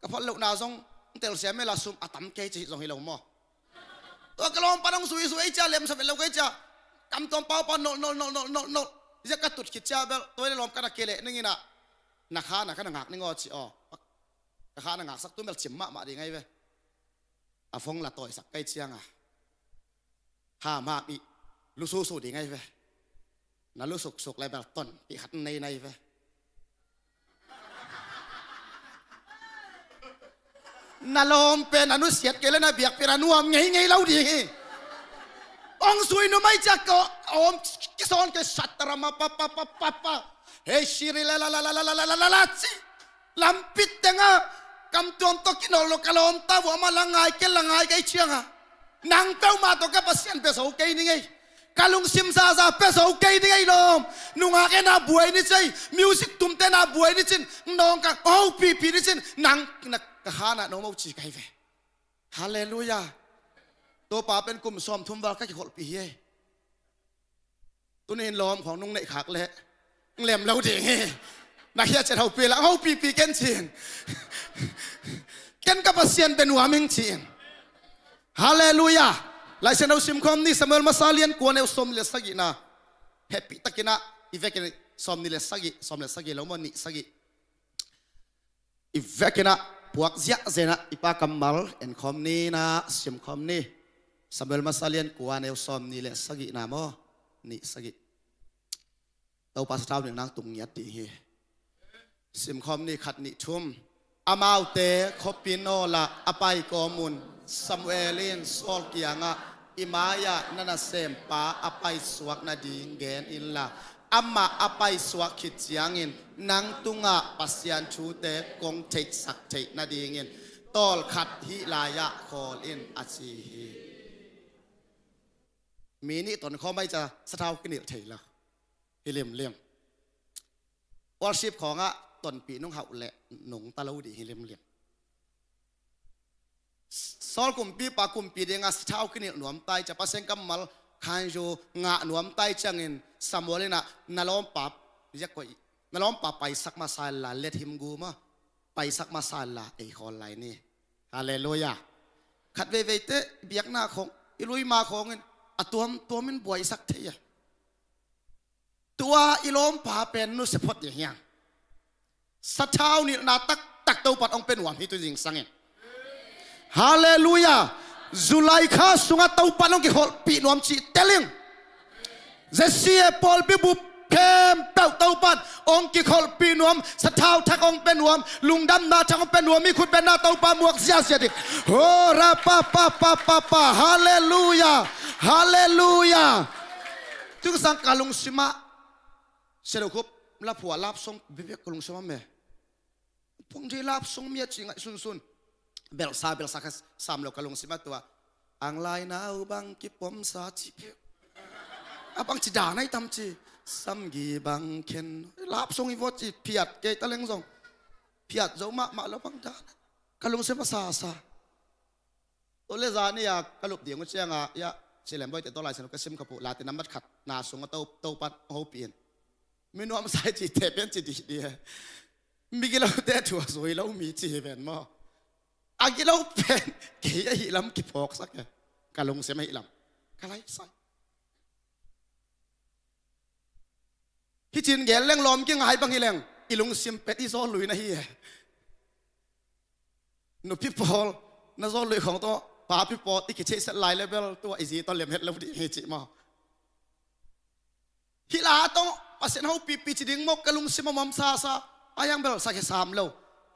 Ka phal lohna zong hong telsiam ei la, sum a tam kei cih zong hi lo maw. Tua ka lawmpa in hong zuizui ei cia, lemsa vet lo kei cia, kam tuam pau pau nolh nolh nolh nolh nolh nolh. Ziah ka tut khit cia bel, tua leh lawm, ka na kileh ning in ah, na khan ah ka na ngak ning aw, ci aw. Ka khan ah ngaksak tu bel cim mahmah ding ahi ve. A phone la tawisak kei ciangah, hamham ih lususu ding ahi ve. Na lusuksuk leh bel tonpih khat nei na hi ve. Na lawm pen a nusiat kei leh na biakpiak a nuam ngeingei lo ding hi. Hong zui nuam ei cia, ka awm kisawn kei, satarama pa pa pa pa pa. Hei, siri la la la la ci. Lampi tengah kam tuam tawh kinolh lo ka lawmta vua, amah la ngai kei, la ngai kei ciangah, nang peuhmah tawh ka Pasian pia zo kei ning ei. Ka lungsim zaza pia zo kei ning ei lawm. Nungak en a buai ni ci ei, music tumte en a buai ni ci-in, nawngkang hopihpih ni ci-in, nang na ka khan ah na om o ci ka hi ve. Halleluiah. Topa pen kum sawmthum val ka kikholhpih hi ei. Tuni in lawm khawng nong neih khak leh hong lem lo ding hi. Na khia ciat hopih la, hopihpih ken ci-in. Ken ka Pasian bia nuam ing ci-in. Halleluiah. Laisiangtho simkhawm ni, Samuel masa lian kua, neu sawmnih le sagihna. Hehpihtakin ah i vekin, sawmnih le sagih, sawm le sagih lo maw, nih sagih. I vekin ah puak ziahziah in ah i Pa kammal enkhawm ni, na simkhawm ni. Samuel masa lian kua, neu sawmnih le sagihna maw, nih sagih. Topa sathau nilhna hong tung ngiat ding hi. Simkhawm ni, khat, nih, thum. Amaute khuapi nawlah a pai kawm un Samuel in Saul kiangah, i mai-ah na nasempa a paisuak nading gen inla, amah a paisuak khit ciangin nang tungah Pasian thute kong theihsak theih nadingin tawlkhat hih lai-ah khawl in, a ci hi. Mi nih tonkhawm ahih ciang sathau kinilh thei lo hi limlim. Worship khawngah tonpih nong hauh leh nungta lo ding hi limlim. Saul kumpipa kumpi dingah sathau kinilh nuam ta ahih ciang, Pasian kammal khanzu ngah nuam ta ahih ciangin Samuel in ah, na lawmpa, ziak koih, na lawmpa paisak masa inla, let him go maw, paisak masa inla ei khawl lai ni. Halleluiah. Khat veiveite biakna khawng, i luima khawngin a tuamtuamin buaisak thei a. Tua i lawmpa pen nusia phot ding hiam? Sathau nilhna taktak Topa in hong pia nuam hi tu zingsangin. Halleluiah. July kha sungah Topa in hong kikholhpih nuam cih tel ing. Zia sia pawlpi bup khempeuh Topa in hong kikholhpih nuam, sathau thak hong pia nuam, lungdamna thak hong pia nuam, i khut bengna Topa muak ziahziah ding. Ho ra pa pa pa pa pa. Halleluiah. Halleluiah. Tungsang ka lungsimah, Sia Do Khup la phuah love song bebek ka lungsimah me. Pong di love song mi a ci ngaih sunsun. Belsa belsa kha sam lo ka lungsimah tua. Ang lai nau bang kipomsa ci pek. A bang ci dan ai tam ci. Samgi bang khen. Love song i vot ci phiat kei ta leng zong. Phiat zo mahmah lo bang dan. Ka lungsimah sasa. Tua leh zani-a ka lup ding uh ciangah, ia, Silem Boite tawh Laisiangtho ka sim khop uh, Late nambat khatna sungah To, Topa in hopih in. Mi nuamsa i cihte pen ci dihdih e. Migilote thu a zui lo mi ci hi ven maw. A gilo pen kei ahih lam kiphawksak e. Ka lungsim ahih lam ka laisai. Hih cin gel leng lawm kingai bang hi leng. I lungsim pen i zawl lui na hi e. Nupi pawl na zawl lui khong tawh papi pawl i kitheihsiat lai le bel tua i zi tawh lem het lo ding hi cih maw? Hih la tawh Pasian hopihpih ci ding maw, ka lungsim a muam sasa. A hiang bel sak hi sam lo.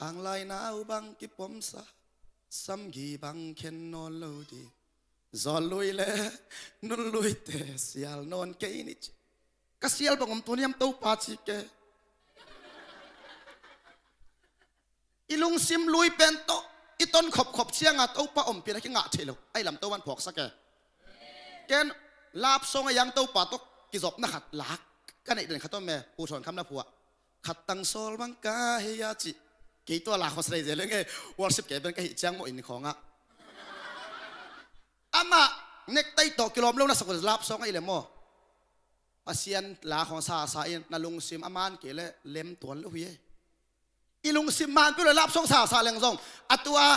Ang lai nau bang kipomsa, samgi bang khen nawn lo ding. Zawl lui le nun luite sial nawn kei ni ci. Ka sial bang om tu niam Topa ci ke. I lungsim lui pen tawh i ton khopkhop cianga Topa ompihna kingah theih lo. Ahi lam Topa in phawksak e. Ken love song a hiang Topa tawh kizopna khat lak ka neih den khat om e, Pu Thawn Kham na phuah. Khat tang sawl bang ka hei a cih. Kei tua la khawsa dei zel eng e. Worship kei ben ka hih ciang maw inn khawngah. Amah nektai tawh kilawm lo na sak uh love song ahi le maw? Pasian la khawng sasa in na lungsim a man kei le lem tuan lo hi e. I lungsim man peuh le love song sasa leng zong a tua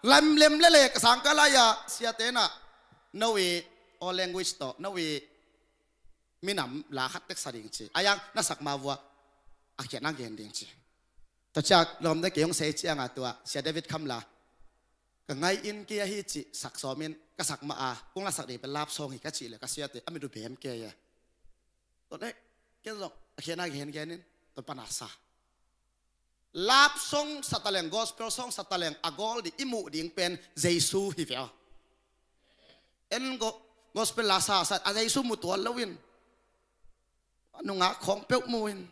lemlem lele ka sang ka lai-a siate na no i aw language tawh no i minam la khat teksa ding ci. A hiang na sak ma vua a khiatna gen ding ci. Tua ciak lawm de kei hong sei cianga tua Sia David Kham la ka ngai in kei ahi cih sak sawmin ka sak ma a kung la sak ding pen love song hi ka cih le ka siate a mit uh bem kei e. Tua dek ken zong a khiatna gen gen in tua pana sa. Love song sa taleng, gospel song sa taleng a gawl ding i muh ding pen Jesu hi ve aw. En go, gospel la sa sa a Jesu mu tuan lo in. Nungak khawng peuh mu in.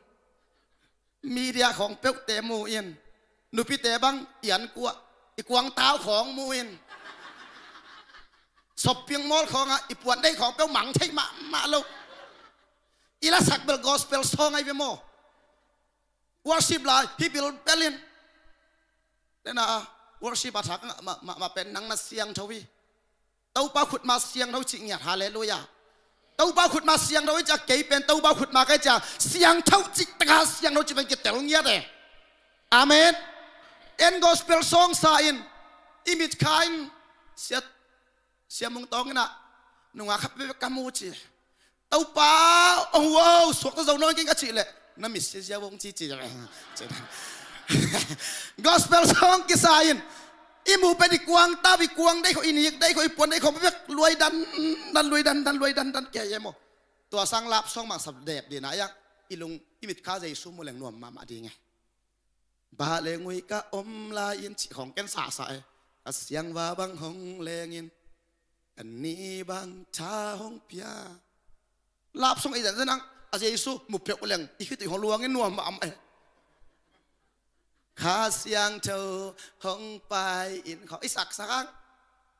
Media khawng peuhte mu in. Nupite bang i an kuah i kuangtau khawng mu in. Shopping mall khawngah i puan dei khawng peuh mang theih mahmah lo. I la sak bel gospel song ahi ve maw? Worship lai hi bilbel in. Nena worship a thak mah, mah, mah pen nang na siangtho hi. Topa khutma siangtho cih ngiat, halleluiah. Topa khutma siangtho hi ciah kei pen Topa khutma ka hi ciah siangtho cih taka siangtho cih pen kitel ngiat e. Amen. En gospel song sa in i mit kha in siat Siamung tawng inah nungak khat bek ka mu ci. Topa, oh wow, suakta zo nawn keng ka cih leh na mit sia zia vong ci ci. Gospel song kisa in i mu pen i kuang tau, i kuang dei khawh, i nik dei khawh, i puan dei khawh bek luai dan dan, luai dan dan, luai dan dan kei e maw? Tua sang love song mangsa dep dina iang i lung i mit kha Jesu mu leng nuam mahmah ding e. Ba le ngui ka om lai in cih khawng ken sahsah e. Ka siangva bang hong lengin ka ni bang tha hong pia. Love song i zanzan ang a Jesu mu peuh leng i khitui hong luangin nuam mahmah e. Kha Siangtho hong pai in khawng i saksak ang.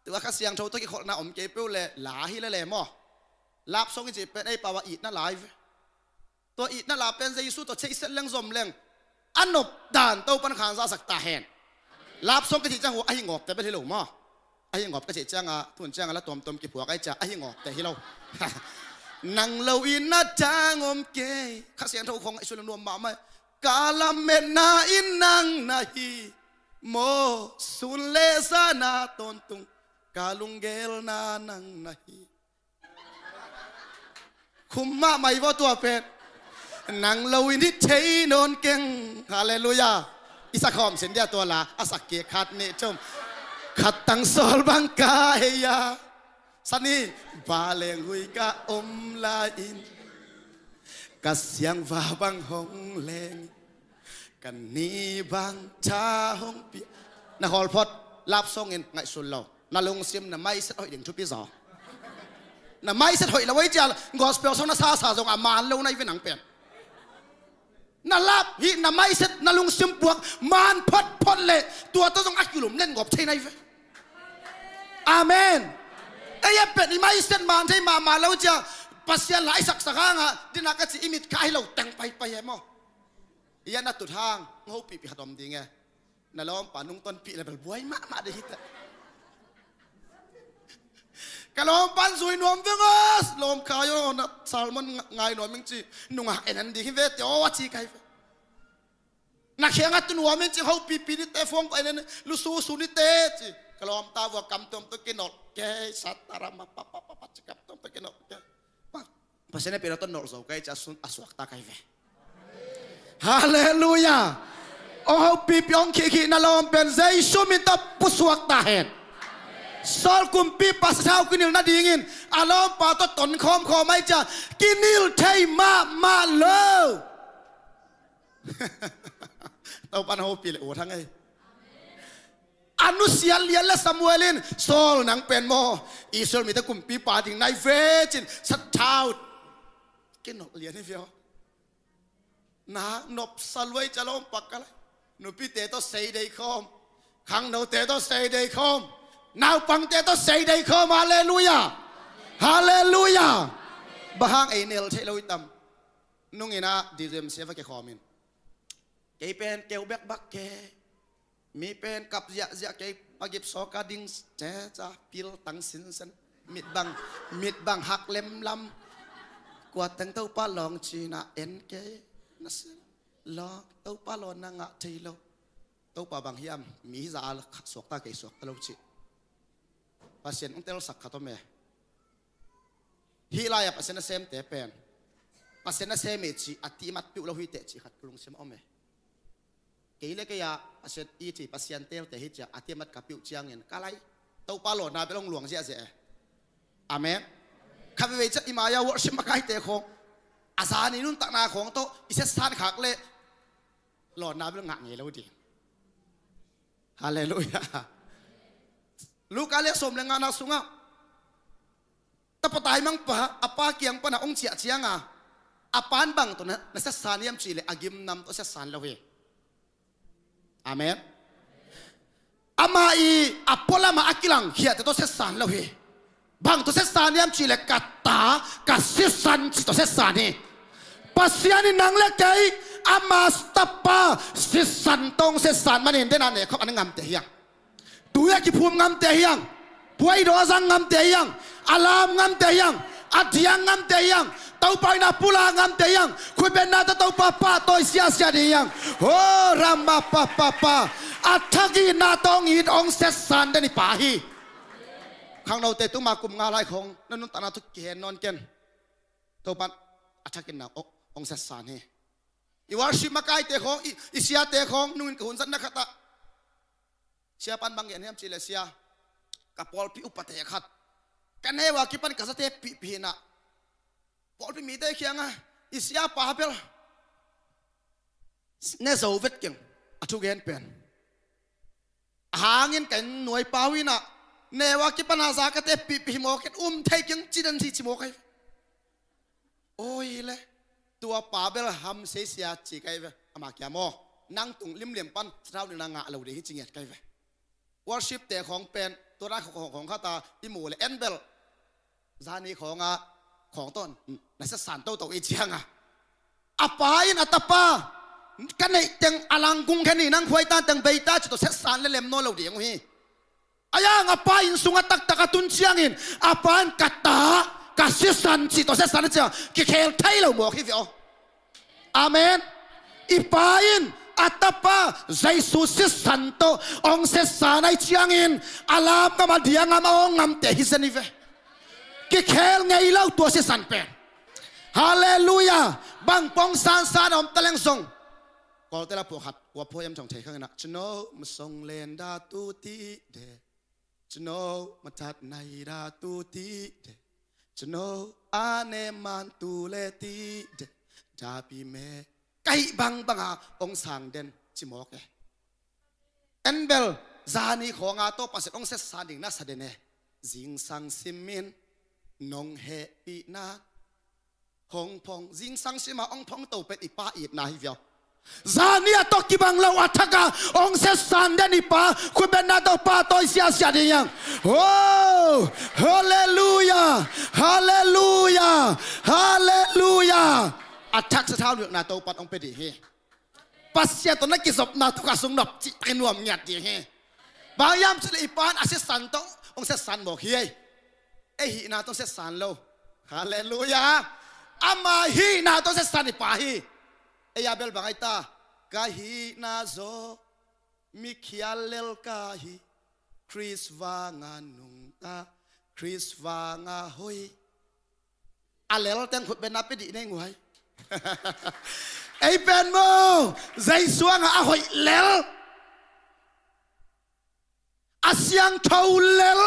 Tua Kha Siangtho tawh kikholhna om kei peuh le la hi le le maw? Love song i cih pen ei pau a itna lai ve. Tua itna la pen Jesu tawh theihsiat leng zom leng a nop dan Topan khanza sak ta hen. Love song ka cih ciang hua ahi ngawpte bel hi lo maw? Ahi ngawp ka cih cianga tun cianga la tuamtuam kiphuak ai cia ahi ngawpte hi lo. Nang lo in na tang om kei. Kha Siangtho khawng a i sulem nuam mahmah e. Ka lametna in nang na hi maw? Sun le zana tawntung ka lunggelna nang na hi. Khum mahmah i vaw tua pen. Nang lo in i thei nawn keng. Halleluiah. I sak khawm sin dia tua la a sak kik khat nih thum. Khat tang sawl bang ka hei a. Sani ba leng hui ka om lai in ka siangva bang hong leng. Ka ni bang tha hong pia. Na hawlphot love song in ngaihsun lo. Na lungsim na maiset hoih ding thupi zaw. Na maiset hoih lo ei cial gospel song na sasa zong a man lo nai ve nang pen. Na lap hi na maiset na lungsim puak man photphot le tua tawh zong a kilum len ngop thei nai ve. Amen. Ei a pen i maiset man thei mahmah lo cia Pasian la i saksak hanga dina ka ci i mit kha hi lo teng paipai e maw? Ia na tut hang hopihpih khat om ding e. Na lawmpa nungtonpih le bel buai mahmah dei hi teh. Ka lawmpa in zui nuam veng a lawm kha yo na sermon ngai nuam ing ci nungak en en ding hi ve te aw a ci kai ve. Na kheng a tu nuam in ci hopihpih ni te phone ko en en lususu ni te ci. Ka lawmta vua kam tuam tu kinol kei satara ma pa pa pa pa ci kam tuam tu kinol kei. Pasian a pina ton nol zo kai ci a suak ta kai ve. Halleluiah. Ong hopihpih ong khihkhih na lawm pen Jesu min tawh pusuak ta hen. Saul kumpipa sathau kinil nadingin a lawmpa tawh ton khawmkhawm ahih ciang kinil thei mahmah lo. Topa na hopih le ut hang ei. A nusia lian le Samuel in, Saul nang pen maw Israel mite kumpipa ding nai ve cin sathau kinawh lian hi ve aw. Na nopsa luai ca lawm pak ka lai. Nupite tawh sei dei khawm, khangnote tawh sei dei khawm, naupangte tawh sei dei khawm. Halleluiah. Halleluiah. Bang hang ei nel theih lo i tam? Nungin ah D J M C F a kikhawmin kei pen keu bekbak ke. Mi pen kap ziahziah kei, pagip sawka ding ceca pil tang sinsen. Mit bang, mit bang hak lemlam. Kua teng Topa lawng cina en kei. Na sin lawng Topa lawng na ngah thei lo. Topa bang hiam mi hi za a suakta kei suakta lo cih. Pasian ong telsak khat om e. Hih lai-ah Pasian nasemte pen Pasian nasem e cih a timat piuh lo hi teh cih khat ka lungsim a om e. Kei le kei ah Pasian i ci, Pasian telte hi ciah a tiamat ka piuh ciangin ka lai Topa lawna bel hong luang ziahziah e. Amen. Kha veivei ciah i mai-a worship makaite khawng a zani nuntakna khawng tawh i setsan khak le lawna bel ngah ngei lo ding. Halleluiah. Luka le sawm le ngana sungah tapa taimangpa a pa kiang pana hong ciah cianga a pan bang tawh na, na setsan hiam cihleh a gimnam tawh setsan lo hi. Amen. Amah i a pualamah a kilangkhiate tawh setsan lo hi. Bang tawh setsan hiam cihleh ka ta ka sisan cih tawh setsan hi. Pasian in nang le kei ama tapa sisan tawh hong setsan manin dena nekhop a na ngamte hiang. Tui a kiphum ngamte hiang, puaidaw a zang ngamte hiang, a lam ngamte hiang, a diang ngamte hiang, Topa in a pula ngamte hiang, khutbetna tawh Topa pahtawi siasia ding hiang. Ho, ramma pa pa pa. A thak itna tawh hong it hong setsan den i pa hi. Khangnote tuma kum nga lai khawng na nuntakna tawh kihen nawn ken. Topa in a thak itna hong, hong setsan hi. I worship makaite khawng, i, i siate khawng nungin ka hun zatna khatah Sia pan bang gen hiam cihleh sia, ka pawlpi upate khat ka neu a kipan ka zate pihpih inah pawlpi mite kiangah i sia pa bel ne zo vet keng a thugen pen. A hangin ka inn nuai pau inah neu a kipan a za ka te pihpih mawk in um thei keng ci den ci ci mawk ai. Oi le, tua pa bel hamsei sia ci kai ve. Ama kia maw, nang tung limliam pan sathau nina ngah lo ding hi ci ngiat kai ve. Worship te khawng pen tua dan khawng khawng khata i mu le en bel zani khawngah khawng tawh na setsan toto i cianga a pa in a tapa ka neih teng a langkung khen hi, nang khuaitan teng beita ci tawh setsan le lem nawn lo ding uh hi. A yang a pa inn sungah taktak a tun ciangin a pa in ka ta ka sisan cih tawh setsan a ciang kikhel thei lo mawk hi ve aw. Amen. I pa in a tapa Jesu sisan tawh hong setsan ai ciangin a lam ngam a diang ngam a awng ngamte hi zen hi ve. Kikhel ngei lo tua sisan pen. Halleluiah. Bang pong sansan a om taleng zong Kawlte la phuah khat kua phuah hiam thong thei khang inah cino masong len da tu ti de. Cino matat nai da tu ti de. Cino a ne man tu le ti de. Da pi me kaih bangbanga hong sang den ci mawk e. En bel zani khawnga tawh Pasian hong setsan ding na sa den e. Zingsang simin nong hehpihna hong phong, zingsang sima hong phong to pen i pa itna hi viau. Zani a tawh kibang lo a thaka hong setsan den i pa khutbetna tawh pa tawi siasia ding hiang. Ho! Halleluiah! Halleluiah! Halleluiah! A thak sathau nuihna Topan hong pia ding hi. Pasian tawh na kizopna tawh ka sung nop cih takin nuam ngiat ding hi. Bang hiam cih leh i pan a setsan tawh hong setsan mawk hi ei. Ei hihna tawh setsan lo. Halleluiah. Ama hihna tawh setsan i pa hi. Ei a bel bang ai ta? Ka hihna zaw mikhial lel ka hi. Khrist vanga nungta, Khrist vanga hoi. A lel teng khutbetna pia dih nei nguai. Ei pen maw, Jesu hangah a hoih lel, a siangtho lel.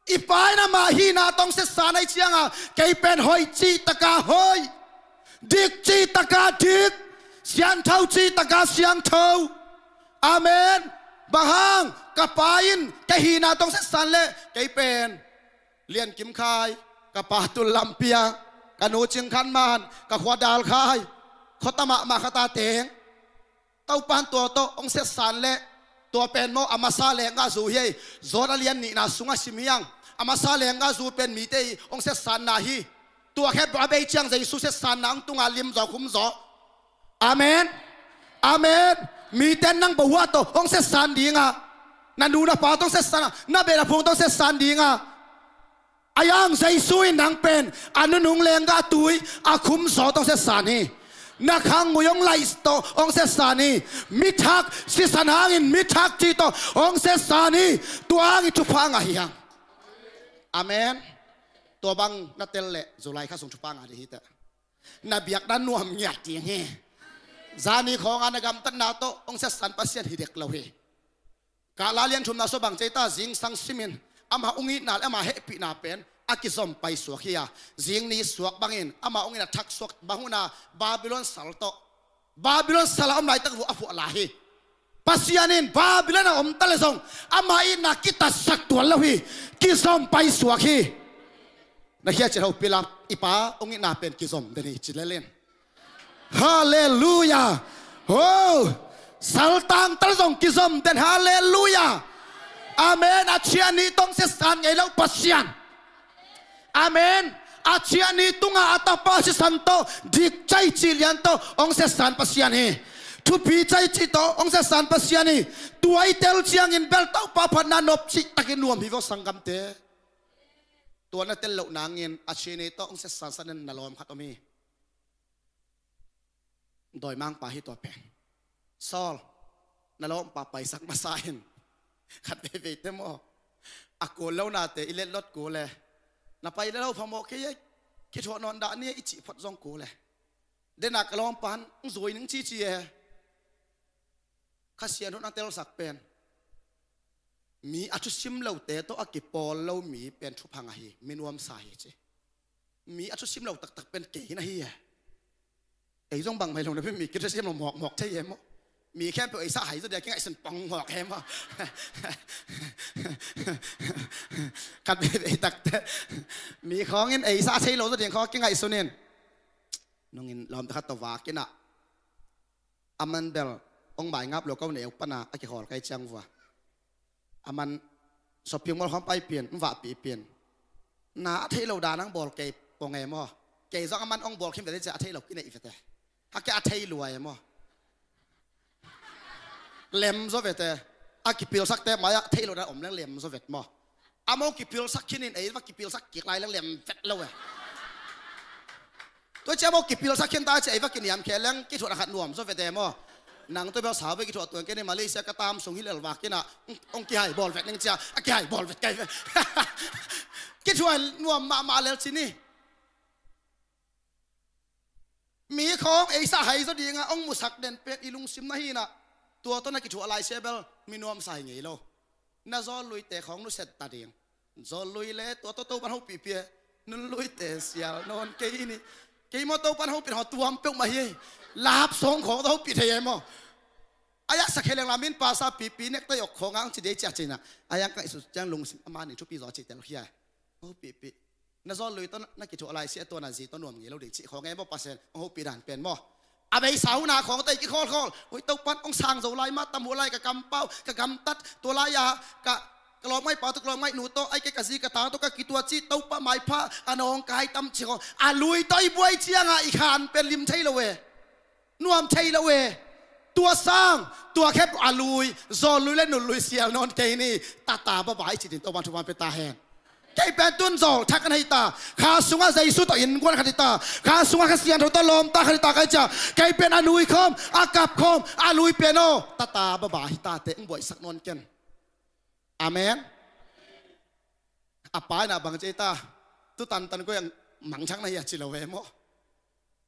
I Pa in amah hihna tawh hong setsan ahih ciangah kei pen hoih cih takah hoih, dik cih takah dik, siangtho cih takah siangtho. Amen. Bang hang? Ka Pa in ka hihna tawh hong setsan leh kei pen Lian Kim Khai, ka pa Tul Lam Piang, ka nu Cing Khan Man, ka khua Dal Khai, khuata mahmah khat a teng. Topa in tua tawh hong setsan leh, tua pen maw a masa lenggahzu hi ei. John a lian nihna sungah sim hi hang. A masa lenggahzu pen mite i hong setsanna hi. Tua khempeuh a bei ciang Jesu setsanna hong tunga lim zaw khum zaw. Amen. Amen. Mite in nang bawhua tawh hong setsan ding a, na nu na pa tawh hong setsan a, na beh na phung tawh hong setsan ding a, a yang Jesu in nang pen a nunung lenggah tui a khum zaw tawh hong setsan hi. Na khangngui hong laih tawh hong setsan hi. Mithak, sisan hangin mithak cih tawh hong setsan hi. Tua hangin thupha ngah hi hang. Amen. Tua bang na tel leh July kha sung thupha ngah ding hi teh. Na biakna nuam ngiat ding hi. Zani khawnga na gamtatna tawh hong setsan Pasian hi dek lo hi. Kah la lian thumna sua bang cei ta, zingsang simin ama hong itna le ama hehpihna pen a kizom paisuak hi a, zingni suak bangin ama hong itna thaksuak bang hun a Babylon sal tawh, Babylon sal a om laitak vua a phuah lai hi. Pasian in Babylon a om ta leh zong ama itna kitatsak tuan lo hi. Kizom paisuak hi. Na khia cih hopih lam, i Pa hong itna pen kizom den hi ci lel in. Halleluiah. Ho! Saltang tal zong kizom den. Halleluiah. Amen. A ciah ni tawh hong setsan ngei lo Pasian. Amen. A ciah ni tunga a tapa sisan tawh, dik cai cih lian tawh hong setsan Pasian hi. Thupi cai cih tawh hong setsan Pasian hi. Tua i tel ciangin bel Topa phatna nop cih takin nuam hi vawh sanggamte. Tua na tel loh nangin a ciah ni tawh hong setsan sanin na lawm khat om hi. Dawimangpa hi tua pen. Saul, na lawmpa paisak masa in khat veivei te maw, a kul lo nate i letlot kul e. Na pai le lo phamawh kei e, kithuah nawn dah ni e i cih phot zong kul e. Dena ka lawmpa in hong zui ning cici e. Kha Siangtho in a telsak pen, mi a thusim lote tawh a kipawl lo mi pen thupha ngah hi, mi nuamsa hi ci. Mi a thusim lo taktak pen kei na hi e. Ei zong bangmah hi lo na pen mi kithusim lo mawkmawk thei e maw. Mi khempeuh ei sah hai zaw dia kingaihsun pong mawk e maw. Khat veivei takte mi khawngin ei sah thei lo zaw ding khaw kingaihsun in. Nungin lawmte khat tawh vak in ah, a man bel hong maingap lo ko neu pana a kikhawl kai ciang vua. A man shopping mall khawng paipin, hong vahpihpin. Na a theih lo dan hong bawl kei pong e maw. Kei zong a man hong bawl khin vete cia a theih lo kineih vete. Hake a thei lua e maw. Lem zaw vete. A kipilsakte mai-ah theih lo dan om leng lem zaw vet maw. Amau kipilsak khinin ei va kipilsak kik lai leng lem vet lo e. Tua cia amau kipilsak khin ta cia ei va kiniam khe leng kithuah a khat nuam zaw vet e maw. Nang tua bel sau ve kithuah tuan kei ni Malaysia ka tam sung hi lel vak kina. Ong kihai bawl vet ning cia a kihai bawl vet kai ve. Kithuah nuam mahmah lel ci ni. Mi khawng ei sah hai zaw dinga hong musak den pen i lungsim na hinah, tua tawh na kithuah lai sia bel mi nuamsa hi ngei lo. Na zawl luite khawng nuset ta ding. Zawl lui le tua tawh Topan hopih pia. Nun luite sial nawn kei ni. Kei maw Topan hopih haw tuam peuhmah hi. Lap sawng khawng tawh hopih thei e maw. A yak sak heleng la min pasa pipi nek ta yok khawng ang ci dei ciah cinah. A yak ngaihsut ciang lungsim a manin thupi zaw ci tel khia. Hopih pih. Na zawl lui tawh na kithuah lai sia tua na zi tawh nuam ngei lo ding cih khawng e maw Pasian hong hopih dan pen maw. A beisa huna khawng tei kikhawlkhawl. Ui Topan hong sang zo lai mah tam hua lai ka kampau ka gamtat tua lai-a ka ka lawmngaih pa tawh ka lawmngaih nu tawh ai kei ka zi ka ta tawh ka kituah cih Topa maipha a nawng kai tam cih khawng a lui tawh i buai cianga i khan pen lim thei lo e. Nuam thei lo e. Tua sang tua khep a lui zawl lui le nun lui sial nawn kei ni. Tata baba i ci din Topan thupan pe ta hen. Kei pen tun zawl thak kan hei ta. Kha sungah Jesu tawh innkuan khat hi ta. Kha sungah Kha Siangtho tawh lawmta khat hi ta kai cia. Kei pen a nui khawm a kap khawm a lui pen aw tata baba hi ta te eng buaihsak nawn ken. Amen. A pa inah bang cei ta. Tu tantan koi ang mangthang na hi a ci lo e maw.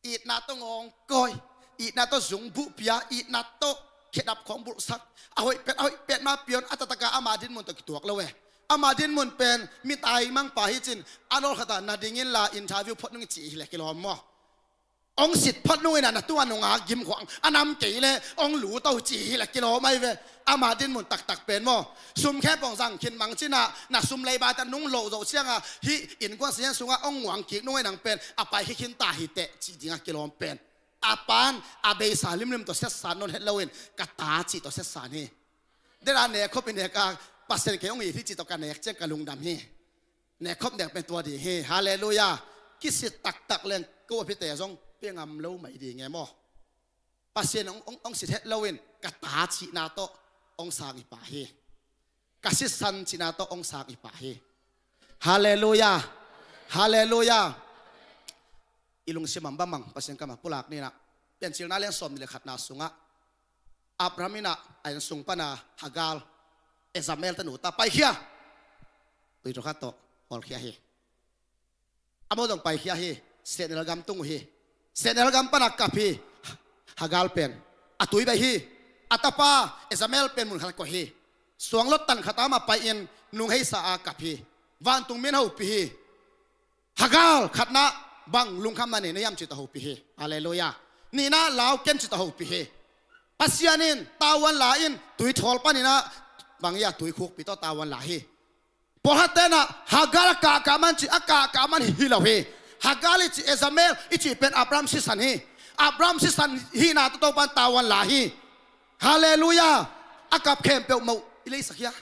Itna tawh ngawngkawi, itna tawh zungbuh pia, itna tawh khedap khawng bulhsak. A hoih pet, a hoih pet ma pion, a taktak a ama dinmun tawh kituak lo e. Ama dinmun pen mi taimangpa hi cin, a nawlkhat ah na ding inla interview phot nung i cih hi leh kilawm maw? Hong sit phot nung in ah na tungah nungak gim khawng a nam kei leh hong lut o cih hi leh kilawm ahi ve. Ama dinmun taktak pen maw, sum khempeuh zang khin mang cin ah, na sum leiba tawh nung loh zawh ciangah hih innkuan sian sungah hong nguang kik nung in ah nang pen a pai khia khin ta hi teh cih dingah kilawm pen. A pa'n a beisa limlim tawh siatsan nawn het loin ka ta cih tawh siatsan hi. Dena nek khop i nek a, Pasian kei hong it hi cih tawh ka nek ciang ka lungdam hi. Nek khop nek pen tua ding hi. Halleluiah. Kisit taktak leng ko a pite zong pia ngam lo mai ding e maw? Pasian hong, hong, hong sit het loin ka ta cihna tawh hong sang i pah hi. Ka sitsan cihna tawh hong sang i pah hi. Halleluiah. Halleluiah. I lungsim ah bang mang Pasian kammal pulak ni in ah, Piancilna lian sawmnih le khatna sungah Abraham in ah a inn sung pana Hagar, Ishmael tanu ta paikhia. Tui tawh khat tawh hawlkhia hi. Amau zong paikhia hi. Sehnel gam tung uh hi. Sehnel gam pana kap hi. Hagar pen a tui baih hi. A tapa Ishmael pen mun khat koih hi. Suanglawt tan khat a mah pai-in nung heisa a kap hi. Vantung min hopih hi. Hagar khatna bang lungkhamna nei na hiam cih tawh hopih hi. Halleluiah. Nihna lau ken cih tawh hopih hi. Pasian in tavuan la in tui thawl panin ah bang hi a, tui khukpi tawh tavuan la hi. Pawlkhatte in ah Hagar a kahkah man cih, a kahkah man hi lo hi. Hagar i cih Ishmael i cih pen Abraham sisan hi. Abraham sisan hihna tawh Topa'n tavuan la hi. Halleluiah. A kap khempeuh moh i leisak hia?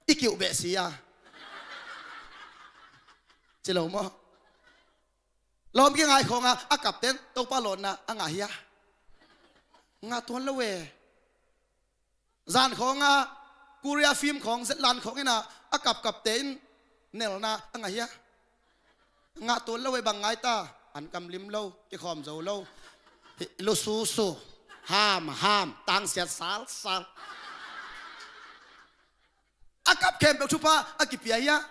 I kiuh beh si a, ci lo maw? Lawm kingai khawngah a kapten Topa lawnna a ngah hia? Ngah tuan lo e. Zan khawngah Korea film khawng, zetlan khawng in ah a kapkapte in nelna a ngah hia? Ngah tuan lo e. Bang ngai ta? An kam lim lo, kikhawm zo lo. Hi, lususu, ham ham, tangsiat salsal. A kap khempeuh thupha a kipia hia?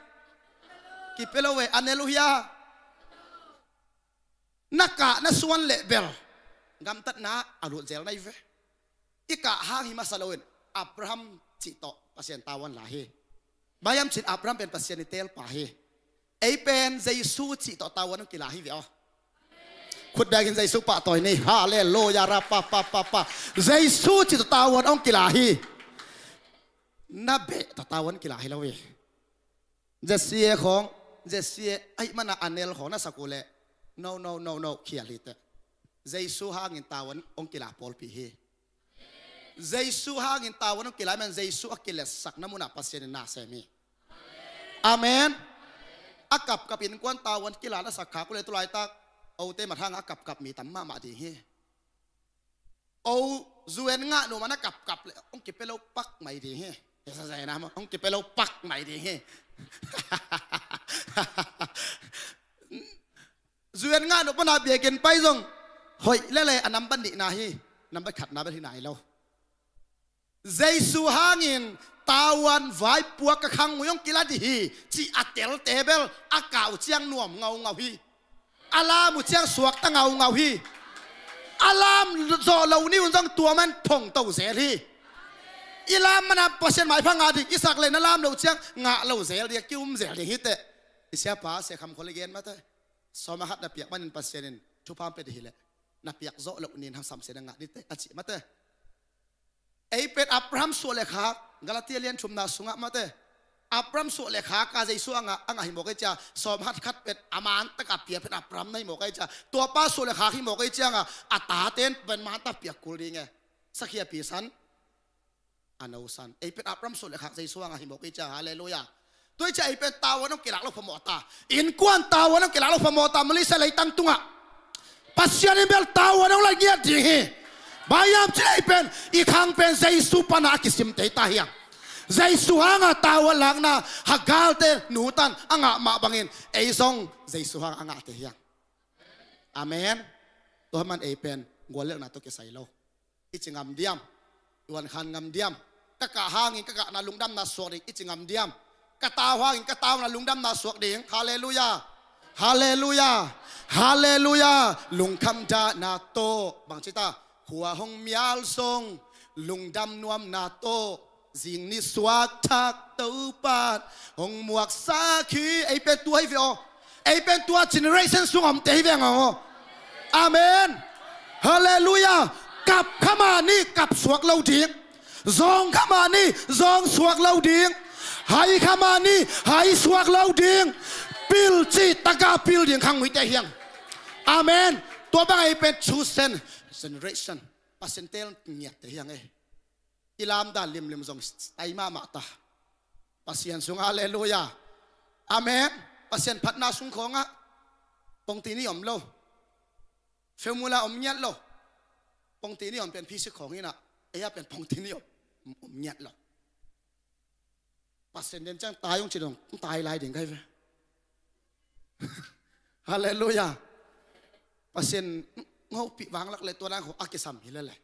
Kipia lo e. A nel uh hia? Na kah na suan leh bel gamtatna a lut zel na hi ve. I kah hang hi masa loin Abraham cih tawh Pasian tavuan la hi. Bang hiam cih leh Abraham pen Pasian i teelpa hi. Ei pen Jesu cih tawh tavuan hong kila hi ve aw. Khut bekin Jesu pahtawi ni. Halleluiah. Ra pa pa pa pa. Jesu cih tawh tavuan hong kila hi. Na beh tawh tavuan kila hi lo hi. Jesse khawng, Jesse ahih mana a nel khawng na sak uh leh, no, no, no, no, khial hi teh. Jesu hangin tavuan hong kila pawlpi hi. Jesu hangin tavuan hong kila man, Jesu a kiletsakna munah Pasian in na sem hi. Amen. A kapkap innkuan tavuan kila na sak khak uh leh tulaitak ote mat hangah a kapkap mi tam mahmah ding hi. O, U N ngah nuam a na kapkap leh hong kipia lo pak mai ding hi. Hong kipia lo pak mai ding hi. U N ngah nuam pana biakinn pai zong hoih lele a nambat nihna hi. Nambat khatna bel hi nai lo. Jesu hangin tavuan vaipuak ka khang uh hong kila dih hi, cih a telte bel a kah uh ciang nuam ngaungau hi. A lam uh ciang suakta ngaungau hi. A lam zawh loh ni un zong tua man phongto zel hi. I lam mana Pasian maipha ngah ding i sak leh na lam loh ciang ngah lo zel ding, a kium zel ding hi teh. I siapa Sia Kham Khol i gen mate. Sawm a khat na piak manin Pasian in thupha pia dih hi leh na piak zawh loh ni in hamsam sia na ngah dih teh a cih mate. Ei pen Abraham suah le khak, Galatia lian thumna sungah mate. Abraham suah le khak a Jesu a ngah, a ngah hi mawk ei cia, sawm khat khat pen a man taka pia pen Abraham na hi mawk ei cia, tuapa suah le khak hi mawk ei cianga a tate in pen man ta piak kul ding e. Sakhiapi san, a no san. Ei pen Abraham suah le khak Jesu a ngah hi mawk ei cia, halleluiah. Tua i cia ei pen tavuan hong kilak lo phamawh ta. Innkuan tavuan hong kilak lo phamawh ta, Malaysia leitang tungah. Pasian in bel tavuan hong la ngiat ding hi. Bang hiam cih leh ei pen, i khang pen Jesu pana a kisim tei ta hiang. Jesu hanga tavuan lakna, Hagar te nu tan a ngah mah bangin, ei zong Jesu hanga a ngah tei hiang. Amen. Tua man ei pen guallelhna tawh kisai lo. I ci ngam diam? I uankhan ngam diam? Ka kah hangin ka kahna lungdamna suak ding i ci ngam diam? Ka tau hangin ka tauna lungdamna suak ding. Halleluiah. Halleluiah. Halleluiah. Lungkham dahna tawh, bangci ta, khua hong mial zong, lungdam nuamna tawh, zing ni suak thak Topan hong muaksak hi. Ei pen tua hi ve aw. Ei pen tua generation sung omte hi ve ngong aw. Amen. Halleluiah. Kap kha mah ni, kap suak lo ding. Zawng kha mah ni, zawng suak lo ding. Hai kha mah ni, hai suak lo ding. Pil cih taka pil ding khang huite hiang. Amen. Tua bang ei pen chosen generation. Pasian teel ngiatte hiang ei. I lamdan limlim zong tai mahmah ta. Pasian sung, halleluiah. Amen. Pasian phatna sung khawngah pongti ni om lo. Formula om ngiat lo. Pongti ni om pen physics khawng inah, ei a pen pongti ni om, om ngiat lo. Pasian den ciang tai hong ci dong, tai lai ding kai ve. Halleluiah. Pasian ngopih vanglak le tua nang kho a kisam hi lele.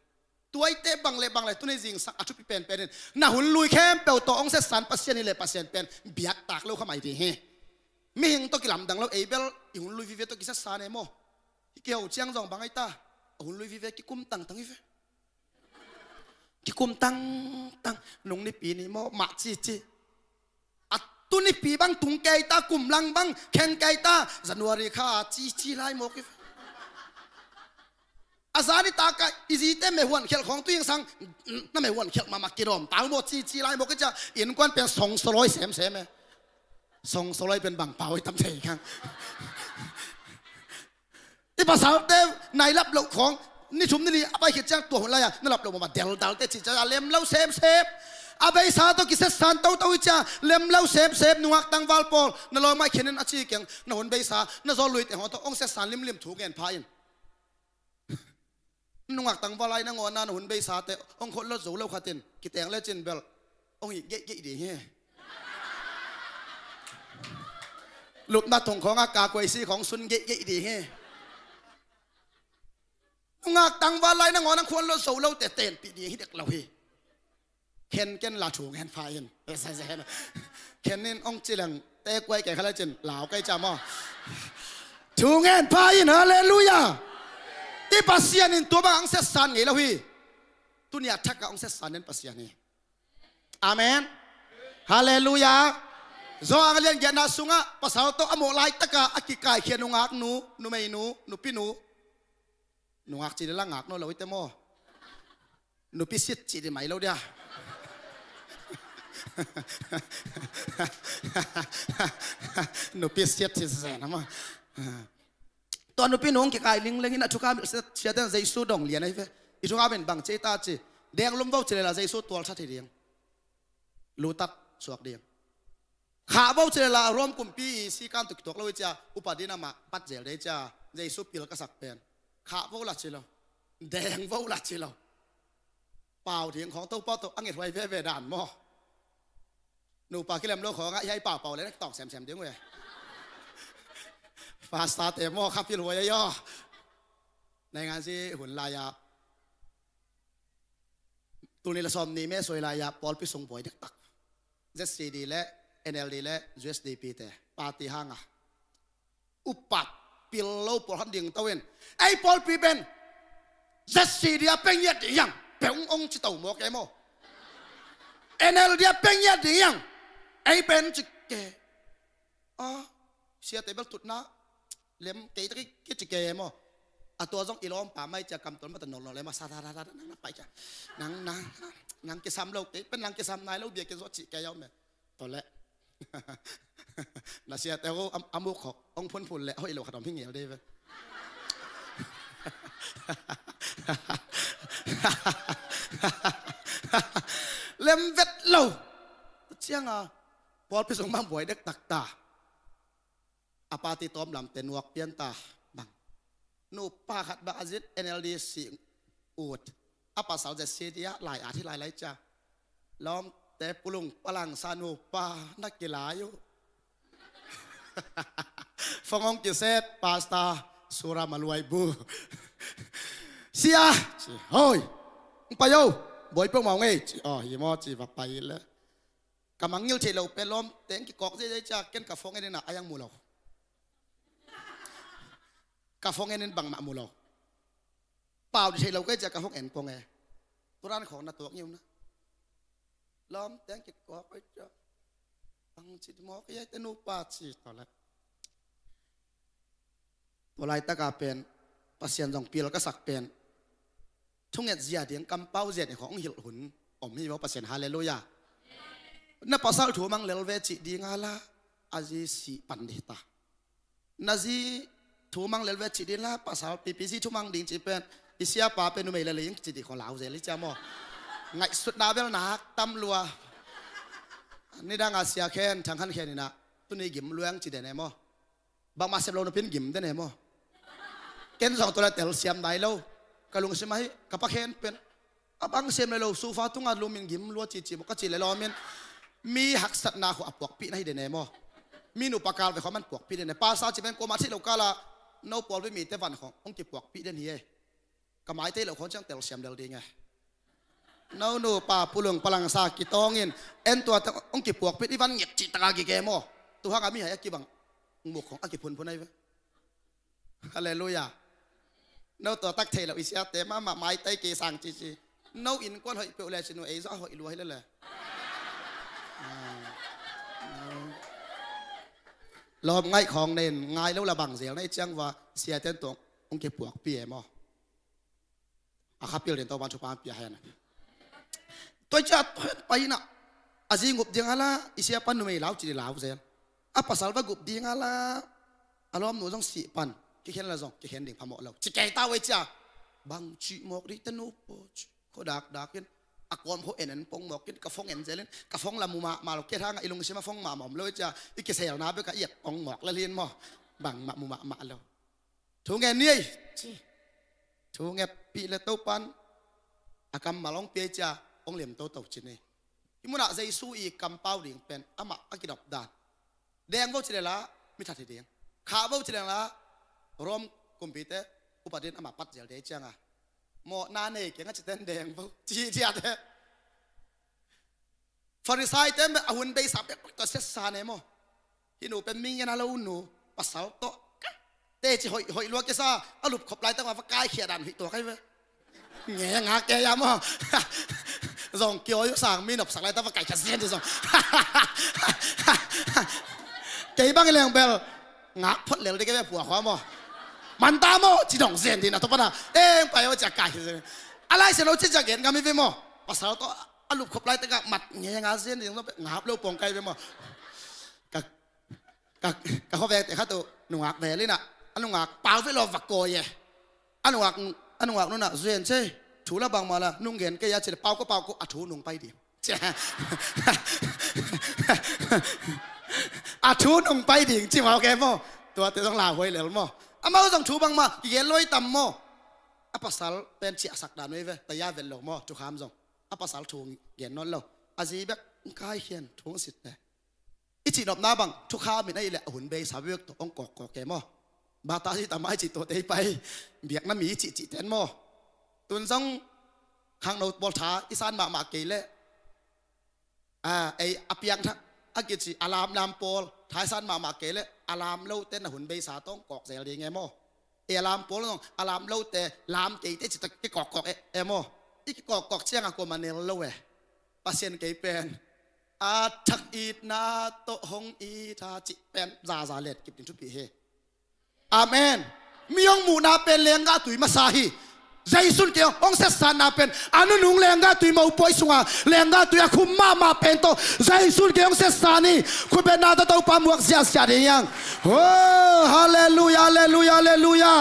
Tuaite bang le bang le tuni zingsang a thupi penpen in na hun lui khempeuh tawh hong setsan Pasian hi le Pasian pen biaktak lo kha mai ding hi. Mihing tawh kilamdang lo, ei bel i hun lui vive tawh kisatsan e maw. I kiho ciang zong bang ai ta, a hun lui vive kikum tangtang hi ve. Kikum tangtang, nung nipi ni maw, mah cici. A tu nipi bang tung kei ta, kum lang bang kheng kei ta, January kha cici lai mawk hi ve. A zani taka i zite mehuan khelh khawng tu ingsang, na mehuan khelh mahmah kidawm tau maw, cici lai mawk hi cia, innkuan pen songsoloi semsem e. Songsoloi pen bang pau i tam thei khang. I pasalte nai lap loh khawng, ni thum ni li a pai khit ciang tua hun lai-a na lap loh mawh mah, deldalte cih ciang a lem lo semsem. A beisa tawh kisetsan toto i cia, lem lo semsem. Nungak tangval pawl, na lawm ah khenin a ci keng, na hun beisa na zawl luite hawng tawh hong setsan limlim thu ngen pha in. Nungak tangval ai nangawn a na hun beisate hong khot lot zo lo khatin kiteng lecin bel hong hih geihgeih ding hi. Lupna thong khawngah kakuaisi khawng sun geihgeih ding hi. Nungak tangval ai nangawn a khuan lot zo lote tenpih ding hi dek lo hi. Khen ken la thu ngen pha in. Khen in hong ci leng te kuai kei kha lecin lau kei cia maw. Thu ngen pha in, halleluiah. I Pasian in tua bang hong setsan ngei lo hi. Tuni a thak ah hong setsan den Pasian hi. Amen. Halleluiah. Zawhang a lian giatna sungah pasal tawh a mawh laitaka a kikaikhia nungaknu, numeinu, nupinu. Nungak ci le la ngak nawn lo ite maw. Nupi siat cih dih mai lo dia. Nupi siat cih zen ama. Tua nupi nung kikai lingleng in a thukham siaten Jesu dong lian ahi ve. I thukham in bang ci ta ci. Deng lum vo ci le la Jesu tual that hi ding. Lutat suak ding. Khah vo ci le la Rom kumpi i sikan tu kituak lo i cia, upa din amah pat zel dei cia, Jesu pil ka sak pen. Khah vo la ci lo. Deng vo la ci lo. Pau ding khawng to pau to a ngethuai veve dan maw. Nupa kilem lo khawngah hiai paupau le na kitawng semsem ding uh e. Pastor te maw kha pilhuai ahi aw. Naingan si hun lai-ah tul nih le sawm nih me suai lai-ah pawlpi sung buai dektak. Z C D le N L D le U S D P te party hanga upat pil lo pawlkhat ding to in, ei pawlpi pen Z C D a peng ngiat ding hiang, peng ong ci to maw ke maw. N L D a peng ngiat ding hiang, ei pen ci ke. A siate bel tutna lem kei ta ki ci kei maw. A tua zong i lawmpa mai cia kam tuan mata nolnol lema sa ta ta ta nang na pai cia. Nang nang nang kisam lo kei pen nang kisam nai lo biakin zawh cih kei a om e. Tawh leh na siate ho a muk khawk hong phunphun leh hoih lo khat om hi ngel dei ve. Lem vet lo. Cianga pawlpi sung mang buai dektak ta. A party tawm lamte nuak pian ta bang. Nupa khat bang a zit N L D sih ut. A pasal Z C D a lai at hi lailai cia. Lawmte pulung palangsa nupa na kilai uh. Fong hong kiset pastor sura maluai bu. Sia ci hoi. Hong pai o. Buai peuhmah hong ei ci aw hi maw ci va pai le. Ka mangngilh theih loh pen lawmte hong kikawk zeizei cia ken ka phone en inah a yang mu lo. Ka phone en in bangmah mu lo. Pau dih thei lo kei cia ka phone en pong e. Turan khawng na tuak ngiu na. Lawm teng kikawk koi cia. Bang ci mawk ei te nupa ci tawh le. Tua laitaka pen Pasian zong pil ka sak pen thunget zia ding, kampau zia ding khawng hong hilh hun om hi maw Pasian, halleluiah. Na pasal thu mang lel ve cih dinga la a zi sih pan dih ta. Na zi thu mang lel ve cih ding la pasal pipi zi thu mang ding cih pen i siapa pen numei lel ing cih dih khawng lau zel hi cia maw. Ngaihsutna bel nak tam lua. Nidanga sia khen thang khan khen inah tuni gim luang cih den e maw. Bangmah sem lo nupin gim den e maw. Ken zong tua la telsiam nai lo. Ka lungsim ahi ka pa khen pen a bang sem le lo, sofa tunga lumin gim lua cici maw ka ci le lawmin mi haksatna khawh a puakpih na hi den e maw. Mi nupa kal ve khawh man puakpih den e. Pasa ci pen kuamah thei lo kala no pawl ve mite van khawng hong kipuakpih den hi e. Ka maite lo khawng ciang telsiam del ding e. No nupa pulung palangsa kitawngin en tuate hong kipuakpih i van nget cih taka kike maw. Tuhanga mi hai a kibang muk khawng a kiphunphun ahi ve. Halleluiah. No tua tak thei lo i siate mahmah maitai kei sang cici. No innkuan hoih peuh le cinu ei zaw a hoih lua hi lele. Lawm ngaih khawng nen ngai lo la bang zel na i ciang va siaten tuang hong kipuakpi e maw. A khapil den Topan thupha pia hen. Tua cia pai na a zi ngup ding hala i siapa numei lau ci lau zel. A pasal va gup ding a la a lawmnu zong sih pan kikhen la zong kikhen ding phamawh lo ci kei ta uh ei cia. Bang cih mawk dih te nu paw ci kho dakdakin a kawm kho en en pong mawkin ka phone en zelin ka phone la mu mahmah lo. Kei hanga i lungsim a phone mahmah om lo ei cia. I kiselna bek a i et pong mawk la lin maw. Bangmah mu mahmah lo. Thu ngen ni ei ci. Thu ngetpih le Topan a kammal hong pia ei cia hong lem toto ci ni. Hih munah Jesu i kampau ding pen amah a kidop dan. Deng vo ci le la mithat hi ding. Khah vo ci le la Rom kumpite upat in amah pat zel dei cianga mawhna nei keng a citen deng vo ci ciate. Farisai te a hun beisa pek tawh siatsa ne maw. Hih nu pen mi ngen a lo nu pasal tawh teci hoih hoih lua kisa a lupkhop lai tangah va kaikhia dan hoih tua kai ve. Nge ngak kei a maw. Zong kiawi uh sang mi nopsak lai tangah va kaikhia zian ti zong. Kei bang i leng bel ngak phot lel di kei ve pua khua maw. Manta maw ci dong zian di na tawpana eng pai aw cia kaikhia zian. A laisian lo ci cia gen ngam hi ve maw. Pasal tawh a lupkhop lai tangah mat nge nga zian di zong ngap lo pong kai ve maw. Ka ka, ka khuavekte khat uh nungak vel inah a nungak pau ve lo va kawi e. A nungak a nungak nunah zuan ce thu la bangmah la nung gen kei a ci le pau ko pau ko a thu nung pai ding. A thu nung pai ding ci mau ke maw. Tuate zong lauhuai lel maw. Amau zong thu bangmah kigen luai tam maw. A pasal pen ciahsak dan uh ei ve taya vet lo maw thukham zong. A pasal thu gen nawn lo. A zi bek kaikhian thu sitte. I cihnopna bang thukha min a ih leh a hun beisa bek tawh hong kawkkawk e maw. Bata zi tama i cih tuate i pai biakna mi i cihcihten maw. Tun zong khangno pawl tha i san mahmah kei leh ei a piangthak a kici a lamlam pawl tha i san mahmah kei leh a lam lote na hun beisa tawh hong kawk zel ding e maw. Ei a lam pawl zong a lam lote lam keite cih tawh kikawkkawk e maw. I kikawkkawk cianga kuama nel lo e. Pasian kei pen a thak itna tawh hong it a cih pen zaza let kip ding thupi hi. Amen. Mi hong muhna pen lenggah tui masa hi. Jesu in kei hong setsanna pen a nunung lenggah tui mopawi sunga lenggah tui a khum mahmah pen tawh Jesu in kei hong setsan hi. Khutbetna tawh Topa muak ziahziah ding hiang. Halleluia, halleluia, halleluia.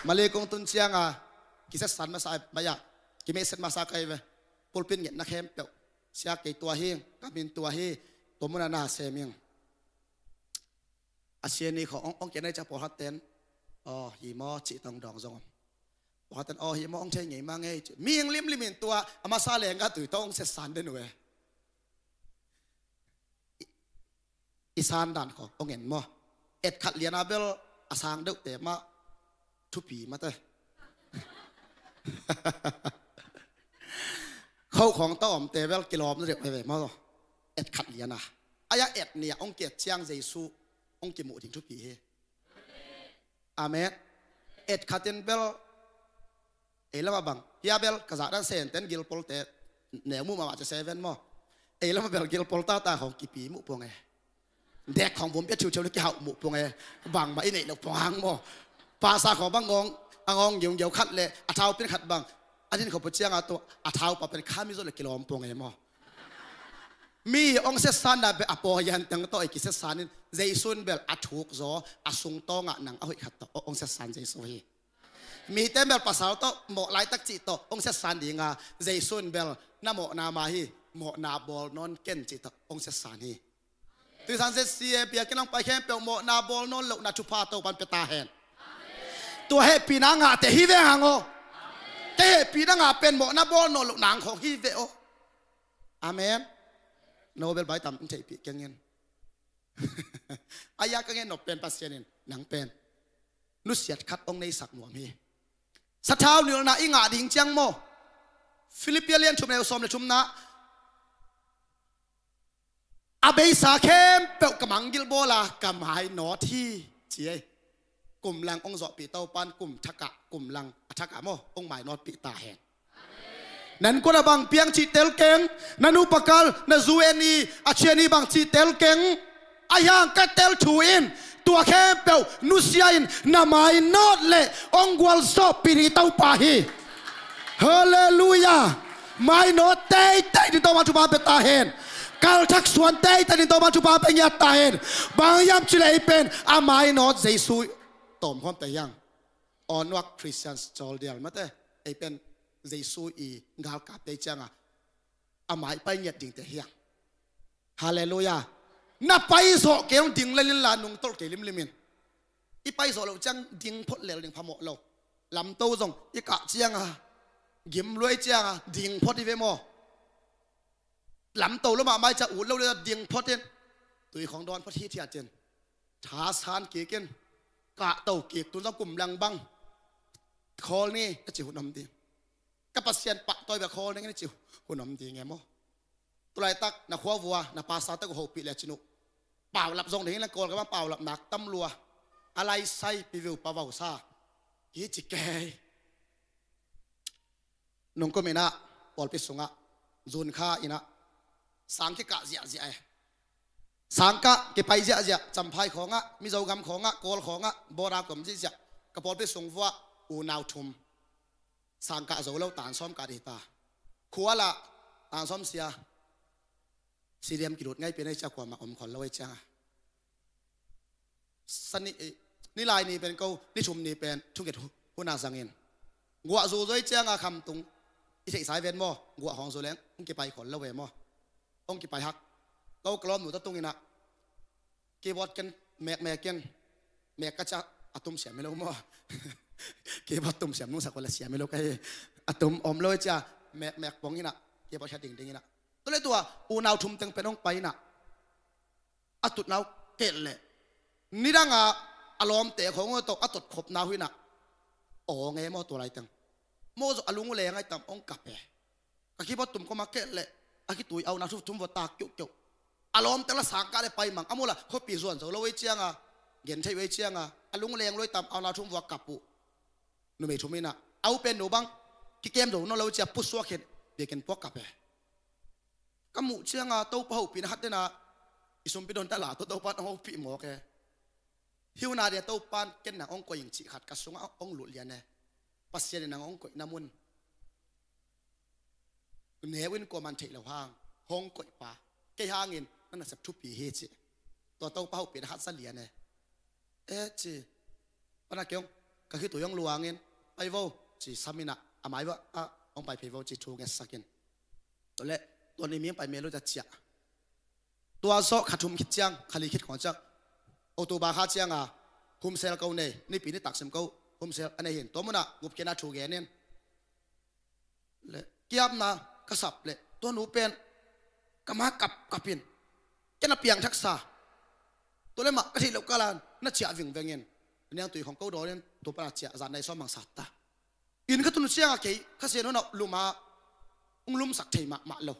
Mali kong tun cianga kisetsan masa maya kimehset masa kai ve. Pulpit ngetna khempeuh sia kei tua hi, ka min tua hi, tua muna na sem ing. A sia ni kho ong ong kei nai ca pawlkhat ten aw hi maw cih tong dawng zong om. Pawlkhat ten aw hi maw ong thei ngei ma ngei cih mi ing limlim in tua a masa lenggah tui tawh ong setsan den uh e. I san dan kho ong en maw. Et khat liana bel a sang deuhte mah thupi mate. Khoh khawng ta omte bel kilawm na deuh veve maw. Et khat liana a ya et nia ong kiet ciang Jesu ong kimuh ding thupi hi. Amen. Et khatin bel, ei lamah bang hia bel ka zahdan Senten gilpolte neu muh mahmah ci seven maw. Ei lamah bel gilpol tata khawng kipi muh pong e. Dek khawng vum pia thiuhthiu le kihauh muh pong e. Bangmah i neih loh pong hang maw. Pasa khawng bang ngawng a ngawng ngiungiau khat le a thaupin khat bang a din khawpu cianga tua a thaupa pen khami zawh le kilawm pong e maw. Mi hong siatsan dan pen a pawi anteng tawh ei kisiatsan in Jesu in bel a thuk zaw a sungtawngah nang a hoih khat tawh hong siatsan Jesu hi. Mite in bel pasal tawh mawh laitak cih tawh hong siatsan dinga Jesu in bel na mawhna ma hi, mawhna bawl nawn ken cih tawh hong siatsan hi. Tuisan ZCA biakinn hong pai khempeuh mawhna bawl nawn lohna thupha Topan pia ta hen. Tua hehpihna ngahte hi ve hang aw. Kei hehpihna ngah pen mawhna bawl nawn lohna ang khawng hi ve aw. Amen. No bel bai tam in theihpih kengin. Aya ka ngen nop pen Pasian in nang pen nusiat khat hong neisak nuam hi. Sathau nilhna i ngah ding ciang maw. Filippi lian thum neu sawm le thumna a beisa khempeuh ka manggilh bawla ka mainawt hi ci ei. Kum lang hong zawhpih Topan kum thakah kum lang a thakah maw hong mainawtpih ta hen. Nan kona bang piang cih tel keng, na nu pakal na zu en i a cian i bang cih tel keng. A hiang ka tel thu in tua khempeuh nusia in na mainawt le hong gualzawhpih ding i Topa hi. Halleluia. Mainawt teitei ding Topa thupha pia ta hen. Kalthak suan teitei ding Topa thupha pia ngiat ta hen. Bang hiam cileh ei pen a mainawt Jesu tawmkhawmte hiang. Aw nuak Christians cawldial mate ei pen Jesu i galkapte cianga a mai pai ngiat dingte hiang. Halleluia. Na paizawh kei hong ding lel inla nungtolh kei limlimin. I paizawh loh ciang ding phot lel ding phamawh lo. Lamto zong i kah cianga gim luai cianga ding phot i ve maw. Lamto lo mahmah i ciang ut lo le ding phot in tui khawng dawn phot hithiat in thasan kik in kahto kik tun zong kum lang bang khawl ni a ci hun om ding. Ka Pasian pahtawi bia khawl ning in a ci hun om ding e maw. Tulaitak na khuavua na pasa tak uh hopih le cin uh paulap zong ding in lang kawl ka bang paulap nak tam lua a laisai piviu pavausa kici kei. Nungkum inah pawlpi sungah zunkha inah sang kikah ziahziah e. Sangkah kipai ziahziah Champhai khawngah Mizogam khawngah Kawl khawngah bawra kom ziahziah ka pawlpi sung vuah unau thum sangkah zo lo tansawm kah dih ta. Khualah tansawm sia. Stadium kilut ngai pen ei cia kuamah om khol lo ei cianga. Sani eh, nilai ni pen ko ni thum ni pen thunget huna zangin guah zuzoi cianga khamtung i theihsa i ven maw. Guah hawng zu leng hong kipai khol lo ve maw. Hong kipai hak ko kalawm nu ta tunginah keyboard ken mekmek ken mek ka cia a tum siam hi lo maw. Keyboard tum siam nungsak wala siam hi lo ka hi. A tum om lo i cia mekmek pong inah keyboard kha dingding inah tule tua unau thum teng pen hong pai inah a tutnau kelh leh nidanga a lawmte khawng tawh a tot khopnau hinah aw nge maw tua laiteng maw zawh a lung uh lengai tam hong kap e. Ka keyboard tum koma kelh leh a kitui auna thum thum vua tak keuhkeuh a lawmte la sangkah le paimang a mula khuapi zuan zo lo ei cianga gen theih ei cianga a lung leng lo ei tam auna thum vua kap uh. Numei thum inah a u pen no bang kikem zo no lo cia pusuak khen biakin puak kap e. Ka muh cianga Topa hopihna khat dena i sumpi don tala tawh Topa hong hopih mawk e. Hiuna dia Topan ken nang hong koih ing cih khat ka sungah hong luh lian e. Pasian in nang hong koihna mun neu in kuaman theih lo hang hong koihpa kei hangin na nasep thupi hi cih tua Topa hopihna khat sa lian e. E ci pana kei hong ka khitui hong luangin pai vo ci saminah a mai vah ah hong pai phei vo ci thu ngetsakin. Tole tua ni mi hong pai mel lo ta ciah. Tua zawh kha thum khit ciang kha li khit khawng ciang October kha cianga humsel ko nei nipi ni taksim ko humsel a nei hin tua munah gupkhiatna thu genin le kiapna ka sap le tua nu pen ka ma kap kapin ken a piangthaksa. Tua le mah ka theih loh kalan na ciah vingvengin niangtui khawng ko dawnin tua pana ciah zat nai sawm hang sat ta. Inn ka tun cianga kei ka sian hunah luma hong lumsak thei mahmah lo.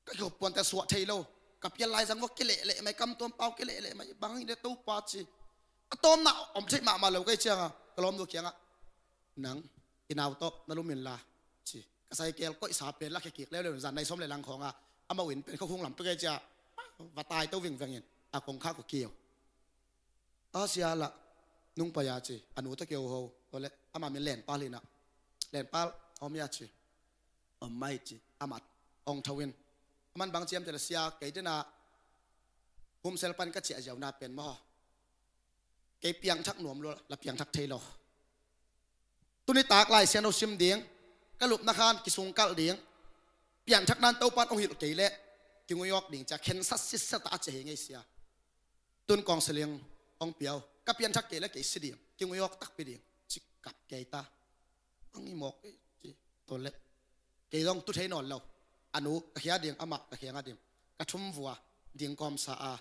Ka kikhop puante suah thei lo. Ka pial lai zang vua kilehleh mai kam tuam pau kilehleh mai bang hi le Topa ci. A tawmna om theih mahmah lo kei cianga ka lawmnu kiangah, "Nang i nau tawh na lum inla," ci. Ka saikel koihsa pen lakhia kik leuleu, zan nai sawm le lang khawngah amau inn pen khuakhung lam pek ei cia, va tai to vingveng in a kongkhak uh kiu. "A sia lah nung pai a," ci. A nu tawh kiu ho. Tua leh ama min Lenpal hi na. "Lenpal om hia?" ci. "Om mai," ci. Amah ong tho in, aman bang ciam ci leh, "Sia, kei dena humsel pan ka ciah ziau na pen maw, kei piangthak nuam lua, la piangthak thei lo. Tuni tak Lai Siangtho sim ding, ka lupna khan kisungkalh ding, piangthak nan Topan ong hilh kei leh kingui awk ding," cia khensat sitset a ci hi ngei, "Sia, tun counseling ong pia uh, ka piangthak kei leh kei si ding, kingui awk takpi ding," ci kap kei ta. "Ang i mawk ei," ci. Tua leh kei zong tu thei nawn lo. A nu ka khia ding, amah ka khia ding, ka thum vua ding kawmsa a,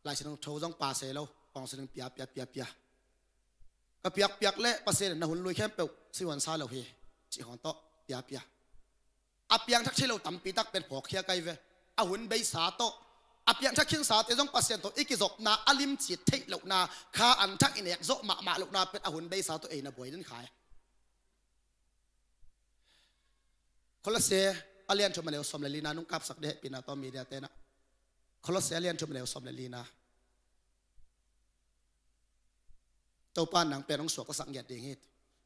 Lai Siangtho zong pa se lo, counseling pia, pia, pia, pia. Ka piakpiak leh Pasian in na hun lui khempeuh sihuansa lo hi, cih hong tawh piapia. A piangthak thei lo tampi tak pen phawkkhia kai ve. A hun beisa tawh, a piangthak khinsate zong Pasian tawh i kizopna, a limcit theih lohna, kha anthak i nek zawh mahmah lohna pen a hun beisa tawh ei na buai den khai. Kolose a lian thum a neu sawm le lina nung kapsak ding hehpihna tawh media tenah. Kolose a lian thum a neu sawm le lina. Topa nang pen hong suaktasak ngiat ding hi.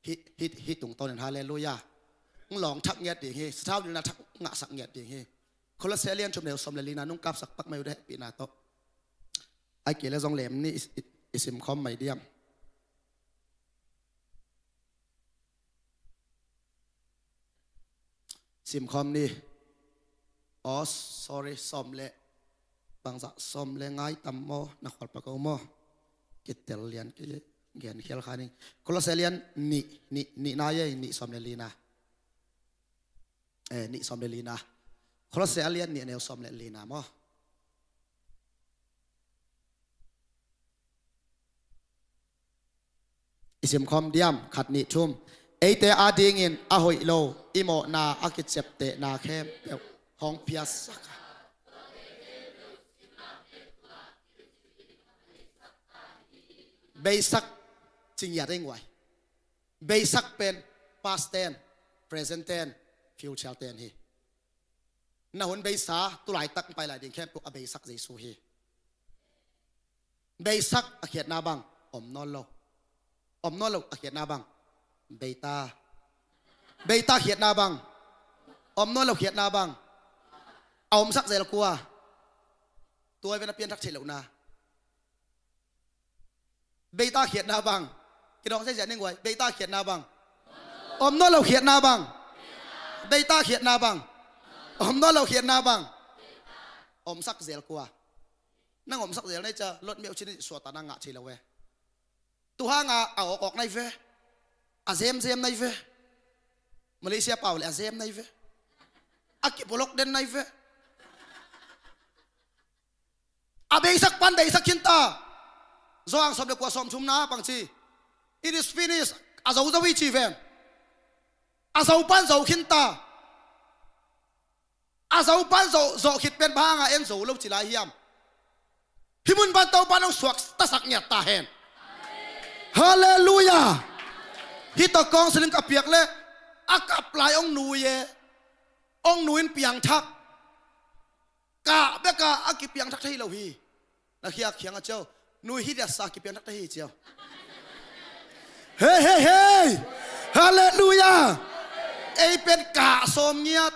Hih, hih, hih tungtawnin, halleluiah. Hong lawng thak ngiat ding hi. Sathau nilna thak ngahsak ngiat ding hi. Kolose a lian thum neu sawm le lina nung kapsak pak mai uh deh hehpihna tawh. Ai kei le zong lem ni i, i, i simkhawm mai diam. Simkhawm ni. Oh, sorry, sawm le, bangzah sawm le nga i tam maw, na khualpa ko maw? Kitel lian ki gen khial kha ning. Kolose lian nih, nih, nih na ye, nih sawm le lina. Eh, nih sawm le lina. Kolose a lian nih a neu sawm le lina maw? I simkhawm diam, khat nih thum. Eite adingin a hoih lo, i mawhna a kiciaptehna khempeuh hong phiatsak a. Beisak ci ngiat ing uai. Beisak pen past ten, present ten, future ten hi. Na hun beisa, tulaitak pai lai ding khempeuh a beisak Jesu hi. Beisak a khiatna bang, om nawn lo. Om nawn lo a khiatna bang, beita. Beita khiatna bang, om nawn lo khiatna bang, a omsak zel kua? Tua ven a pianthak theih lohna. Beita khiatna bang, kidawng ziahziah ning uai, beita khiatna bang, om nawn lo khiatna bang, beita khiatna bang, om nawn lo khiatna bang, omsak zel kua? Nang omsak zel nai cia, Lot miauh cin suahtakna ngah thei lo ve. Tuhanga a awkawk nai ve. A zemzem nai ve. Malaysia pau le a zem nai ve. A kipolok den nai ve. A beisak pan beisak khinta. Zawhang sawm le kua sawm thumna pang ci. It is finished. A zo zo hi ci ven. A zo pan zo khinta. A zo pan zo, zo khit pen bang hanga en zo lo ci lai hiam? Hih mun pan Topa nong suaktasak ngiat ta hen. Halleluiah. Hih tawh counseling ka piak le a kap lai ong nui e. Ong nui in piangthak. Kah beka a kipiangthak thei lo hi. Na khiak khiang a ciau, nui hi diatsa kipiangthak thei hi ciau. Hei, hei, hei. Halleluiah. Ei pen kah sawm ngiat.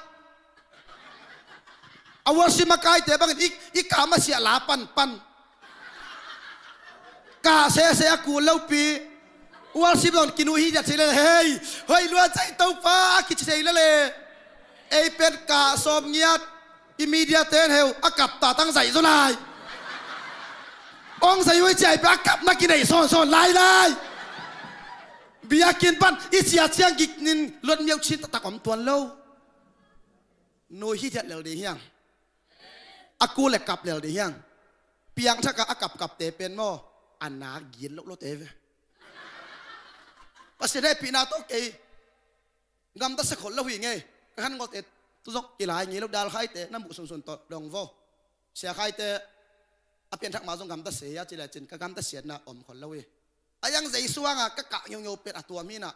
A worship makaite bangin i, i kah masiah la panpan. Kah sese a kul lopi. Worship zong kinui hi diat thei lele. Hei, hoi lua cai Topa a kici thei lele. Ei pen kah sawm ngiat. I media ten heu a kap ta tang zaih zaw lai. Ong zaih uh i ciai pe a kap na kinei sawnsawn lai lai. Biakinn pan i sia ciang gik nin Lot miauh cin taktak om tuan lo. Nui hi thiat lel ding hiang. A kul le kap lel ding hiang. Piangthak a a kapkapte pen maw, a na gin loh lote ve. Pasian hehpihna tawh kei gamta sia khol lo hi ngei. Ka han ngawte tu zong kilai ngei lo, dal khaite na muh sunsun tawh dong vo. Sia khaite a pianthak ma zong gamta sia hi a ci le cin ka gamta siatna om khol lo hi. A iang zei suanga ka kah ngeungeu pen a tuam hi inah,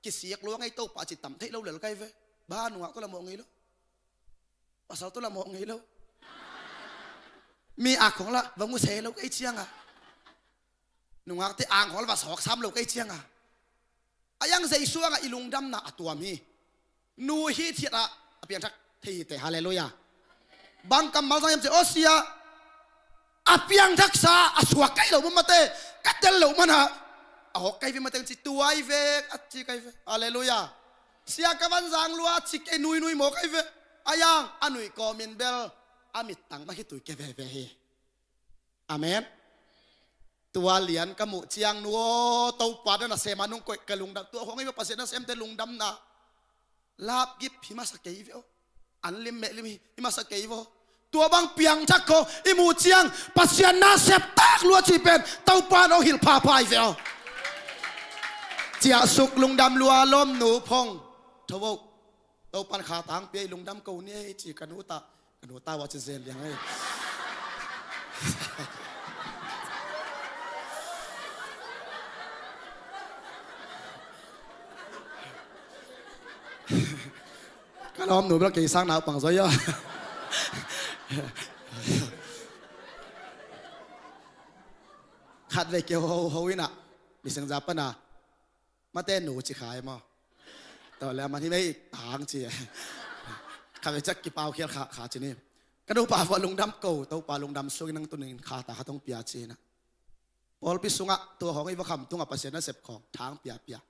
kisik lua ngei Topa ci tam theih lo lel kai ve. Ba nungak tawh la mawh ngei lo. Pasal tawh la mawh ngei lo. Mi a khong la va nguse lo kai cianga, nungakte ang khong la va sawk sam lo kai cianga, a iang zei suanga i lungdamna a tuam hi. Nu hi thiat ah a piangthak thei hi te. Halleluiah. Bang kammal zang hiam ci, aw sia, a piangthaksa a suak kai lo mah mate, ka tel lo mana a hawk kai ve mate ci tuai ve a ci kai ve. Halleluiah. Sia ka van zang lua ci kei nuinui maw kai ve. A iang a nuih kawmin bel a mittang mah khitui ke veve hi. Amen. Tua lian ka muh ciang nu aw, Topa na nasem a nung koih ka lungdam. Tua khong ei maw Pasian nasemte lungdamna lapgip hi masa kei ve aw. An lim meh lim hi masa kei ve aw. Tua bang piangthak khong i muh ciang Pasian nasep tak lua ci pen Topa na hong hilh phapha hi ve aw. Ciahsuk lungdam lua lawmnu phong. Tho aw. Topan kha tang pia i lungdam ko ni ei ci ka nu ta. Ka nu ta wa ci zel liang ei. Ka lawmnu bel kei sang naupang zaw ia. Khat ve kei ho ho inah, miseng za pana. Mate nu ci khai maw. Tawh le a man hi mei tang ci. Kha ve cak kipau khial kha kha ci ni. Ka nu pa vua lungdam ko, Topa lungdam sungin nang tunin kha ta kha tong pia ci na. Pawlpi sungah tua hong i va kham tungah Pasian nasep khong thang pia pia.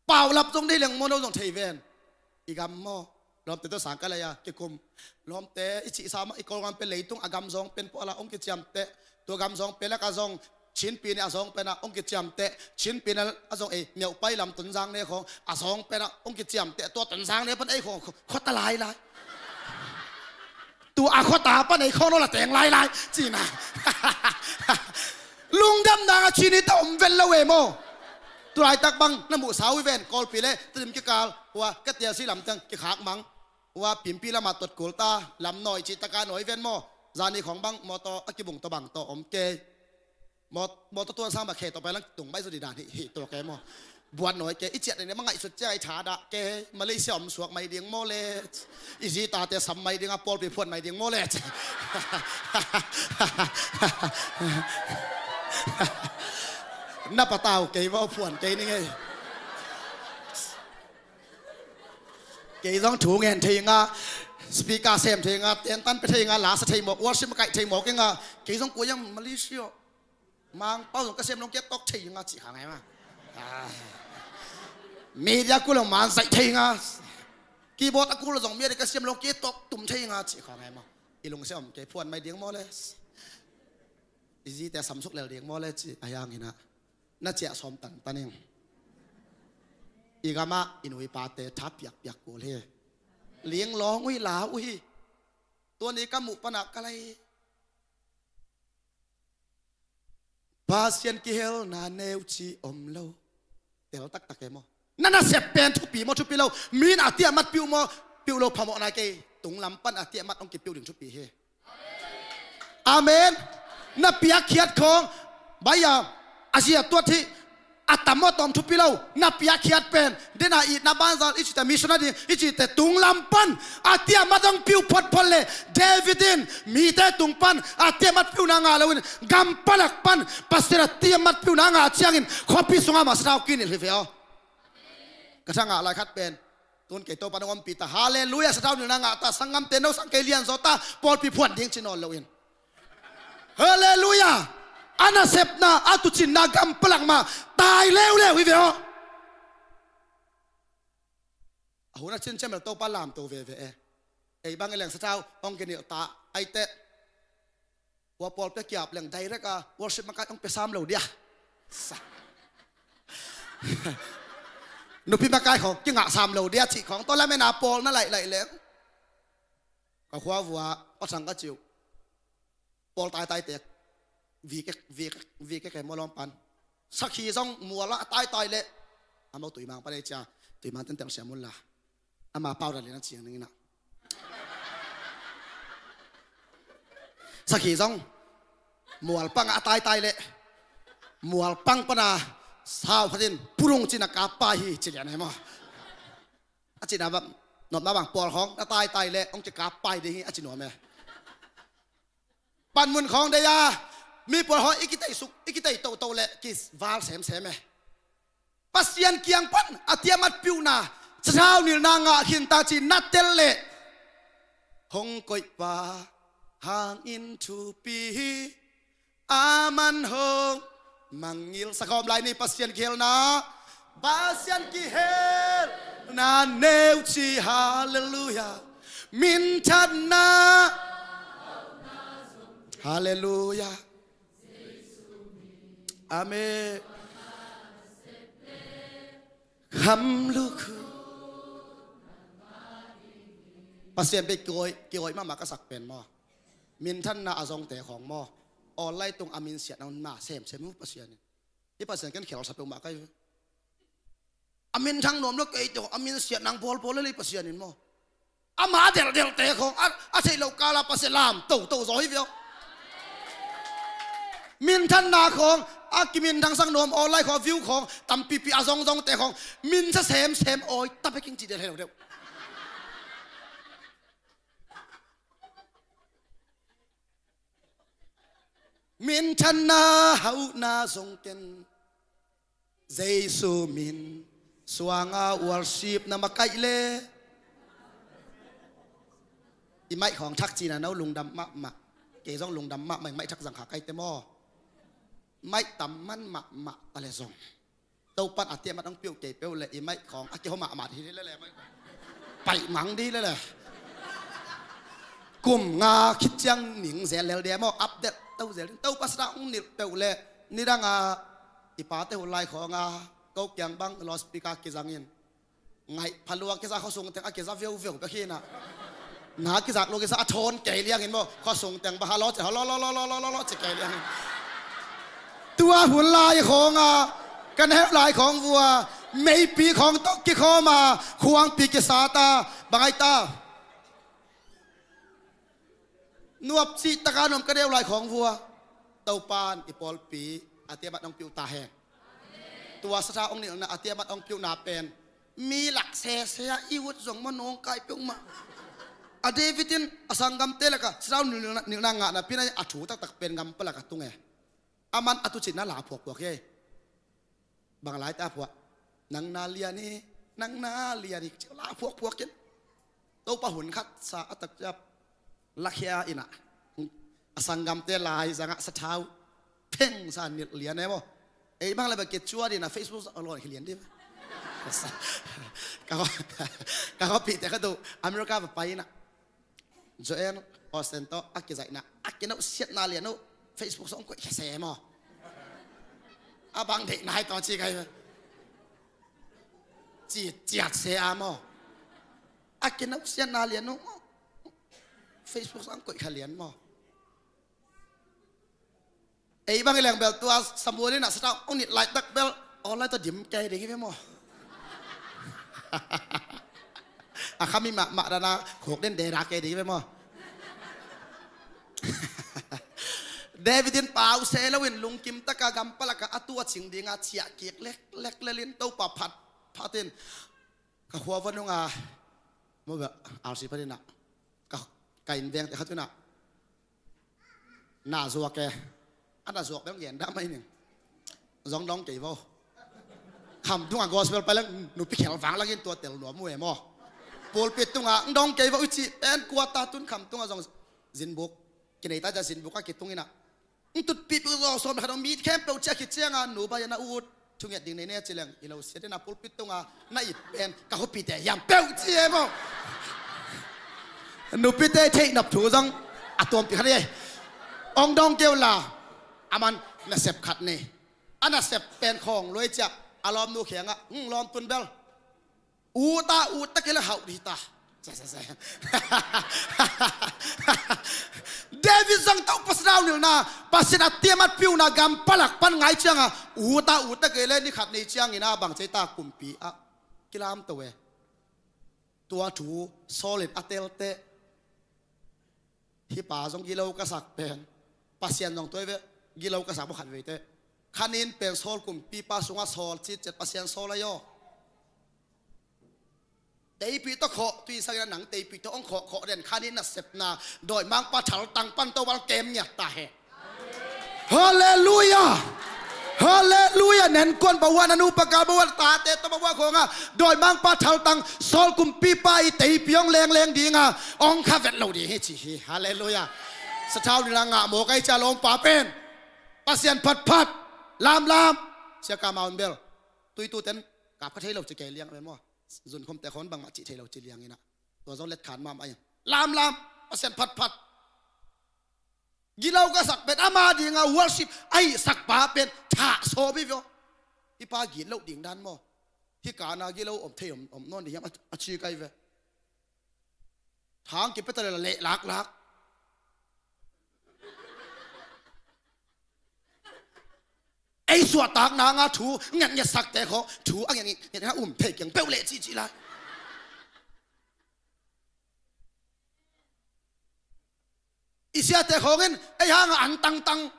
Paulap zong dei leng maw no zong thei ven. I gam maw. Lawmte tawh sang ka lei a kikum. Lawmte i cihsa mah i Kawlgam pen leitung a gam zawng pen puala hong kiciamteh. Tua gam zawng pen laka zong Chinpi nih a zawng pen ah hong kiciamteh. Chinpi nih a zong ei miaupai lam Tonzang ne khong a zawng pen ah hong kiciamteh. Tua Tonzang ne pan ei khong khuata lailai. Tua a khuata pan ei khong no la teng lailai cina. Lungdam nang a cini ta om vel lo e maw. Tulaitak bang na muhsa uh i ven Kawlpi le Tedim kikal hua ka tialsi lamteng kikhak mang. Hua pimpi lamah tuat kul ta lam nawi cih taka nawi ven maw. Zani khawng bang mawtaw a kibung tawh bang tawh om kei. Mawtaw tuan sang bang khe tawh pai lang tung bai zaw di dan hih hih tuak kei maw. Buat nawi kei i ciat ding ding ma ngaihsut ciang i thadah kei Malaysia om suak mai ding maw le. I zi tate sam mai ding a pawlpi phuan mai ding maw le. Na patau kei maw phuan kei ning ei. Kei zong thu ngen thei nga, speaker sem thei nga, tentan pe thei nga, lasa thei mawk, worship makaih thei mawk e nga. Kei zong kuayang Malaysia Mangpau zong ka sem long kia tawk thei nga cih kha ngai ma. Media kul long man zaih thei nga. Keyboard a kul zong mia de ka sem long kia tawk tum thei nga cih kha ngai ma. I lungsia om kei phuan mai ding maw le. I zite a samsuk lel ding maw le cih a hiang hinah. Na ciah sawm tantan ing. I gamah i nu i pate tha piakpiak kul hi. Ling lawng uh hi, lau uh hi. Tua ni ka muh panah ka lai. Pasian kihelna neu ci om lo. Tel taktak e maw. Na nasep pen thupi maw thupi lo. Min a tiamat piuh maw piuh lo phamawh nai kei. Tunglam pan a tiamat hong kipiuh ding thupi hi. Amen. Na piakkhiat khawng bai a a zia tuat hi. A tam maw tawm thupi lo. Na piakkhiat pen dena itna banzal i cite missionary ding i cite tunglam pan a tiamat hong piuh photphot le David in mite tung pan a tiamat piuhna ngah loin gam palak pan Pasian a tiamat piuhna ngah ciangin khuapi sungah mah sathau kinilh hi ve aw. Ka thangah lai khat pen Tun kei Topa nong ompih ta. Halleluiah. Sathau nilna ngah ta. Sanggamte no sang kei lianzaw ta. Pawlpi phuan ding ci nawn loin. Halleluiah. A nasepna a tucinna gam palak mah tai leuleu hi ve aw. A hun a cin ciamel Topa lamto veve e. Ei bang i leng sathau hong kinilh ta aite. Hua pawlpi a kiap leng direct a worship makai hong pia sam lo dia. Sa. Nupi makai khawng kingah sam lo dia cih khawng tawh lamena pawl na laih laih leng. Ka khua vua pasang ka ciuh. Pawl taitai tek. Vike vike vike kei mawlawm pan. Sakhi zong muala taitai leh. Amau tuimang pan ei cia. Tuimang ten telsiam unla. Ama pau dan lian a ciang ning inah. Sakhi zong mualpang a taitai leh mualpang pana Sau khatin purung cin a kap pai hi ci lian e maw? A cina bang, nopna bang pawl khawng na taitai leh hong kikap pai ding hi a ci nuam e. Panmun khawng deih a, mi pawl khawng i kiteih suk, i kiteih toto leh kival semsem e. Pasian kiang pan a tiamat piuhna sathau nilhna ngah khinta ci na tel leh, hong koihpa hangin thupi hi, a man hong mangngilh. Sa khawm lai ni, Pasian kihelna, Pasian kihelna neuci. Halleluiah. Minthanna. Halleluiah. Amen. Kham lukhu. Pasian bek kiawi, kiawi mahmah ka sak pen maw? Minthanna a zongte khawng maw? Awllai tung a minsiatna hun ma semsem uh Pasian in. Hih Pasian ken khelsa peuhmah ka hi ve. A minthang nuam lo kei teh a minsiat nang bawlbawl lel hi Pasian in maw? Ama delhdelhte khawng a, a theih loh kala Pasian lam toto zaw hi ve aw. Minthanna khawng a kiminthangsak nuam, awllai khawng view khawng tampipi a zongzongte khawng minsa semsem awi ta bekin ci delh helo deuh. Minthanna hauhna zong ken Jesu min suanga worship na makaih le. I maih khawng thak cina no lungdam mahmah. Kei zong lungdam mahmah, i maih thak zang kha kaite maw? Maih tam man mahmah ta le zong Topan a tiamat hong piuh kei peuh le i maih khawng a kihawm mahmah hi le le maih khawng. Paih mang di le le. Kum nga khit ciang ning zel lel dia maw, update to zel ding. Topa sa hong nilh peuh le nidanga i pate hun lai khawnga ko kiang bang loudspeaker kizangin ngaih phalua kisa khuasung teng a kiza veuveu bek hi na. Na kizak lua kisa a thawn kei liangin maw, khuasung teng bang halo ci, halo lo lo lo lo lo lo ci kei liangin. Tua hun lai khawnga kan heuh lai khawng vua, meipi khawng tawh kikhawma khuangpi kisata bang ai ta. Nuap cih taka nuam ka deuh lai khawng vua. Topan i pawlpi a tiamat hong piuh ta hen. Tua sathau hong nilhna a tiamat hong piuhna pen mi lak sese a i ut zong maw nawngkai peuhmah. A David in a sanggamte laka sathau nilhna, nilhna ngahna pi na a thu taktak pen gam palaka tung e. Aman a tucin na la phuakphuak hi. Bang lai ta phuah. Nang na lian hi, nang na lian hi ci la phuakphuak in. Topa hun khat sa a takciap lakhia ina a sanggamte lai zanga sathau pheng sa nilh lian e maw? Ei bang le ba ke cua dina Facebook sa a lawn hi lian di. Ka ka pite ka do America ba pai ina. Joel Osteen tawh a kizaihna a kinauhsiatna lian uh Facebook sawng koih khia se maw? A bang deihna hai tawh ci kai ci ciat se a maw? A kinauhsiatna lian uh Facebook sawng koih khia lian maw? Ei bang i leng bel tua Samuel in a sathau hong nilh laitak bel awllai tawh dim kei ding hi ve maw? A khami mahmah dana khuk den dera kei ding hi ve maw? David in pau se loin lungkim taka gam palaka a tua cing dinga ciah kik leklek lelin Topa phat phatin ka khua va nunga maw bel R C phatina ka, ka inn vengte khat una Na zuak e. A na zuak bel gen dah mai ning. Zong dong kei vo. Kham tunga gospel pai leng nupi khel vang lakin tua tel nuam uh e maw? Pulpit tunga dong kei vo i cih pen kua ta tun kham tunga zong zinbuk kinei ta ja zinbuk a kitung ina. Tutpi pi zaw sawm khat mi khempeuh ciah khit cianga nu bai a na ut thunget ding nei ne ci leng i lo sia dena pulpit tunga na it pen ka khupite hiam peuh ci e maw? Nupite theih nop thu zong a tuampi khat e. Ong dong keu la a man nasep khat nei. A nasep pen khawng luai ciah a lawmnu khiangah, "Hung lawm tun bel." Uta uta kei le hauh dih ta. David zong Topa sathau nilhna Pasian a tiamat piuhna gam palak pan ngai cianga uta uta kei le ni khat nei ciangin a bang cei ta kumpi ah kilamto e. Tua thu Saul in a telte. Hih pa zong gilo ka sak pen Pasian zong tua hi ve. Gilo ka sak maw khat veite. Khanin pen Saul kumpipa sungah sawl citcet Pasian sawl ahi aw. Teipih tawh khawh, tui sangin a nang teipih tawh hong khawh, khawh den khanin nasepna, dawimangpa thaltang pan tawh val kem ngiat ta hen. Halleluiah. Halleluiah. Nenkuan bawa, na nupa ka bawa, tate tawh bawa khawngah dawimangpa thaltang Saul kumpipa i teipih hong lengleng dinga hong kha vet lo ding hi ci hi. Halleluiah. Sathau nina ngah mawk ahi cia lawmpa pen Pasian phatphat. Lamlam. Sia ka maun bel tuituten kap kha thei lo ci kei liang pen maw? Zunkhomte khawng bangmah cih thei lo ci liang inah, tua zong letkhan mahmah in lamlam, Pasian phatphat. Gilo ka sak pen ama dinga worship a hihsak pa pen thah sawm hi ve aw. Hih pa gitloh ding dan maw? Hih kana gilo om thei om, om nawn ding hiam a, a ci kai ve. Thang kipia ta le la leh laklak. Ei suahtak nanga thu ngetnget sakte khawng thu a ngetnget a um thei kiang peuh leh cihcih lai. I siate khawng in ei hanga an tangtang,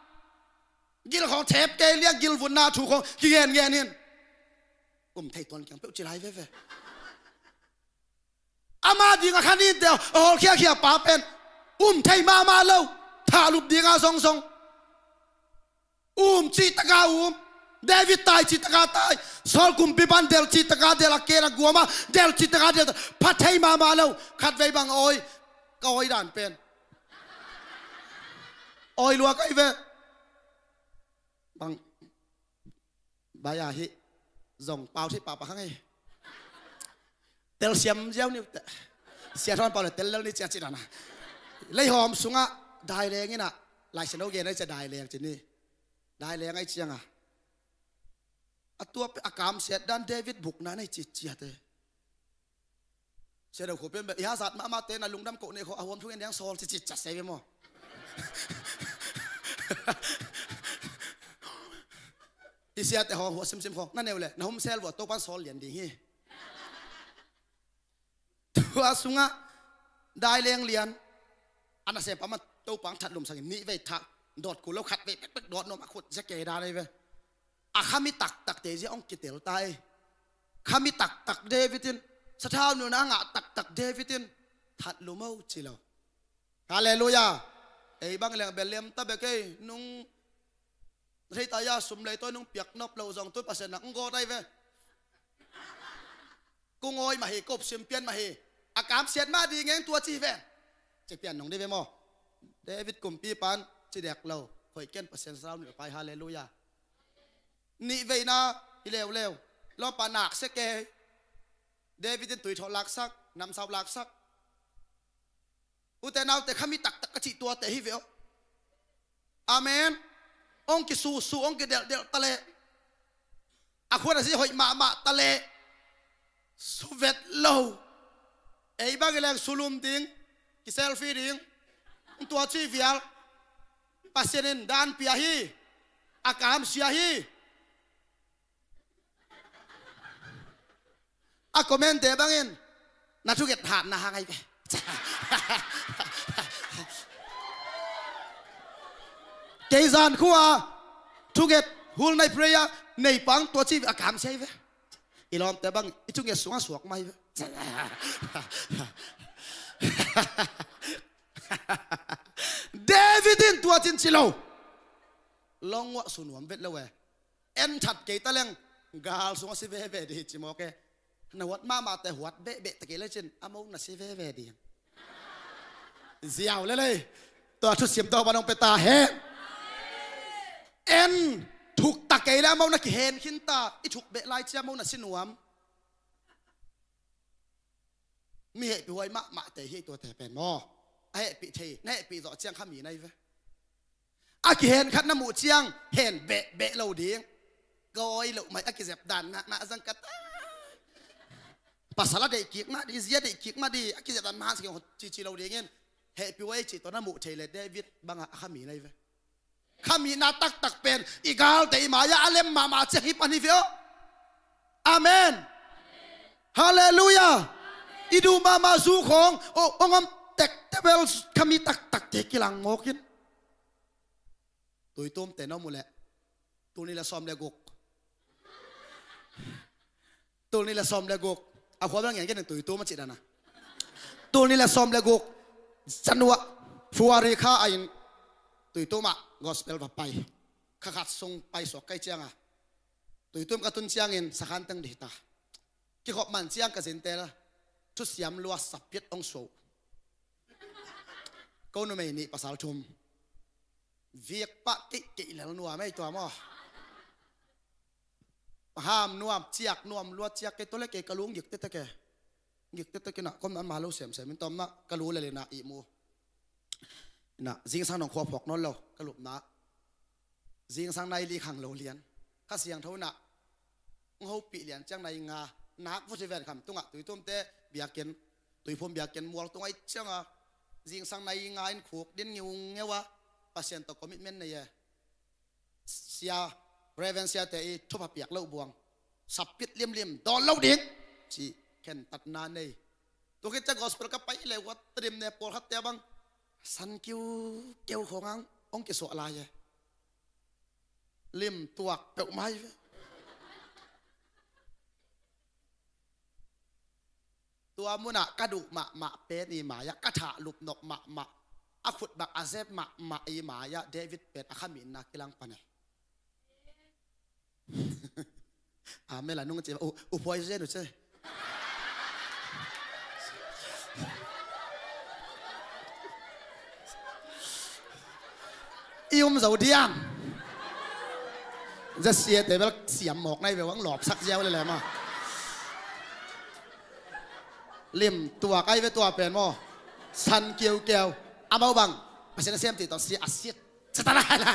gil khawng thep kei liang, gilvunna thu khawng kigen gen in um thei tuan kiang peuh ci lai veve. Ama dinga khaninte a hawlkhiakhia pa pen um thei mahmah lo. Thahlup dinga zongzong um cih taka um. David tai cih taka tai. Saul kumpipan del cih taka del, a ken a guama del cih taka del. Pha thei mahmah lo. Khatvei bang awi, ka awi dan pen awi lua kai ve. Bang Bai a hih zong pau thei papa khang ei. Tel siam ziau ni. Sia thawn pau le tel lel ni cia ci dana. Leihawm sungah daileng inah, Laisiangtho gen ai cia daileng ci ni. Daileng ai cianga a tua a kamsiat dan David bukna nei citciate. Sia do khuapian beh i hazat mahmahte na lungdam koh nei khaw a huam thungen diang sawl cicit ca sei ve maw? I siate hawng huah simsim khaw na neu le na hum sel vua Topan sawl lian ding hi. Tua sungah daileng lian a nasem pama Topan that lum sangin nih vei thah dawt kul lo, khat vei pekpek dawt nuam a khut zia kei dan ei ve. A khami taktakte zia hong kitel ta ei. Khami taktak David in, sathau nuna a ngah taktak David in that lum o ci lo. Halleluiah. Ei bang leng bel liam ta bek ei, nung na thei ta ia sum lei tawi nung piak nop lo zong tun Pasian nak nung gawt ai ve. Kung awi mah hi, kop sim pian mah hi. A kamsiat mah ding eng tua ci hi ve. Ci pian nong dei ve maw? David kumpipan ci dek lo. Hoih ken Pasian sathau nih pai, halleluiah. Nih veina hi leuleu. Lawmpa nak sia kei. David in tui thawh laksak, namsau laksak. Ute naute khami taktak ka cih tuate hi ve aw. Amen. Hong kisusu, hong kidelhdelh ta leh, a khuan a si hoih mahmah ta leh, suvet lo. Ei bang i leng sulum ding, kiselfie ding. Tua ci vial. Pasian in dan pia hi. A kamsia hi. A comment-te bangin na thuget hatna hang ahi ve. Kei zan khua thuget whole night prayer nei pang tua ci a kamsia hi ve. I lawmte bang i thuget sungah suak mai hi ve. David in tua cin ci lo. Long uah sunuam vet lo e. En that kei ta leng gal sungah si veve ding hi ci mawk e. Na huat mahmahte huat behbeh ta kei lecin a mo na si veve ding. Ziau lelei. Tua thusim tawh pan hong pia ta hen. En thuk ta kei le a mo na kihen khin ta. I thuk beh lai cia mo na si nuam. Mi hehpih huai mahmahte hi tuate pen maw? A hehpih thei, na hehpih zawh ciang khami na hi ve. A kihen khat na muh ciang hen behbeh lo ding. Kawi loh mai a kizep dan na, na zang ka ta. Pasal a deih kik mah di, zia deih kik mah di, a kizep dan mahang siking cici lo dingin hehpih huai cih tawh na muh thei le David bangah a khami na hi ve. Khamina taktak pen i galte i mai-ah a lem mahmah ciang hi pan hi ve aw. Amen. Halleluiah. I duh mahmah zu khawng hong om tekte bel khami taktakte kilang mawkin. Tuitumte na om uh leh Tul nih le sawm le guk. Tul nih le sawm le guk. A khua bel ngen kei ning, Tuitum a cih dan a. Tul nih le sawm le guk. January, February kha a in Tuitum ah gospel va pai. Kha khat sung pai suak kei ciang a, Tuitum ka tun ciangin sakhan teng dih ta. Kikhop man ciang ka zintel, thusiam lua sapit hong suah. Ko numei nih pasal thum. Viak pah keih keih lel nuam ei tua maw. Ham nuam, ciak nuam lua, ciak kei, tua le kei ka lu ngik tete kei. Ngik tete kei na, kom na ma lo semsem in tawm na, ka lu le le na ihmu. Na, zingsang nong khua phawk nawn lo, ka lupna. Zingsang nai li khang lo lian. Kha Siangtho na, ng hopih lian ciang nai nga, nak vut hi ven kham tungah, Tuitumte biakinn, Tuiphum biakinn mual tungah i ciang a, zingsang nai nga in khuk din ngiu ngeu a, Pasian tawh commitment nei e. Sia, Reverend Siate i thupha piak loh buang. Sapit limlim, dawn lo ding. Ci, khentatna nei. Tua khit ciang gospel ka pai le, wat tedim ne, pawlkhatte bang san kiu, kiu khawng ang, hong kisuah lai e. Lim tuak peuhmah hi ve. Tua munah ka duh mahmah pen i mai-ah, ka thah lupnop mahmah, a khut bak a zep mahmah i mai-ah David pen a khaminna kilang pan e. Amen la nung ci, u, u phuai zen u ce. I um zo diam. Za sia te bel siam mawk nai ve, wang lawpsak ziau le le ma. Lim tuak ai ve tua pen maw. San kiukiau. Amau bang. Pasian a siam ti tawh sia a siat. Satan a la.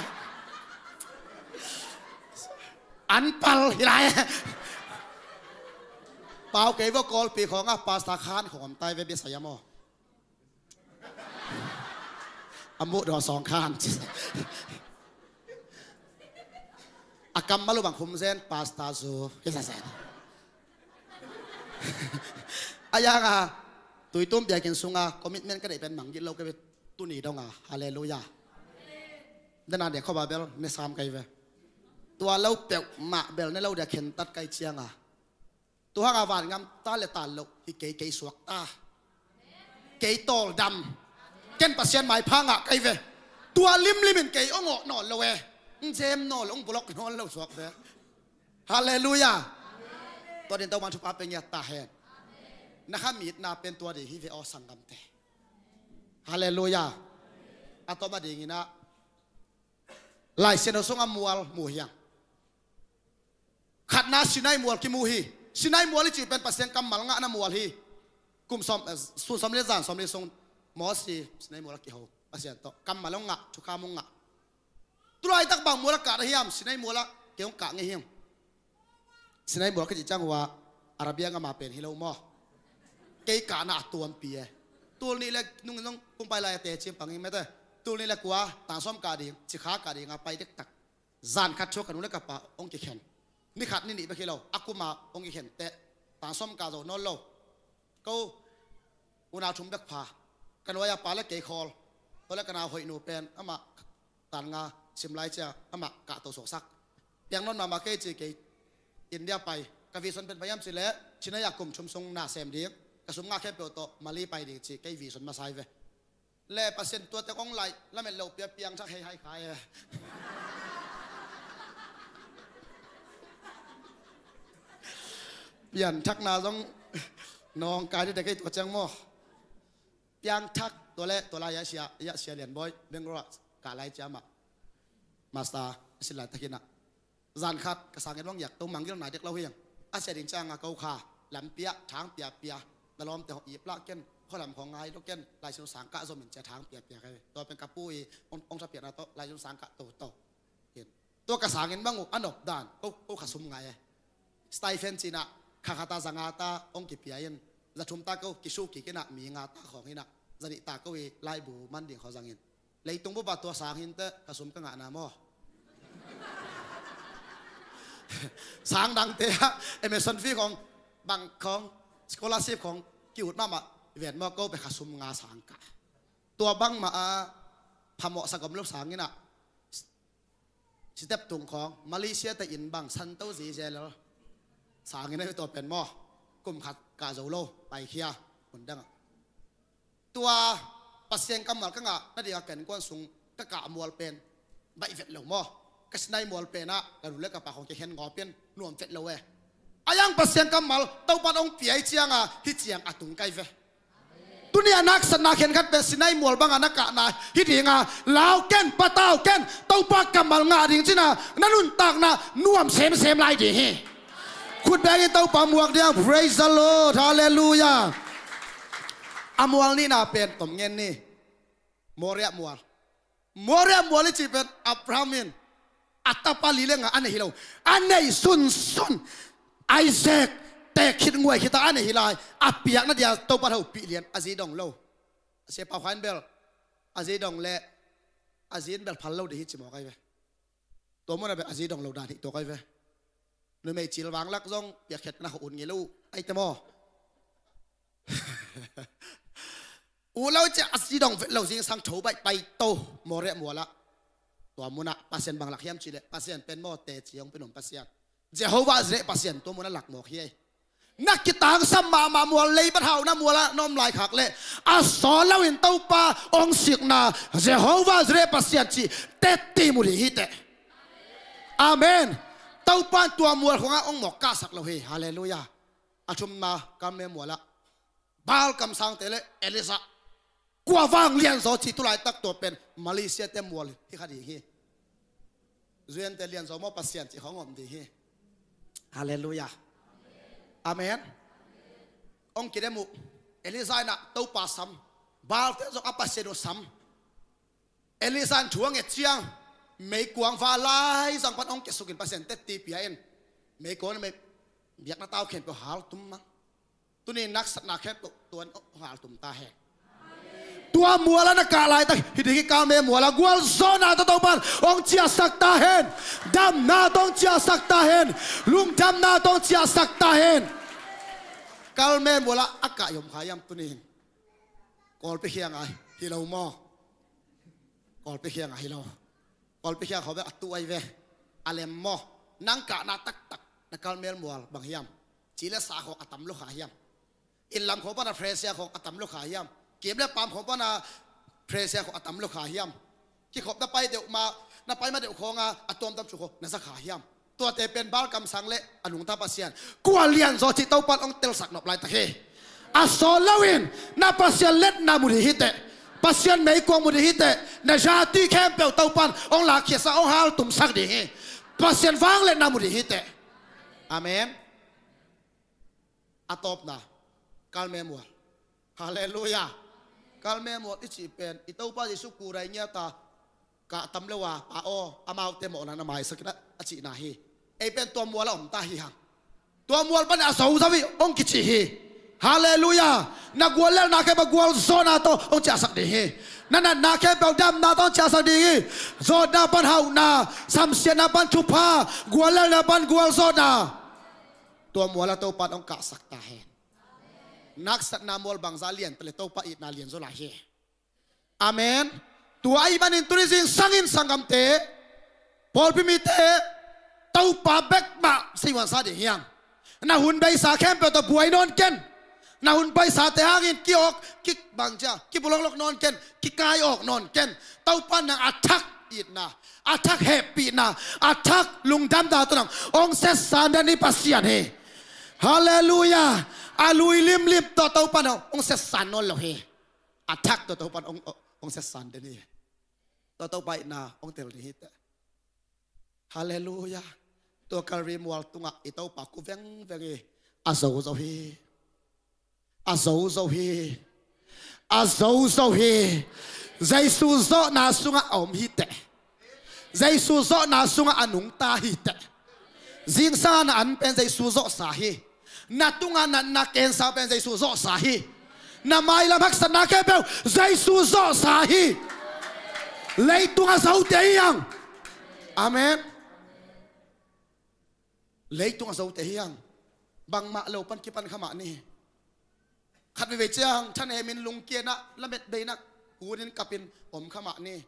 An pal hi lai. Pau kei vo Kawlpi khawng a pastor khan khawng om tai ve bia saya maw. A muh daw sawng khan. A kammal uh bang khum zen, pastor zu. Hi sa zen. A yang a, Tuitum biakinn sunga commitment ka deih pen mang gilo ka ve tuni dong a. Halleluiah. Dana de khoba bel ne sam kai ve. Tua lo peuhmah bel ne lo dia khentat kai ciang a. Tua hang a van ngam ta le ta lo hi kei, kei suak ta. Kei tawldam. Ken Pasian maipha ngah kai ve. Tua limlim in kei ong awh nawn lo e. Ong jem nawn lo, ong bulok nawn lo suak ve. Halleluiah. Tua din Toman thupha pe ngiat ta hen. Na khamitna pen tua ding hi ve aw sanggamte. Halleluiah. A tawm a dingin ah Lai Siangtho sungah mual mu hiang. Khatna Sinai mual kimu hi. Sinai mual i cih pen Pasian kammal ngahna mual hi. Kum sawm, eh, sun sawm le zan sawm le sung Mosi Sinai mual a kiho. Pasian tawh kammal hong ngah, thukham hong ngah. Tulaitak bang mual a kah na hiam, Sinai mual a kei hong kah ngei hiam. Sinai mual ka cih ciang hua Arabia gam a pen hi lo maw. Kei kahna a tuampi e. Tul nih le nung nung pumpai lai a teci pang hi mete. Tul nih le kua, tang sawm kah ding, cikha kah ding a pai dektak. Zan khat thua ka nu le ka pa hong kikhen. Ni khat ni nih bek hi lo, a kum a hong kikhen teh. Tang sawm kah zo nawn lo. Ko unau thum bek pha. Ka nuai a pa le kei khawl. Tua le ka nau hoih nu pen amah tan nga sim lai cia amah kahto suaksak. Piang nawn mahmah kei ci kei India pai. Ka vision pen pai hiam ci le Sinai a kum thum sung na sem ding. Ka sum ngah khempeuh tawh Mali pai ding ci kei vision masa hi ve. Le Pasian tua teng hong laih lamet loh pia piangthak hei hai khai e. Pianthakna zong nawngkai dede kei tua ciang maw. Piangthak tua le tua lai a sia, a sia Lianbawi Bangalore ah kah lai cia mah. Master a sin laitakin ah. Zan khat ka sangin bang yak to manggil nai dek lo hiang. A sia ding ciang a ko kha lampi ah thang piapia. Na lawmte hong ip lah ken, khualam khawng ngai lo ken, Lai Siangtho sang kah zom in cia thang piapia kai ve. Tua pen ka pu i hong, hong thapiakna tawh Lai Siangtho sang kah toto. Tua ka sangin bang uh a nop dan ko, ko kha sum ngai e. Stipend cih nah kha khat a za nga ta hong kipia in, za thum ta ko kisuh kik in ah mi nga ta khawng in ah, za nih ta ko i laibu man ding khaw zangin. Leitung bup ah tua sang hi inteh ka sum ka ngahna maw. Sang dangte ah admission fee khawng, bang khawng, scholarship khawng ki-ut mahmah ven maw, ko bek kha sum nga sang kah. Tua bangmah a phamawh sa gawm lo sang in ah Step tung khawng Malaysia te in bang santo zizel sangin a hi tua pen maw. Kum khat kah zo lo, paikhia hun dangah. Tua Pasian kammal ka ngah nadinga ken kuan sung ka kah mual pen baih vet lo maw. Ka Sinai mual penah ka nu le ka pa khawng kikhen ngawpin nuam vet lo e. A yang Pasian kammal Topan hong piai cianga hih ciang a tung kai ve. Tuni a naksatna khenkhat pen Sinai mual banga na kahna hi dinga lau ken, patau ken, Topa kammal ngah ding cina na nuntakna nuam semsem lai ding hi. Khut bengin Topa muak ding. Praise the Lord. Halleluiah. A mual nihna pen tom ngen ni. Moria mual. Moria mual i cih pen Abraham in a tapa li le nga a nei hi lo. A nei sunsun Isaac te khit nguai khita a nei hi lai. A piakna dia Topa hopih lian a zi dong lo. A sia pau khain bel a zi dong le a zi in bel phal lo ding hi ci mawk ai ve. Tua munah bel a zi dong lo dan hi tua kai ve. Numei cil vanglak zong piakkhiatna khawh un ngei lo uh ai te maw? Uh lo ciah a zi dong vet lo zingsang tho baih pai to Moria mualah. Tua munah Pasian bang lak hiam cihleh Pasian pen maw teci hong pi num Pasian, Jehovah Jireh Pasian tua munah lak mawk hi ei. Na kitangsam mahmah mual, leibat hauhna mualah na om laikhak leh a sawt loin Topa hong sikna Jehovah Jireh Pasian cih tetti mu ding hi teh. Amen. Topa in tua mual khawngah hong mawk kahsak lo hi. Halleluiah. A thumna Karmel mualah Baal kamsangte le Elisha kua vang lianzaw cih tulaitak tua pen Malaysia te mual hi kha ding hi. Zuiante lianzaw maw Pasian cih khawng om ding hi. Halleluiah. Amen. Hong kidem uh. Elisha inah Topa sam, Baalte zong a pasian uh sam. Elisha in thu a nget ciang meikuang va lai zang pan hong kisukin Pasian tetti pia in meikuang na mei biakna tau khempeuh haltum mang. Tuni naksatna khempeuh tuan hong haltum ta hen. Tua mualah na kah laitak hi ding hi. Karmel mualah gualzawhna tawh Topan hong ciahsak ta hen. Damna tawh hong ciahsak ta hen. Lungdamna tawh hong ciahsak ta hen. Karmel mualah a kah i om kha hiam tuni in? Kawlpi khianga hi lo maw? Kawlpi khianga hi lo. Kawlpi khiang khawng bel a tuh ai ve. A lem maw? Nang kahna taktak na Karmel mual bang hiam? Ci le sa khawng a tam lo kha hiam? Inn lam khawng pana pressure khawng a tam lo kha hiam? Kim le paam khawng pana pressure khawng a tam lo kha hiam? Kikhop na pai deuh ma, na pai ma deuh khawnga a tuamtuam thu khawng na za kha hiam? Tuate pen Baal kamsang le a nungta pasian kua lianzaw cih Topan hong telsak nop laitak hi. A sawt loin na Pasian letna mu ding hi teh. Pasian meikuang mu ding hi teh. Na zati khempeuh Topan hong lakkhiatsak, hong haltumsak ding hi. Pasian vangliatna mu ding hi teh. Amen. A tawpna Karmel mual. Halleluiah. Karmel mual i cih pen i Topa Jesuh kurai ngiata kah tam lo a, Pa aw, amaute mawhna na maisak in a cihna hi. Ei pen tua mual a om ta hi hang. Tua mual pan a zo zo hi hong kici hi. Halleluiah. Na guallelhna khempeuh gualzawhna tawh hong ciahsak ding hi. Na natna khempeuh damna tawh hong ciahsak ding hi. Zawhna pan hauhna, samsiatna pan thupha, guallelhna pan gualzawhna. Tua mual a Topan hong kahsak ta hen. Naksatna mual bangza lian pele Topa itna lian zaw lai hi. Amen. Tua ahih manin tuni zingsangin sanggamte, pawlpi mite, Topa bek mah seihuansa ding hiam? Na hun beisa khempeuh tawh buai nawn ken. Na hun beisate hangin kiawk, kibangcia kibulawklawk nawn ken, kikai awk nawn ken. Topa nang a thak itna, a thak hehpihna, a thak lungdamna tawh nang hong setsan den hi Pasian hi. Halleluiah. A lui limlim tawh Topa nang hong setsan nawn lo hi. A thak tawh Topan hong, hong setsan den hi. Tua Topa itna hong tel ding hi teh. Halleluiah. Tua Kalvari mual tungah i Topa ku vengveng hi. A zo zo hi. A zo zo hi. A zo zo hi. Jesu zawhna sungah a om hi teh. Jesu zawhna sungah a nungta hi teh. Zingsang a na an pen Jesu zawhsa hi. Na tunga natna cancer pen Jesu zawhsa hi. Na mailam haksatna khempeuh Jesu zawhsa hi. Leitung a zote hi hang. Amen. Leitung a zote hi hang. Bangmah lo pan kipan kha mah ni. Khat veivei ciang thanemin lungkiatna lametbeina kunin kapin om kha mah ni.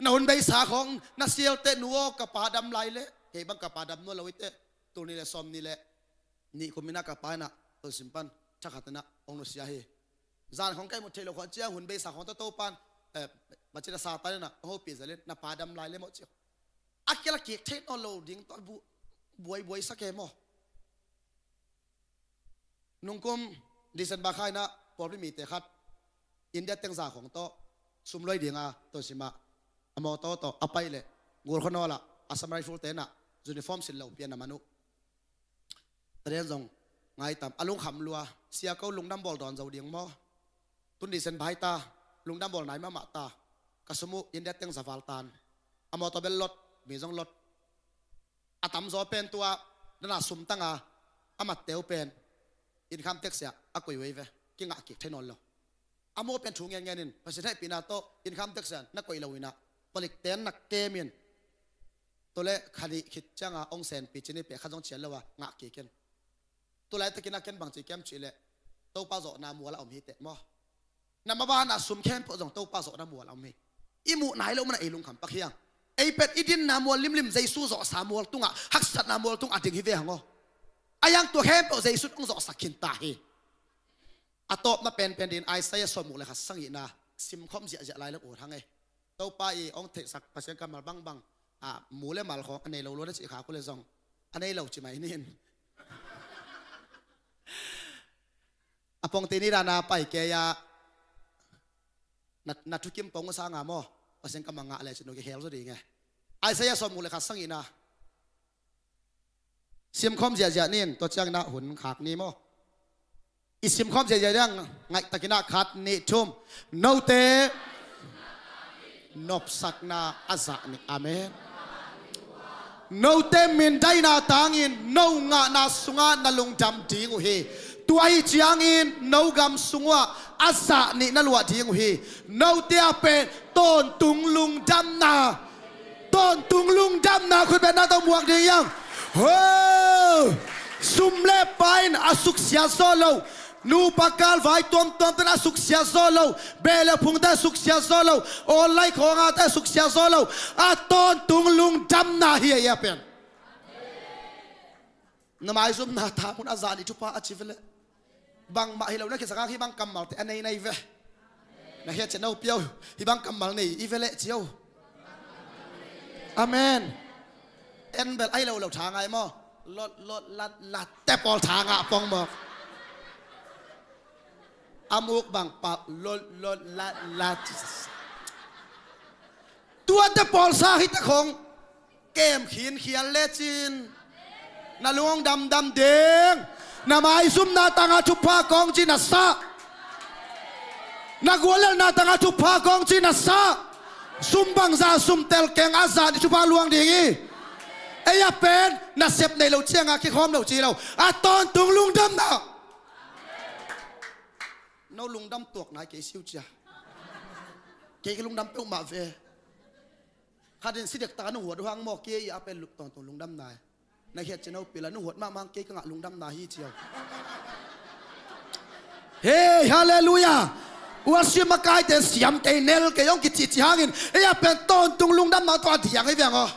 Na hun beisa khawng na sialte, nu aw, ka pa dam lai leh, kei bang ka pa dam nawn lo hi teh. Tul nih le sawm nih le nih kum inah ka pa inah Tonzang pan thakhat inah hong nusia hi. Zan khawng ka ihmut theih loh khawng ciang hun beisa khawng tawh Topa'n, eh, bangci na sa ta inah hong hopih zel in, na pa dam lai leh maw ci. A kial a kik thei nawn lo ding tawh bu-, buaibuai sa kei maw. Nungkum December kha inah pawlpi mite khat India teng za khawng tawh sum luai dinga Tonzang ah a mawtaw tawh a pai leh, Gulkhanawl ah Assam Rifle te inah uniform sin lo pian a man uh. Tadin zong ngaitam, a lungkham lua, sia ko lungdam bawl dawn zo ding maw. Tun December hi ta, lungdam bawl nai mahmah ta. Ka sum uh India teng za val tan. A mawtaw bel lot, mi zong lot. A tamzaw pen tua, dana sum tanga, a matte uh pen income tax ah a koih uh hi ve, kingah kik thei nawn lo. A maw pen thu ngenngen in, Pasian hehpihna tawh income tax ah na koih lo inah, palikten na kem in. Tua leh kha nih khit cianga hong senpi cin i peh khat zong cian lo a ngah kik in. Tulaitak inah ken bangci kem cih leh, Topa zawhna mual a om hi teh maw. Na mabana sum khempeuh zong Topa zawhna mual a om hi. I muh nai loh man a ei lungkham pak hiang. Ei pen i dinna mual limlim, Jesu zawhsa mual tungah, haksatna mual tungah ding hi ve hang aw. A hiang tua khempeuh Jesu hong zawhsak khin ta hi. A tawpna penpen dingin Isaiah sawmguk le khat sagihna simkhawm ziahziah lai lo ut hang ei. Topa i hong theihsak Pasian kammal bangbang, a, mu le mal khawng a nei lo lua na cih khak uh leh zong, a nei lo ci mai nin. A pongte ni dana pai kei a, na, na thukim pong uh sanga maw, Pasian kammal ngah le cin uh kihel zaw ding e. Isaiah sawmguk le khat sagihna simkhawm ziahziah nin, tua ciangin ah hun khak ni maw. I simkhawm ziahziah ding, ngaihtakin ah khat, nih, thum. Note nopsakna a zah nih. Amen. Note mindaina tangin no ngahna sungah na lungdam ding uh hi. Tua hi ciangin no gam sungah a zah nih na luah ding uh hi. Note a pen tawntung lungdamna, tawntung lungdamna khutbetna tawh muak ding hiam? Ho! Sum le pai in a suksiat zawh lo, nupa kalvai tuamtuamte in a suksiat zawh lo, beh le phungte a suksiat zawh lo, online khawngte a suksiat zawh lo, a tawntung lungdamna hi a, hi a pen. Na maizumna tang un a zah nih thupha a ci ve leh. Bangmah hi lo na kisa kha hih bang kammalte a nei na hi ve. Na hiat ciat no piau hih bang kammal nei i ve leh cio. Amen. En bel ahi lo lo tha ngai maw. Lot lot lat lat te pawl tha ngah pong maw. A muk bang pau lot lot lat lat. Tuate pawl sa hi te khong. Kem khinkhian lecin na lung hong damdam ding. Na maizumna tanga thupha kong ci na sa. Na guallelhna tanga thupha kong ci na sa. Sum bangza sum tel keng a zah nih thupha luang ding hi. Ei a pen nasep nei lo cianga kikhawm lo ci lo. A tawntung lungdamna. No lungdam tuak nai kei siu cia. Kei ka lungdam peuhmah ve. Khatin si dektak a nu huat uh hang maw, kei a pen tawntung lungdamna hi. Na hiat ciat no pila nu huat mahmah hang kei ka ngah lungdamna hi cio. Hei, halleluiah. Worship makaite siam kei nel kei hong kicihcih hangin ei a pen tawntung lungdamna tawh a diang hi veng aw.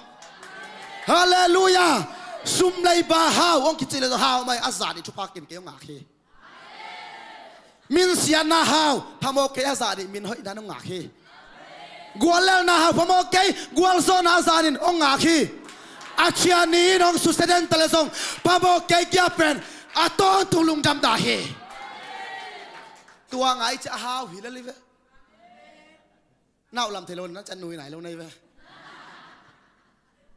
Halleluiah. Sum lei ba hau hong kicih le hau mai a zah nih thupha kim kei hong ngak hi. Min siatna hau phamawh kei a zah nih min hoihna nong ngak hi. Guallelhna hau phamawh kei gualzawhna a zah nih hong ngak hi. A ciah ni in hong susia den ta le zong phamawh kei kia pen a tawntung lungdamna hi. Tua ngai ciah a hau hi lel hi ve. Nauh lam thei lo na ciah nui nai lo na hi ve.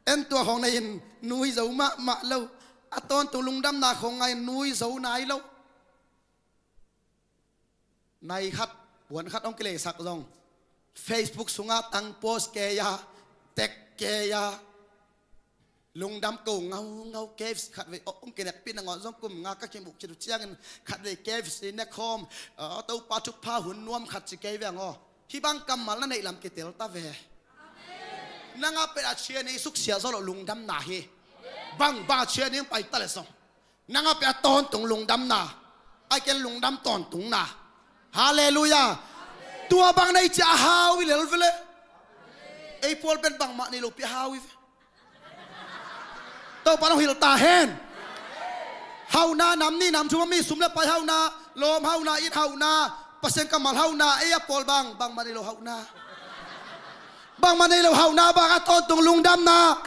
En tua khawng nei in nui zo mahmah lo. A tawntung lungdamna khawng ngai in nui zo nai lo. Nai khat puan khat hong kileisak zong Facebook sungah tang post kei a, tek kei a. Lungdam ko ngaungau. K F C khatvei hong kinekpih nangawn zong kum nga ka kimuh khit uh ciangin khatvei K F C nekhawm, Topa thupha hun nuam khat ci kei veng aw. Hih bang kammal na neih lam kitel ta ve. Nang a pen a ciah ni suksiat zawh loh lungdamna hi. Bang bang a ciah ni pai ta le zong nang a pen a tawntung lungdamna. Ai ken lungdam tawntungna. Halleluiah. Tua bang nei ciah a hau hi lel ve leh. Ei pawl pen bangmah nei lo pia hau hi ve. Topa nong hilh ta hen. Hauhna, nam nih nam thum a mi sum le pai hauhna, lawm hauhna, it hauhna, Pasian kammal hauhna, ei a pawl bang, bangmah nei lo hauhna. Bangmah nei lo hauhna bang a tawntung lungdamna.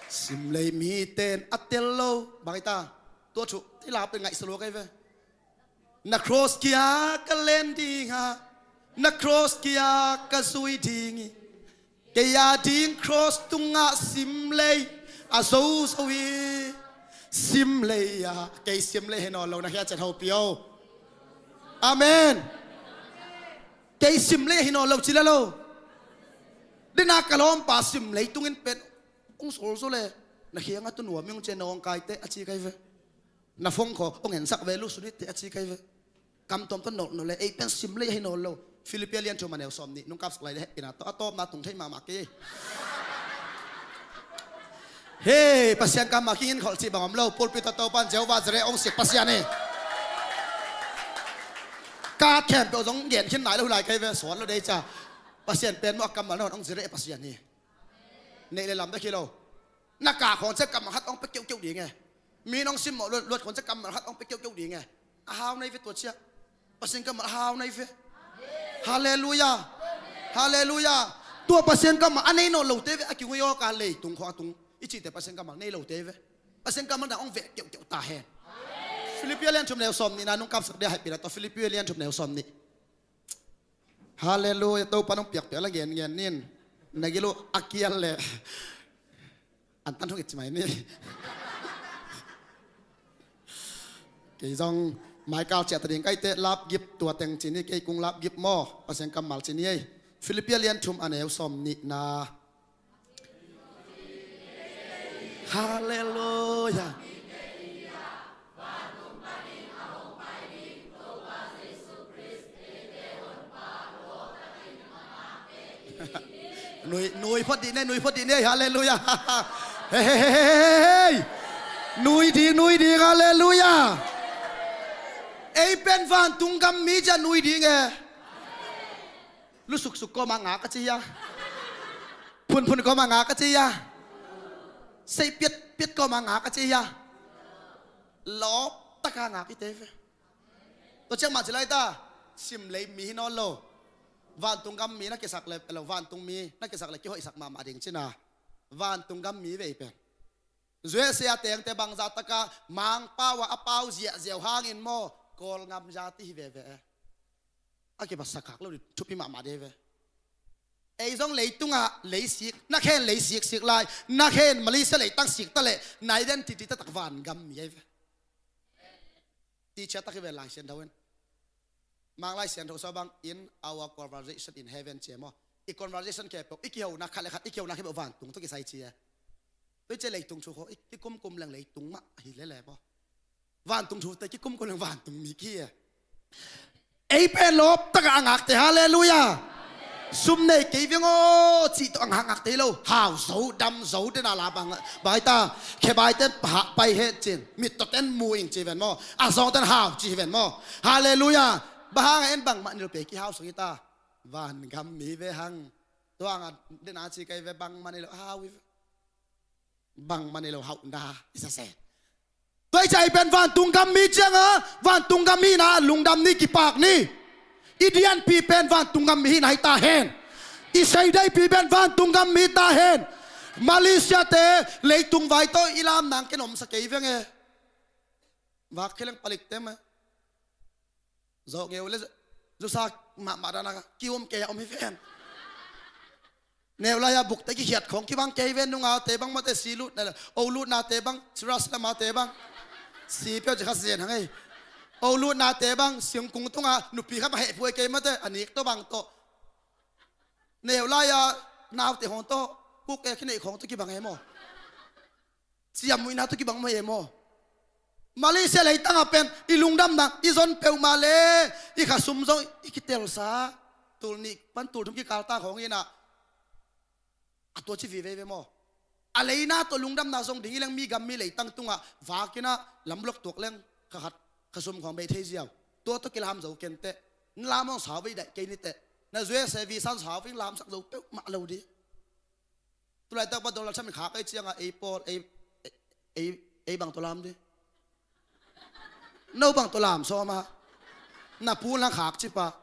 Simlei miten a tel lo bang hi ta. Tua thu i lap in ngaihsa lua kei ve. Na cross kia ka len ding a, na cross kia ka zui ding hi. Kei a ding cross tungah simlei a zozo hi. Simlei a, kei simlei hi nawn lo na hia ciat hopi o. Amen. Kei simlei hi nawn lo ci le lo. Dena ka lawmpa simlei tungin pen ong solzo le na khianga tu nuam ing cia na ong kaite a ci kai ve. Na phone khaw ong ensak ve lu sunit te a ci kai ve. Kam tuam tuan nolh nolh le ei pen simlei ahi nawn lo. Philippi a lian thum a neu sawm nih nung kapsak lai le hehpihna tawh a tawpna tung thei mahmah kei. Hei, Pasian kammal kingin kholh cih bang om lo. Pulpit tawh Topan Jehovah Jireh ong sik Pasian hi. Ka khempeuh zong gen khin nai lo hi lai kei ve suan lo dei ca. Pasian pen maw a kammal na hon ong Jireh Pasian hi. Neih le lam bek hi lo. Na ka khawng ciah kammal khat ong pia keuhkeuh ding e. Mi nong simmawh luat khawng ciah kammal khat ong pia keuhkeuh ding e. A hau nei ve tua ciah. Pasian kammal a hau nei ve. Halleluia. Halleluia. Tua Pasian kammal a nei nawn lote ve a kiung i awka leitung khawng a tung i cihte Pasian kammal nei lote ve. Pasian kammal na ong veh keuhkeuh ta hen. Philippi a lian thum neu sawm nihna nung kapsak dia haihpihna tawh Philippi a lian thum neu sawm nih. Halleluia, Topa nong piakpiak la ngen ngen nin. Na gilo a kial le. An tan hong it ci mai ni. Kei zong maikal ciah ta ding kaite lapgip tua teng ci ni kei kung lapgip maw. Pasian kammal ci ni ei. Philippi a lian thum a neu sawm nihna. Halleluia. Nui, nui phot dih ne, nui phot dih ne, halleluia. Hei, hei, hei, hei, hei, hei. Nui ding, nui ding, halleluia. Ei pen vantung gam mi cia nui ding e. Lu suksuk kawma ngak a ci hia. Phunphun kawma ngak a ci hia. Seih piatpiat kawma ngak a ci hia. Lawp taka ngak i te ve. Tua ciang mah ci lai ta. Simlei mi hi nawn lo. Vantung gam mi na kisak le lo vantung mi na kisak le kihoihsak mahmah ding cina. Vantung gam mi vei pen. U S A a tengte bangzah taka Mangpau a a pau ziahziau hangin maw Kawlngam zati hi veve e. A kipasak khak lo dih thupi mahmah dih ve. Ei zong leitungah leisik na khen leisik sik lai na khen Malaysia leitang sik ta leh na identity taktak vangam mi ei ve. Teacher tak hi ve Lai Siangtho in. Mang Lai Siangtho sua bang in our conversation in heaven cia maw. I conversation khempeuh i kihona khat le khat i kihona khempeuh vantung tawh kisai cia. Tua i cia leitung thu khaw i kikumkum leng leitung mah hi lele maw. Vantung thute kikumkum leng vantung mi ki e. Ei pen lawp takah a ngakte halleluia. Sum nei kei veng aw cih tawh a ngakngakte hi lo. Hau zo dam zo tena la bang bai ta. Khebaiten pahah pai het cin mittawten mu ing ci ven maw. A zawngten hau ci hi ven maw. Halleluia. Bang hanga en bangmah ni lo pe kihau sung hi ta. Vangam mi ve hang. Tua hanga dena ci kei ve bangmah ni lo hau hi ve. Bangmah nei lo hauhna i sa se. Tua i cai pen vantung gam mi cianga vantung gam hina lungdam ni kipak ni. I dianpi pen vantung gam mi hina hi ta hen. I seidaipi pen vantung gam mi ta hen. Malaysia te leitung vai tawh i lam nang ken omsa kei venge. Vak kheleng palik te ma. Zawh ngeu le zusa mahmah dana kium kei a om hi ven. Neu lai-a bukte kikhiat khawng kibang kei ven nungaute bang mate si lutna le o lutnate bang siras lamate bang. Si peuh ci kha sian hang ei. O lutnate bang singkung tunga nupi kha ma hehphuai kei mate a nik tawh bang tawh. Neu lai-a naute hawng tawh kuk e khinei khawng tawh kibang e maw. Ciammuihna tawh kibang mah e maw. Malaysia leitangah pen i lungdamna i zon peuhmah le i khasum zong i kitelsa. Tul nih pan tul thum kikalta khawng inah a tua ci vive ve maw. A leina tawh lungdamna zong ding i leng mi gam mi leitang tungah vakinah lamlok tuak leng khakhat khasum khawng bei thei ziau. Tua tawh kilam zo kenteh. Lam hong sau vei daih kei niteh. Na U S A visa sa ving lamsak zo peuhmah lo ding. Tulaitak pa Donald Trump in khak ei ciangah ei pawl, ei, ei, ei bang tawh lam ding. No bang tawh lam sawm a. Na pu lang khak ci pa.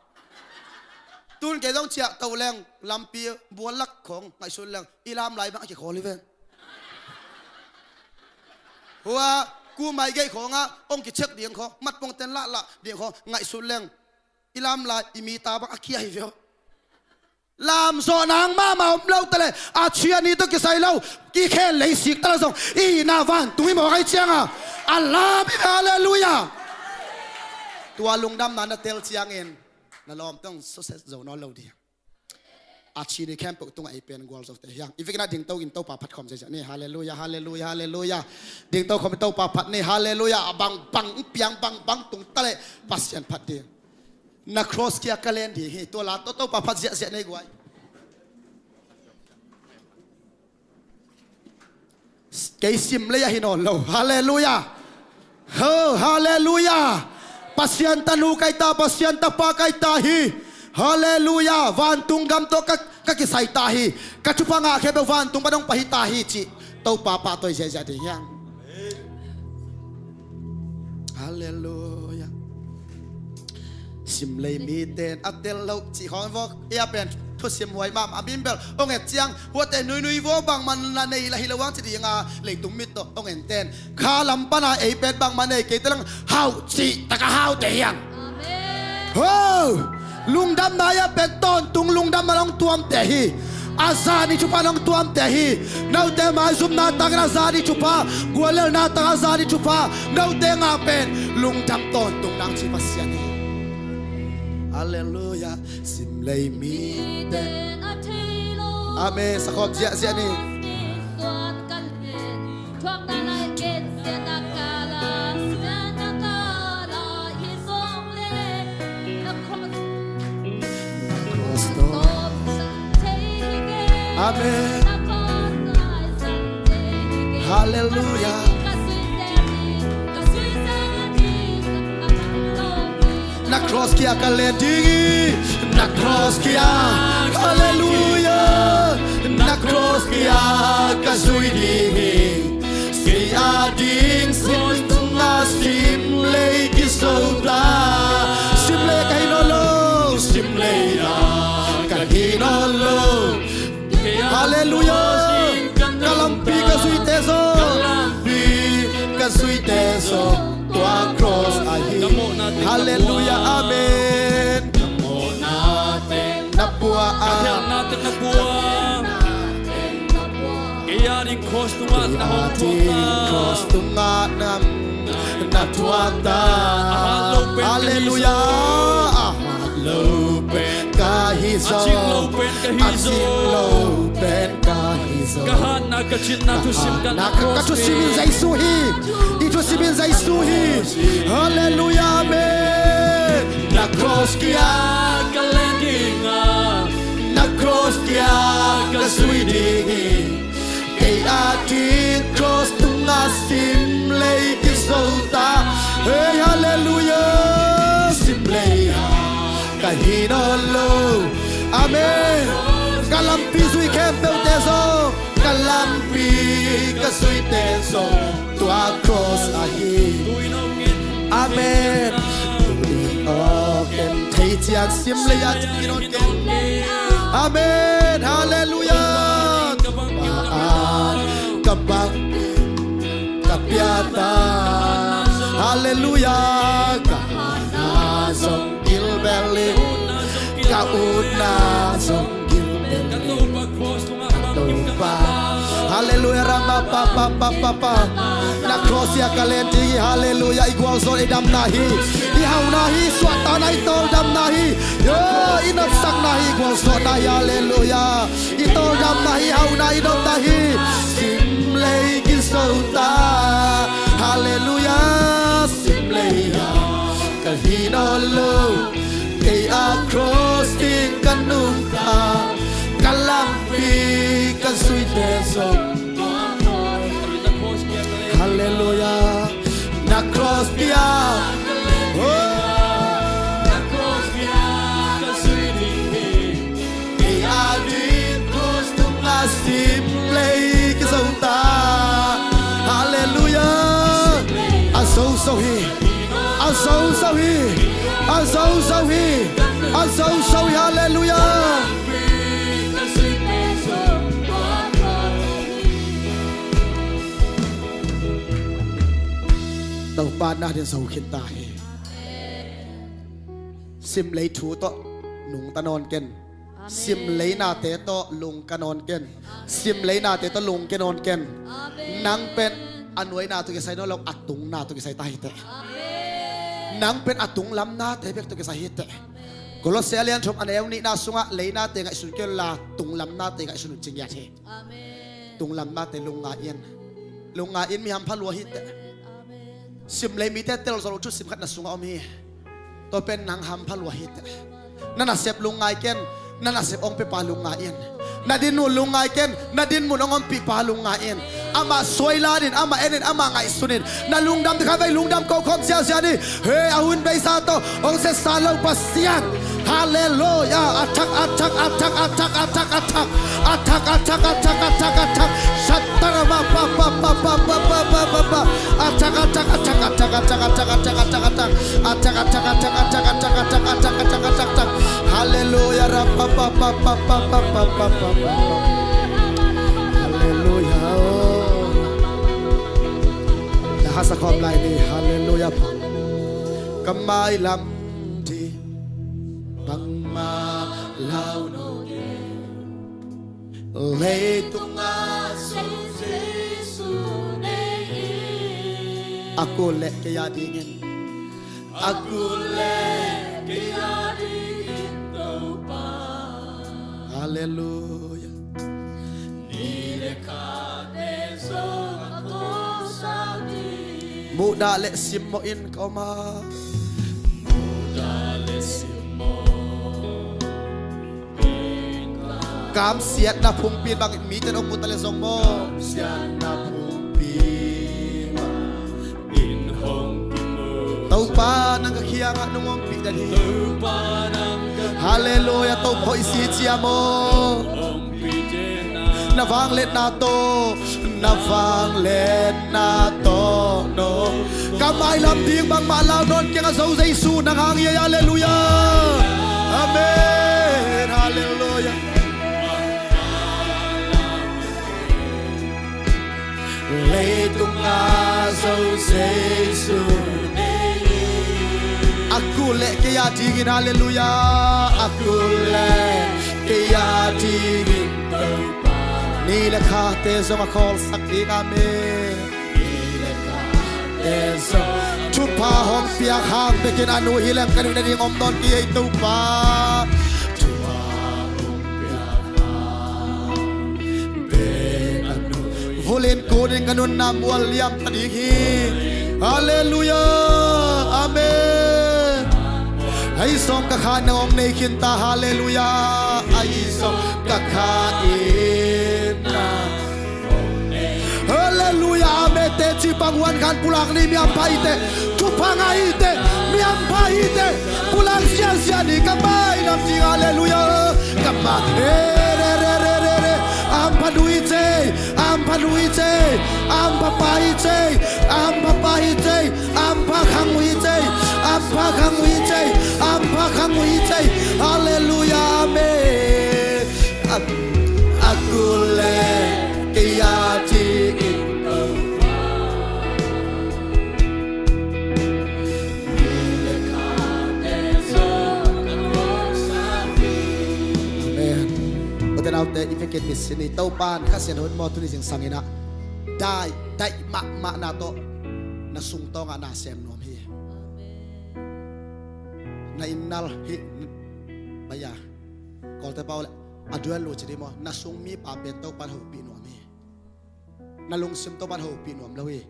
Tun kei zong ciah to leng lampi bual lak khong ngaihsut leng i lam lai bang a kikhawl hi ven. Hua kumai geih khong a ong kichek ding khong, matpong ten lahlah ding khong ngaihsut leng i lam lai i mi ta bang a kia hi ve. Lamzawh nang mahmah om lo ta le, a ciani tawh kisai lo, kikhen leisik ta lo zong i na vantung i mawk ai cianga a lam i ve. Halleluiah. Tua lungdamna na tel ciangin na lawm tong suset zo nawn lo ding. A ciani khempeuh tungah ei pen gualzote hiang. I vekin a dingto in Topa phat khawm ziahziah ni. Halleluiah, halleluiah, halleluiah. Dingto khawm in Topa phat ni. Halleluiah. A bangbang piang bangbang tung ta le Pasian phat ding. Na cross kia ka len ding hi. Tua la tawh Topa phat ziahziah nei guai. Kei sim lei ahi nawn lo. Halleluiah. Ho, halleluiah. Pasian tanu kai ta, Pasian tapa kai ta hi. Halleluiah. Vantung gam tawh ka, ka kisai ta hi. Ka thupha ngah khempeuh vantung pan hong pai hi ta hi cih Topa pahtawi ziahziah ding hiang. Halleluiah. Simlei mite in a tel lo cih khawng vok ia pen thusim huai mahmah a min bel hong et ciang huate nuinui vaw bangmah na nei la hi lo ang ci dinga leitung mit tawh hong en ten kha lam pana ei pen bangmah nei kei te lang hauh cih taka haute hiang. Amen. Ho! Lungdamna ia pen tawntung lungdamna hong tuamte hi. A zani thupha hong tuamte hi. Note maizumna takin a zani thupha, guallelhna takin a zani thupha note ngah pen lungdam tawntung nang ci Pasian hi. Halleluiah. Simlei mite. Amen. Sakhawm ziahziah ni. Amen. Halleluiah. Na cross kia ka len ding hi. Na cross kia. Halleluiah. Na cross kia ka zui ding hi. Kei a ding sin tunga simlei kiso ta. Simlei ka hi nawn lo. Simlei a ka hi nawn lo. Halleluiah. Ka lampi ka zuite zong, ka lampi ka zuite zong tua cross ahi. Halleluiah. Amen. Na puah a. Kei a ding cross tungah na hong thuak ta. Cross tungah na, na thuak ta. Halleluiah. A hat lo pen ka hi zo. A cin lo pen ka hi zo. A cin lo pen ka hi zo. Ka hatna ka cinna thusim ka, ka thusim in Jesu hi. I thusim in Jesu hi. Halleluiah. Amen. Na cross kia ka len ding a, na cross kia ka zui ding hi. Kei a ding cross tunga simlei kiso ta. Hei, halleluiah. Simlei a ka hi nawn lo. Amen. Ka lampi zui khempeuhte zong, ka lampi ka zuite zong tua cross ahi. Amen. Tui awk en thei ciang simlei a cin awk en. Amen. Halleluiah. Ka bang ka pia ta. Halleluiah. Ka hatna zong gilbel in, ka utna zong gilbel in. Topa. Halleluiah. Rama pa pa pa pa pa. Na cross ia ka len ding hi. Halleluiah. I gualzawh i damna hi. I hauhna hi. Suahtana i tawldamna hi. Yo, i nopsakna hi. I gualzawhna hi. Halleluiah. I tawldamna hi. I hauhna i nopna hi. Simlei kiso ta. Halleluiah. Simlei a ka hi nawn lo. Kei a cross ding ka nungta. Ka lampi ka zuite zong. Halleluiah. Na cross kia. Oh. Na cross kia ka zui ding hi. Hi. A zozo hi. A zozo hi. A zozo hi. Halleluiah. Topa na din zo khin ta hi. Simlei thu tawh nungta nawn ken. Simlei nate tawh lungka nawn ken. Simlei nate tawh lungke nawn ken. Nang pen a nuaina tawh kisai nawn lo, a tungna tawh kisai ta hi teh. Nang pen a tunglam nate bek tawh kisai hi teh. Kolose a lian thum a neu nihna sungah lei nate ngaihsun kei unla tunglam nate ngaihsun un ci ngiat hi. Tunglam nate lungngai in. Lungngai in, mi hampha lua hi teh. Simlei mite tel zo lo thu sim khat na sungah om hi. Tua pen nang hampha lua hi teh. Na nasep lungngai ken, na nasep hong piapa lungngai in. Na dinmun lungngai ken, na dinmun hong ompihpa lungngai in. Amah suai la din, amah en in, amah ngaihsun in. Na lungdam ding khat vei lungdam ko khawm siasia ni. He, a hun beisa tawh hong siasa lo Pasian. Halleluiah. A thak, a thak, a thak, a thak, a thak, a thak. A thak, a thak, a thak, a thak, a thak. Shatarama pa, pa, pa. A thak, a thak, a thak, a thak, a thak, a thak, a thak, a thak. A thak, a thak, a thak, a thak, a thak, a thak, a thak, a thak, a thak. Halleluiah. Ra pa, pa, pa. Halleluiah. Oh. Na hasa khawm lai ni. Halleluiah. Ka mailam ding bangmah lau nawn kei. Leitungah Jesu nei hi. A kul leh kei a dingin. A kul leh kei a dingin Topa. Halleluiah. Ni le khate zong a kawsak ding. Muhdah le simmawh in ka om a. Muhdah le simmawh in ka om. Kamsiatna phungpi bangin mite hong muhdah le zong maw. Kamsiatna phungpi bangin hong kimu. Topa nang ka kiangah nong ompih den hi. Topa nang ka kiangah. Halleluiah. Topa hoih si cia maw. Na vangliatna tawh, na vangliatna tawh no. Ka mailam ding bangmah lau nawn keng, a zo Jesu nang hang hi. Halleluiah. Amen. Halleluiah. Leitungah Jesu nei hi. A kul leh kei a dingin, halleluiah. A kul leh kei a dingin Topa. Ni le khate zong a khawlsak ding, amen. Ni le khate zong. Thupha hong piak hang bekin a nu hi leng ka nu na ding om nawn kei ei Topa. Thupha hong piak hang bekin a nu. Vulin kunin ka nunna mual liam ta ding hi. Halleluiah. Amen. Ahi zong ka kha in nang hong nei khin ta, halleluiah. Ahi zong ka kha in nang. Halleluiah. Amen. Teci pang huan khan pulak ni, mi hampha hi teh. Thupha ngah hi teh. Mi hampha hi teh. Pulak siasia ni, ka mailam ding, halleluiah. Ka ma, eh, re, re. A hampha nu hi teh. A hampha nu hi teh. A hampha pa hi teh. A hampha pa hi teh. A hampha khang uh hi teh. A hampha khang uh hi teh. A hampha khang uh hi teh. Halleluiah. Amen. A, a kul leh kei a dingin. Amen. Ute naute, i vekin mi sin hi. Topan Kha Siangtho in maw tuni zingsang in ah dai, dai mahmahna tawh na sungtawngah na sem nuam hi. Na innal hi. Baya Kawlte pau le a dual lu ci dih maw, na sung mipa pen Topan hopih nuam hi. Na lungsim Topan hopih nuam lo hi.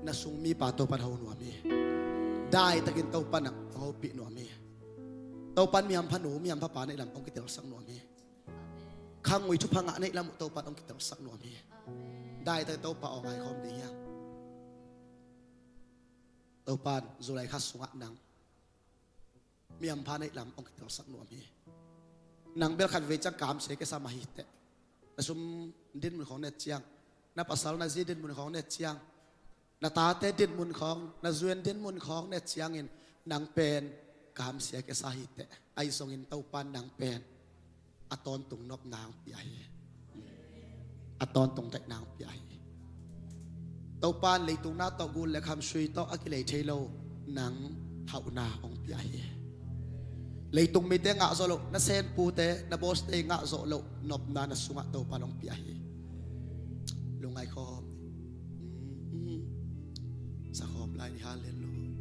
Na sung mipa Topan ho nuam hi. Daitakin Topan ah hopih nuam hi. Topan mi hampha nu, mi hampha pa neih lam hong kitelsak nuam hi. Khangui thupha ngah neih lam uh Topan hong kitelsak nuam hi. Daitakin Topa aw ngai khawm ding hiam? Topan July kha sungah nang mi hampha neih lam hong kitelsak nuam hi. Nang bel khat vei ciang kamsia kisa mah hi teh. Na sum dinmun khawng na et ciang, na pasal na zi dinmun khawng na et ciang, Na tate dinmun khawng, na zu in dinmun khawng ne ciangin nang pen kamsia kisa hi teh. Ahi zongin Topa in nang pen a tawntung nopna hong pia hi. A tawntung daihna hong pia hi. Topa in leitung na tawh gul le kham sui tawh a kilei thei lo nang hauhna hong pia hi. Leitung mite ngah zawh loh, na senpute, na bawste ngah zawh loh nopna na sungah Topa in hong pia hi. Lungngai khawm. Sa khawm lai ni, hallelujah.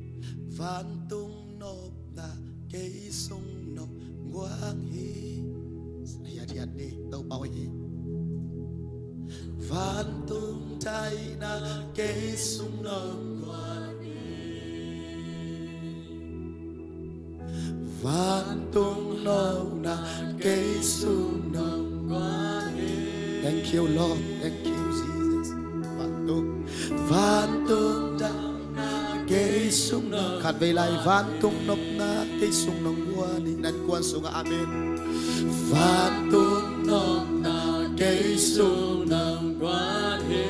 Vantung nopna kei sung nong guang hi. Hiat hiat ni, Topa aw hi. Vantung daihna kei sung nong guang hi. Vantung nopna kei sung nong guang hi. Thank you, Lord. Thank you, Jesus. Vantung, vantung daihna kei sung nong. Khatvei lai, vantung nopna kei sung nong guang hi. Nan kuan sungah amen. Vantung nopna kei sung nong guang hi.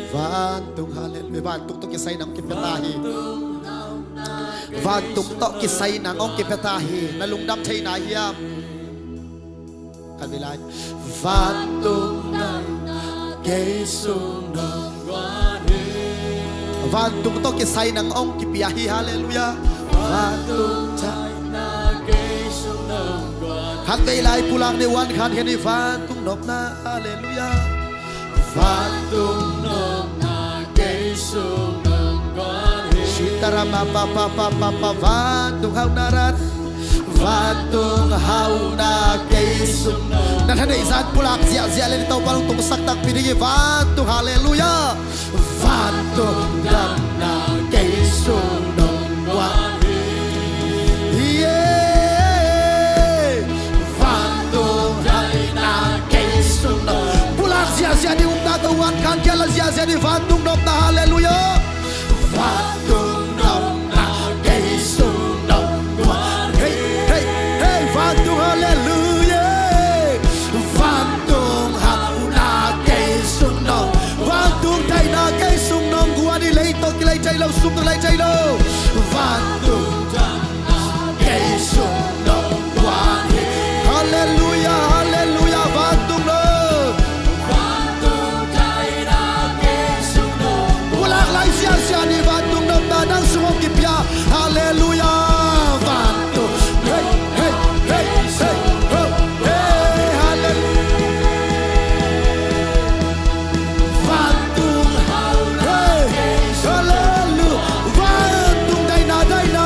Vantung, hallelujah. Vantung tawh kisai nang kipia ta hi. Vantung tawh kisai nang hong kipia ta hi. Na lungdam thei na hiam? Khatvei lai. Vantung nopna kei sung nong guang hi. Vantung tawh kisai nang hong kipia hi, hallelujah. Vantung daihna kei sung nong guang hi. Khatvei lai pulak ni, one khan hi ni, vantung nopna, hallelujah. Vantung nopna kei sung nong guang hi. Sitara ma pa pa pa pa pa, vantung hauhna ra. Vantung hauhna kei sung nong. Na thaneih zan pulak ziahziah le ni, Topa hong tungsak takpi ding hi, vantung, hallelujah. Vantung damna kei sung nong guang hi. Yeah. Vantung daihna kei sung nong. Pulak ziahziah ni, upna tawh one khan kia la ziahziah ni, vantung nopna, hallelujah. Vantung nopna kei sung nong guang hi. Hey, hey, hey, vantung, hallelujah. Vantung hauhna kei sung nong. Vantung daihna kei sung nong guang hi, lei tawh kilei thei lo, sum tawh kilei thei lo. Vantung daihna kei sung nong guang hi. Hallelujah, hallelujah, vantung nop. Vantung daihna kei sung nong. Pulak lai ziahziah ni, vantung nopna nang sung hong kipia. Hallelujah, vantung. Hey, hey, hey, hey, oh, hey, hallelujah. Vantung, hey, hallelujah. Vantung daihna, daihna,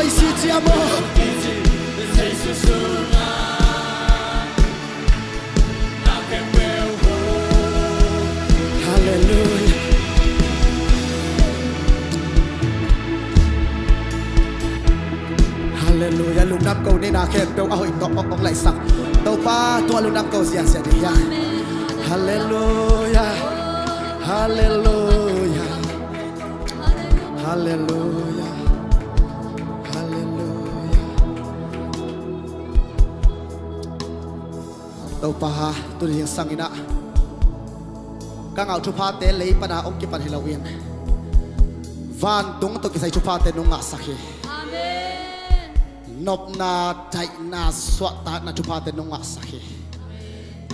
Isi ciam aw. Halleluia. Halleluia. Lungdam ko ni, na khempeuh a hoih tawh hong laihsak Topa tungah lungdam ko ziahziah ni hiam. Halleluia. Halleluia. Halleluia. Halleluia. Topa, tuni zingsang in ah ka ngah thuphate lei pana hong kipan hi loin vantung tawh kisai thuphate nong ngahsak hi. Amen. Nopna, daihna, suahtakna thuphate nong ngahsak hi.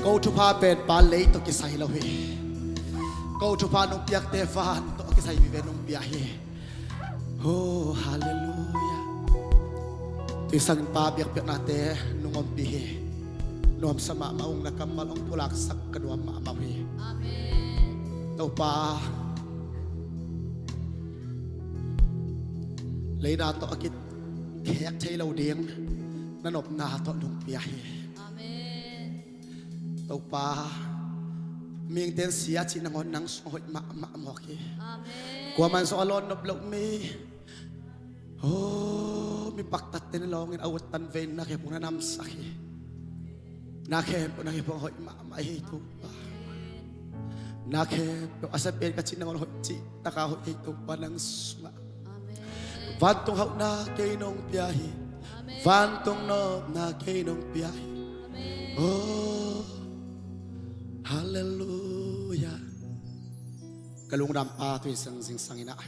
Ko thupha pen Pa, lei tawh kisai lo hi. Ko thupha nong piakte van tawh kisai vive nong pia hi. Oh, halleluia. Tuni zingsang in Pa, biakpiaknate nong ompih hi. Nuamsa mahmah ung, na kammal hong pulaksak ka nuam mahmah uh hi. Amen. Topa, leina tawh a kikhek thei lo ding na nopna tawh nong pia hi. Amen. Topa, mihingte in sia cih nangawn nang sungah hoih mahmah mawk hi. Amen. Kuaman zong a lawn nop lo mi, oh, mi paktatte na lawngin a uttan vei na khempeuh na namsak hi. Na khempeuh, na khempeuh hoih mahmah hi Topa. Na khempeuh a sia pen ka cih nangawn hoih cih taka hoih hi Topa nang sungah. Amen. Vantung hauhna kei nong pia hi. Amen. Vantung nopna kei nong pia hi. Amen. Oh, halleluia. Ka lungdam Pa, tuni zingsang in ah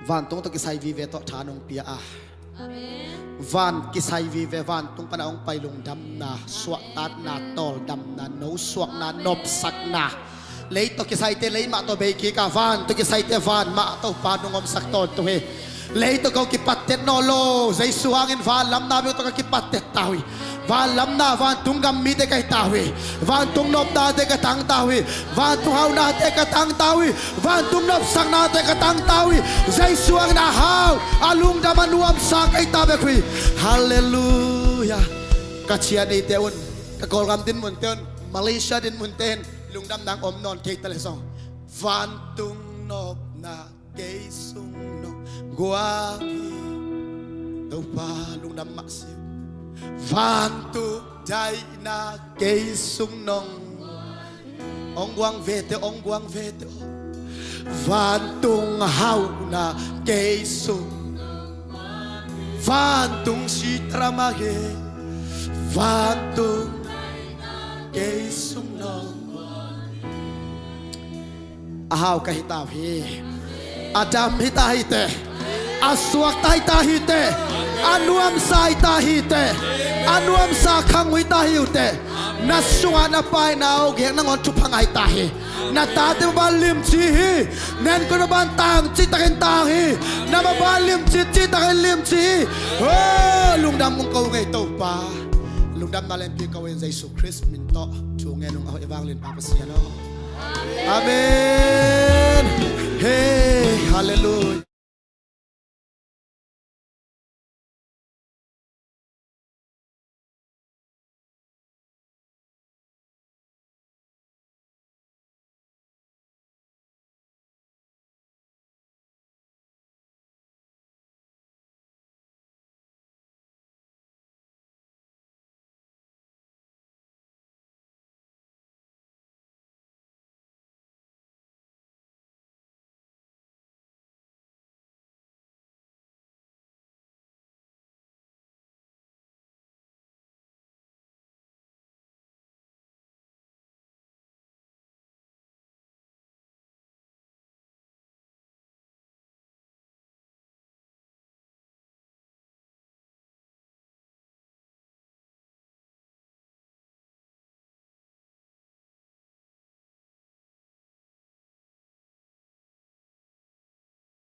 vantung tawh kisai vive tawh tha nong pia a. Amen. Van kisai vive, vantung pana hong pai lungdamna, suahtakna, tawldamna, nosuakna, nopsakna, lei tawh kisaite lei mah tawh bei kik a, van tawh kisaite van mah tawh Pa nong omsak tawntung hi. Lei tawh ko kipattet nawn lo, Jesu hangin van lamna bek tawh ka kipattet ta uh hi. Van lamna, vantung gam mite ka hi ta uh hi. Vantung nopnate ka tang ta uh hi. Vantung hauhnate ka tang ta uh hi. Vantung nopsaknate ka tang ta uh hi. Jesu hangin a hau, a lungdam, a nuamsa ka hi ta bek uh hi. Halleluia. Ka cian eite un, ka Kawlgam dinmunte un, Malaysia dinmunte in lungdam nang om nawn kei ta leh zong, vantung nopna kei sung nong guang hi. Topa, lungdam mah si uh. Vantung daihna kei sung nong, hong guang vete, hong guang vete. Vantung hauhna kei sung, vantung sitrama he, vantung kei sung nong. A hau ka hi ta uh hi. A dam hi ta hi teh. A suak ta hi ta hi teh. A nuamsa hi ta hi teh. A nuamsa khang uh hi ta hi uh teh. Na sungah na paina uh gek nangawn thupha ngah hi ta hi. Na tate maban limci hi. Na innkuan maban tangci takin tang hi. Na maban limci ci takin limci hi. Oh, lungdam ung ko ngei Topa. Lungdamna leh hong pia ko ing, Jesu Khrist min tawh thu ngen ung, a hoih vanglian Pa Pasian aw. Amen. Hey, halleluia.